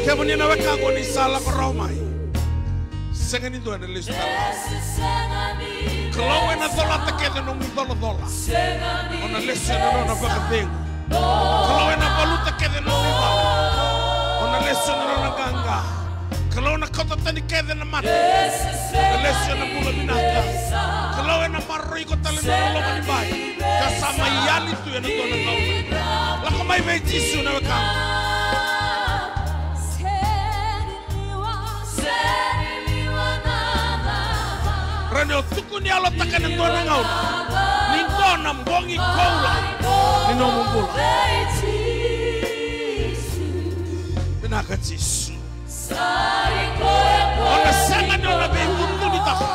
Kemuni na wekaqu ni sa lako rawa mai. Sega ni dua ena lesu tale. Kalou ena colata kece nomu icolacola. O na lesu ena nona vakacegu. Kalou ena valuta kece nomu icolacola. O na lesu ena nona qaqa. Kalou na kauta tani kece na mate. O na lesu ena bula vinaka. Kalou ena maroroi iko tale ena loma ni bai. Ka sa mai yali tu ena dua na gauna. Lako mai vei Jisu na wekaqu. Rawa ni o tukuni yalotaka ena dua na gauna ni dua na bogi koula ni nomu bula. Vinaka Jisu. O na sega ni o na veivutuni taka.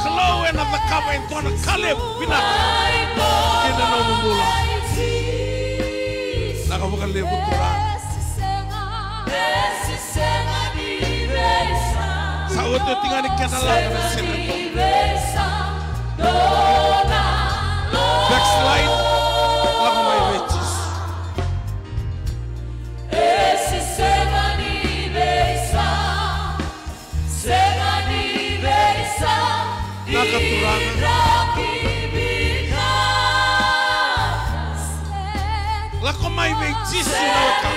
Kalou ena cakava e dua na ka levu vinaka ki na nomu bula. Vinaka vakalevu Turaga. Sa otioti ga ni kena laga na sere. Backslide, lako mai vei Jisu. Vinaka Turaga. Lako mai vei Jisu na wekaqu.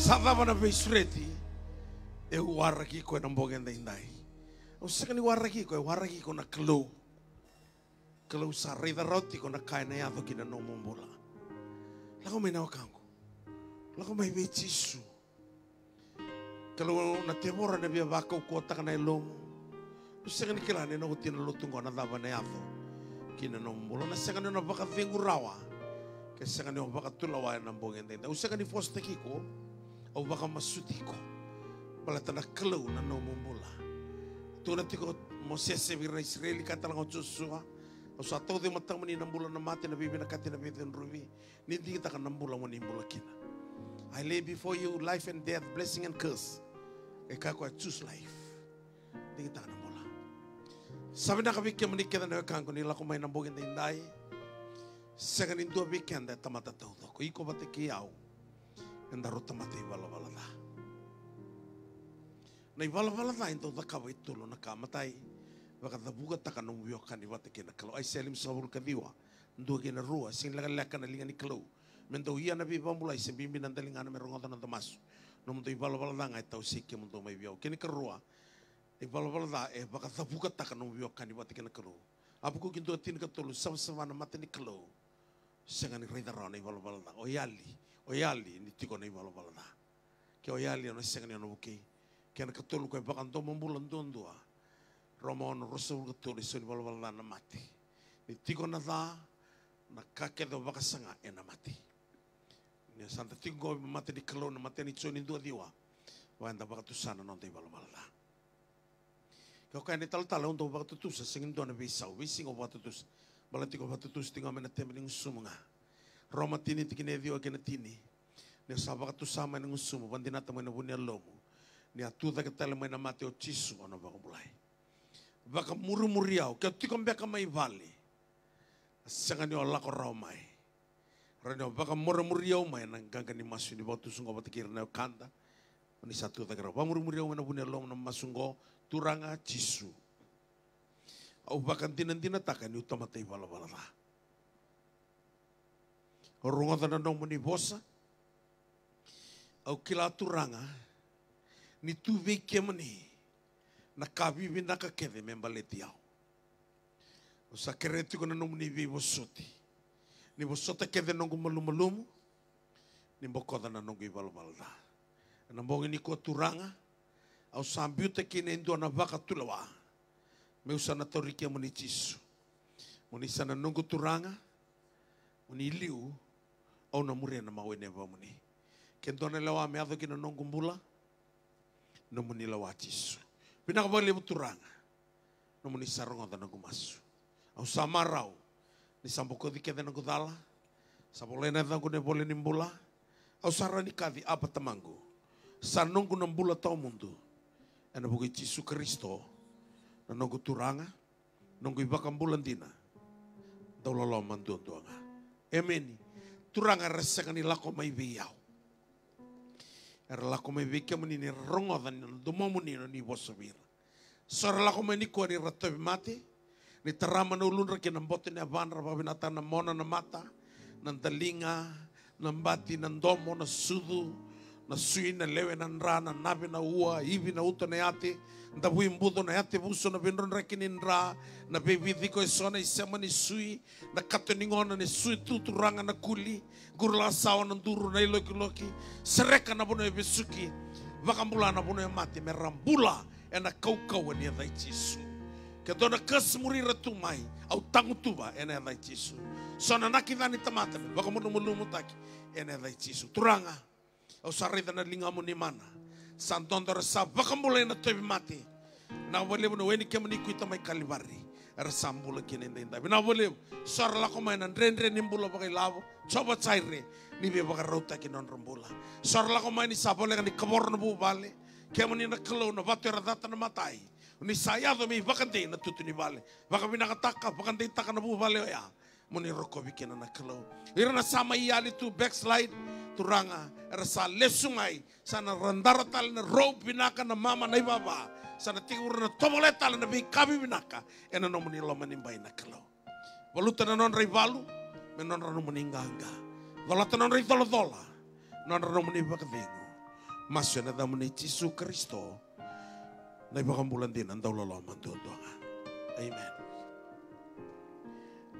Sa cava na veisureti? Au waraki iko ena bogi edaidai. Au sega ni waraki iko, e waraki iko na Kalou. Kalou sa raica rawa tiko na ka ena yaco ki na nomu bula. Lako mai na wekaqu. Lako mai vei Jisu. Kalou, na tevoro ena via vakaukauwataka na yalomu. Au sega ni kila ni na oti na lotu oqo na cava ena yaco ki na nomu bula. Na sega ni o na vakacegu rawa ke sega ni o vakatulewa ena bogi edaidai. Au sega ni vosataki iko. Au vakamasuti iko. Baleta na Kalou na nomu bula. Tukuna tiko o Mosese vei ira na Isireli, kaya tale ga o Josua, au sa tauca e matamuni na bula, na mate, na veivinakati, na veicudruvi. Ni digitaka na bula mo ni bula kina. I lay before you life and death, blessing and curse. E kaya o koya, choose life. Digitaka na bula. Sa vinaka vei kemuni kece na wekaqu ni lako mai na bogi edaidai. Sega ni dua vei keda e tamata taucoko. Iko vata kei au edaru tamata ivalavala ca. Na ivalavala ca e dau cakava e tolu na ka. Matai, vakacavukataka nomu veiwekani vata kei na Kalou. Aisea limasagavulu ka ciwa, dua kei na rua. Sega ni lekaleka na liga ni Kalou me dau ia na veivakabulai, se bibi na daligana me rogoca na noda masu. Nomudou ivalavala ca ga e tawasei kemudou mai vei au. Kena ikarua, na ivalavala ca e vakacavukataka nomu veiwekani vata kei na Kalou. Apakuki dua tinikatolu, savasava na mata ni Kalou. Sega ni raica rawa na ivalavala ca. O yali, o yali ni tiko na ivalavala ca. Ke o yali, o na sega ni o na vukei. Kena ikatolu, o koya e vakadomobula duadua. Roma ono, ruasagavulu ka tolu, e so ni valavala ca na mate. Ni tiko na ca, na ka kece o vakasaga ena mate. Ni sa da tiko qo ena mata ni Kalou, na mata ni Joni dua ciwa, va eda vakatusa na noda ivalavala ca. Dou kaya na italatala, au dau vakatutusa, sega ni dua na veisau, veisiga au vakatutusa. Baleta tiko vakatutusa tiko ga mai na tebe ni gusumu ga. Roma tini tikina e ciwa kei na tini. Ni sa vakatusa mai na gusumu, vakadinata mai na vu ni yalomu. Ni a tu cake tale mai na mate o Jisu, o na vakabulai. Vakamurimuri au, ke o tiko beka mai vale. Sega ni o lako rawa mai. Rawa ni o vakamurimuri au mai ena qaqa ni masu ni vakatusa oqo vata kei ira na wekada. Ni sa tu cake rawa. Vakamurimuri au mai na vu ni yalomu na masu oqo, Turaga Jisu. Au vakadinadinataka niu tamata ivalavala ca. Au rogoca na nomuni vosa. Au kila Turaga, ni tu vei kemuni na ka vivinaka kece me baleti au. Au sa kerea tiko na nomuni veivosoti. Ni vosota kece noqu malumalumu, ni bokoca na noqu ivalavala ca. Ena bogi nikua Turaga, au sa biuta kina e dua na vakatulewa. Meu sa na tauri kemuni Jisu. Moni sa na noqu Turaga, moni liu, au na muria na mawe ni yavamuni. Ke dua na lewa me yaco kina noqu bula, nomuni lewa Jisu. Vinaka vakalevu Turaga. Nomuni sa rogoca noqu masu. Au sa marau ni sa bokoci kece noqu cala. Sa volai na yacaqu na ivola ni bula. Au sa rawa ni kaci Aba Tamaqu. Sa noqu na bula tawamudu. Ena vuku i Jisu Karisito, na noqu Turaga, noqu iVakabula dina, dau loloma duadua ga. Emeni. Turaga era sega ni lako mai vei au. Era lako mai vei kemuni ni ra rogoca na domomuni na ni vosa vei ira. So era lako mai nikua ni ra tauvimate, ni tarama na uludra kei na boto ni yavadra, vakavinakataka na mona, na mata, na daliga, na bati, na domo, na sucu, na sui, na lewe, na dra, na nave, na ua, ivi, na uto, na yate, davui buco, na yate vuso, na veidrodraki ni dra, na veiviciko eso, na isema ni sui, na kato ni gona, na sui tu, turaga, na kuli, qurulasawa, na duru, na ilokiloki, sereka na vanua e vesuki, vakabula na vanua e mate, me ra bula ena kaukauwa ni yaca i Jisu. Ke dua na curse muri ira tu mai, au tagutuva ena yaca i Jisu. So na nakita ni tamata me vakamalumalumutaki ena yaca i Jisu. Turaga, au sa raica na ligamuni mana. Sa dodo era sa vakabulai na tauvimate. Vinaka vakalevu na we ni kemuni kuita mai Kalivari. Era sa bula kina edaidai. Vinaka vakalevu. So era lako mai na dredre ni bula vakailavo. Jiova Jaire, ni veivakarautaki na nodra bula. So era lako mai ni sa voleka ni kavoro na vuvale. Kemuni na Kalou na vatu era cata na matai. Ni sa yaco me ivakadei na tutu ni vale. Vakavinakataka, vakadeitaka na vuvale oya. Moni rokovi kina na Kalou. Ira na sa mai yali tu, backslide, Turaga, era sa lesu mai. Sa na radara tale na rope vinaka, na mama, na ivava. Sa na tekivu ira na tovolea tale na veika vivinaka. Ena nomuni loma ni bai na Kalou. Valuta na nodra ivalu me nodra nomuni qaqa. Colata na nodra icolacola, nodra nomuni vakacegu. Masu ena yacamuni Jisu Karisito, na iVakabula dina, dauloloma duadua ga. Amen.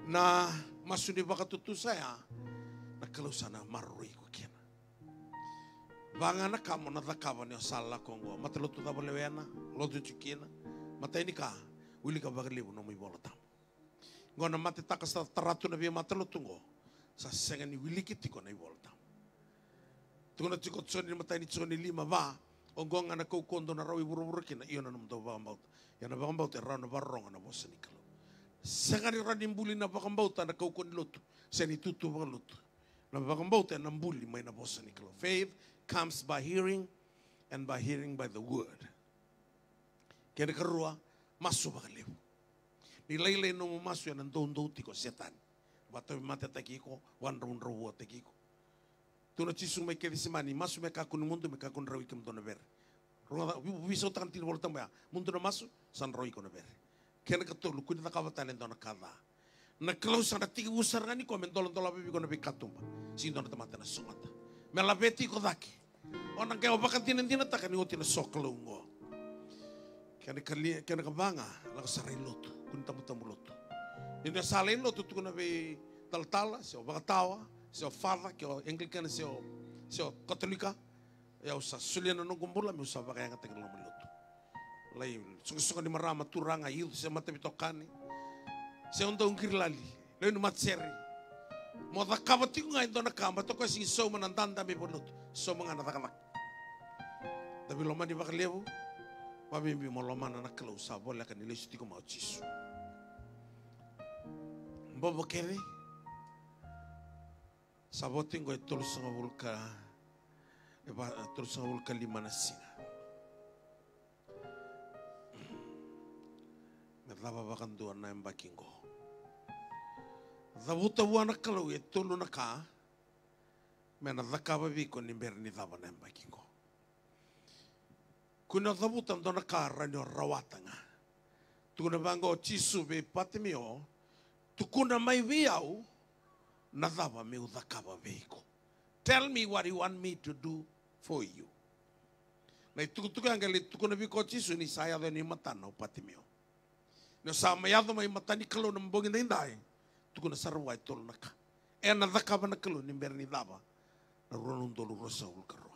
Na masu ni vakatutusa ya, na Kalou sa na maroroi iko kina. Va ga na ka mo na cakava ni o sa lako oqo. Matalotu cava o lewena, lotu tiko kina. Matai ni ka, wilika vakalevu nomu iVola Tabu. Oqo na matetaka sa tara tu na veimatalotu oqo. Sa sega ni wiliki tiko na iVola Tabu. Tukuna tiko o Joni, matai ni Joni lima, va, oqo ga na kaukauwa dou na rawa i vuravura kina, io na nomudou vakabauta. Ia na vakabauta e rawa na vakarorogo na vosa ni Kalou. Sega ni rawa ni buli na vakabauta na kaukauwa ni lotu se ni tutu vakalotu. Na vakabauta ena buli mai na vosa ni Kalou. Faith comes by hearing, and by hearing by the word. Kena ikarua, masu vakalevu. Ni lailai nomu masu ena doudou tiko o Setani. Vakatauvimatetaki iko, vakadraudrauvuataki iko. Tukuna o Jisu mai Kecisemani, masu me kakua ni mudu, me kakua ni rawa i kemudou na vere. Rogoca, vei, veisautaka na tikina ni Vola Tabu ya. Mudu na masu, sa na rawa iko na vere. Kena ikatolu, kua ni cakava tale e dua na ka ca. Na Kalou sa na tekivu sara ga nikua me doladolava vei iko na veikatuba. Sega ni dua na tamata ena sogota. Me laveti iko cake. O na qai o vakadinadinataka ni oti na sokalou oqo. Kena ikali-, kena ikava ga, lako sara i lotu. Kua ni tabutabu lotu. Ni o sa lai lotu, tukuna vei talatala, se o vakatawa, se o father, ke o Anglican, se o, se o Katolika. Ia au sa solia na noqu bula meu sa vakayagataki na loma ni lotu. Lai soqosoqo ni marama, turaga, youth, se mataveitokani, se o dau qirilali, lewe ni matasere. Mo cakava tiko ga e dua na ka, baleta o koya sega ni sauma na dadabe i valenilotu, sauma ga na cakacaka. Da veilomani vakalevu. Vabibi mo lomana na Kalou, sa voleka ni lesu tiko mai o Jisu. Bobo kece, sa vo tiko e tolusagavulu ka, e va, tolusagavulu ka lima na siga. Me cava vakadua na yabaki qo. Cavuta vua na Kalou e tolu na ka me na cakava vei iko ni bera ni cava na yabaki qo. Kua ni o cavuta dua na ka, rawa ni o rawata ga. Tukuna vaqo o Jisu vei Patimeo, tukuna mai vei au na cava meu cakava vei iko. Tell me what you want me to do for you. Na itukutuku ya qai lai tukuna vei iko o Jisu ni sa yaco yani i matana o Patimeo. Ni o sa mai yaco mai mata ni Kalou na bogi daidai, tukuna sara vua e tolu na ka e na cakava na Kalou ni bera ni cava na rua na udolu ruasagavulu ka rua.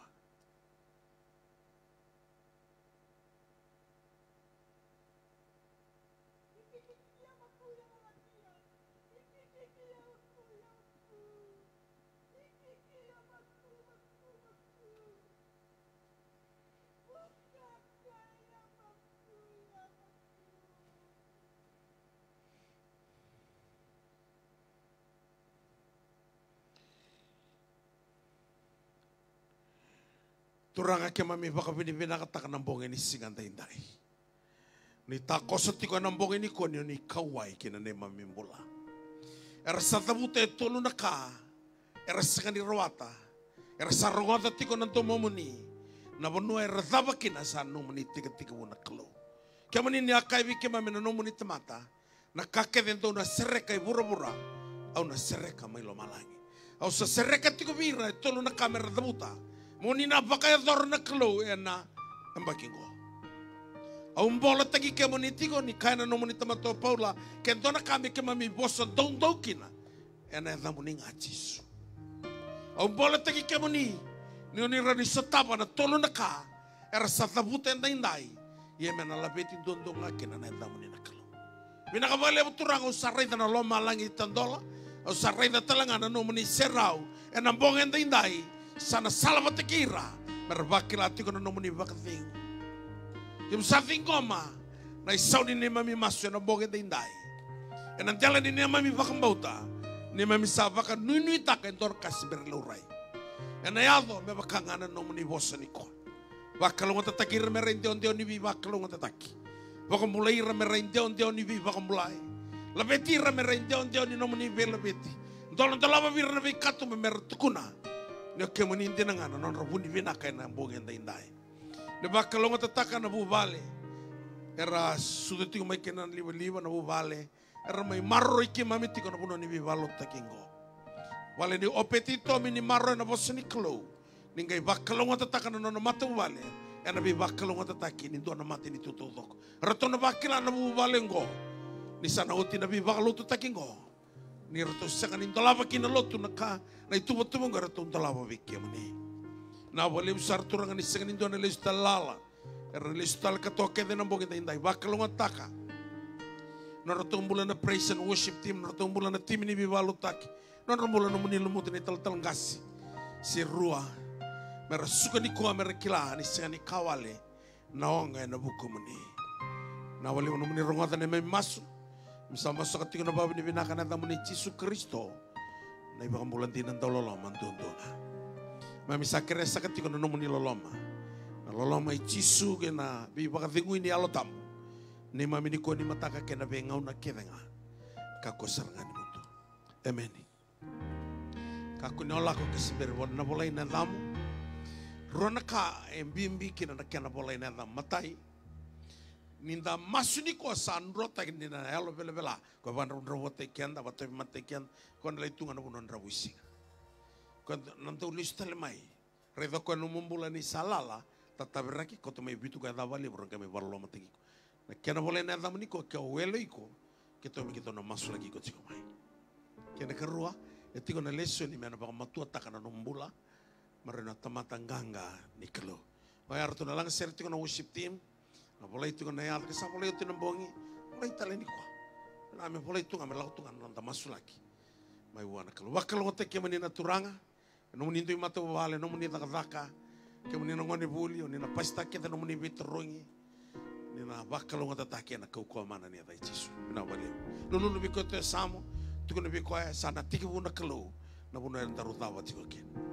Turaga, keimami vakavinavinakataka na bogi ni siga daidai. Ni takoso tiko ena bogi nikua ni o ni kauwai ki na neimami bula. Era sa cavuta e tolu na ka era sega ni rawata. Era sa rogoca tiko na domomuni. Na vanua era cava kina sa nomuni tekitekivu na Kalou. Kemuni ni a kaya vei keimami na nomuni tamata, na ka kece dou na sereka e vuravura, au na sereka mai lomalagi. Au sa sereka tiko vei ira e tolu na ka me ra cavuta, mo ni na vakayacora na Kalou ena yabaki qo. Au bolataki kemuni tiko, ni kaya na nomuni tamata o Paula, ke dua na ka me keimami vosa doudou kina, ena yacamuni ga Jisu. Au bolataki kemuni, ni o ni rawa ni sotava na tolu na ka era sa cavuta edaidai, ia me na laveti duadua ga kina na yacamuni na Kalou. Vinaka vakalevu Turaga, au sa raica na lomalagi tadola, au sa raica tale ga na nomuni serau ena bogi edaidai, sa na salavata kei ira me ra vakila tiko na nomuni vakacegu. Keimami sa ciqoma na isau ni neimami masu ena bogi edaidai. Ena dela ni neimami vakabauta, neimami sa vakanuinuitaka e dua na ka se bera ni laurai. Ena yaco me vaka ga na nomuni vosa nikua. Vakalougatataki ira me ra idewadewa ni veivakalougatataki. Vakabulai ira me ra idewadewa ni veivakabulai. Laveti ira me ra idewadewa ni nomuni veilaveti. Doladolava vei ira na veikatuba me ra tukuna ni o kemuni dina ga na nodra vu ni vinaka ena bogi edaidai. Ni vakalougatataka na vuvale era sucu tiko mai kina na livaliva, na vuvale era mai maroroi keimami tiko na vanua ni veivakalotutaki qo. Vale ni Opetitomi, ni maroroya na vosa ni Kalou, ni qai vakalougatataka na nona matavuvale ena veivakalougatataki ni dua na matanitu taucoko. Ratou na vakila na vuvale qo ni sa na oti na veivakalotutaki qo, ni ratou sega ni dolava kina lotu na ka, na ituvatuva qo eratou dolava vei kemuni. Vinaka vakalevu sara Turaga ni sega ni dua na lesu tale lala, era na lesu tale katoa kece ena bogi edaidai. Vakalougatataka nodratou bula na praise and worship team, nodratou bula na timi ni veivakalotutaki, nodra bula nomuni lumuti na italatala qase se rua, me ra suka nikua me ra kila ni sega ni ka wale na oga ena vukumuni. Vinaka vakalevu nomuni rogoca na neimami masu. Keimami sa masu saka tiko ena vakavinavinaka ena yacamuni Jisu Karisito, na iVakabula dina dauloloma duadua ga. Keimami sa kerea saka tiko na nomuni loloma, na loloma i Jisu kei na veivakacegui ni Yalo Tabu, neimami nikua, nimataka kei na veigauna kece ga. Kakua sara ga ni mudu. Emeni. Kakua ni o lako ke se bera ni na volai na yacamu. Rua na ka e bibi kina na kena volai na yacamu. Matai, ni da masu nikua sa drotaki ni na yalo velavela. Ko vadravudravuataki keda, vatauvimate keda, ko na lai tu ga na vanua dravuisiga. Ko na dau lesu tale mai. Raica o koya na nomu bula ni sa lala, tataviraki, kauta mai vitu ka yacova levu, ra qai mai vakalolomataki iko. Na kena volai na yacamu nikua, ke o wele iko, keitou me keitou na masulaki iko tiko mai. Kena karua, e tiko na lesoni me na vakamatuataka na nomu bula, me rawa ni o tamata qaqa ni Kalou. Oya ratou na lagasere tiko na worship team, na volai tiko na yaca, ke sa volai oti na bogi, volai tale nikua. Na me volai tu ga, me lako tu ga na noda masulaki mai vua na Kalou. Vakalougatataki kemuni na Turaga, nomuni dui matavuvale, nomuni cakacaka, kemuni na gonevuli, o ni na pasitaka kece nomuni veitarogi. Ni na vakalougatataki ena kaukauwa mana ni yaca i Jisu. Vinaka vakalevu. Lululu vei koya tu e yasamu, tukuna vei koya sa na tekivu na Kalou na vanua eda rotava tiko kina.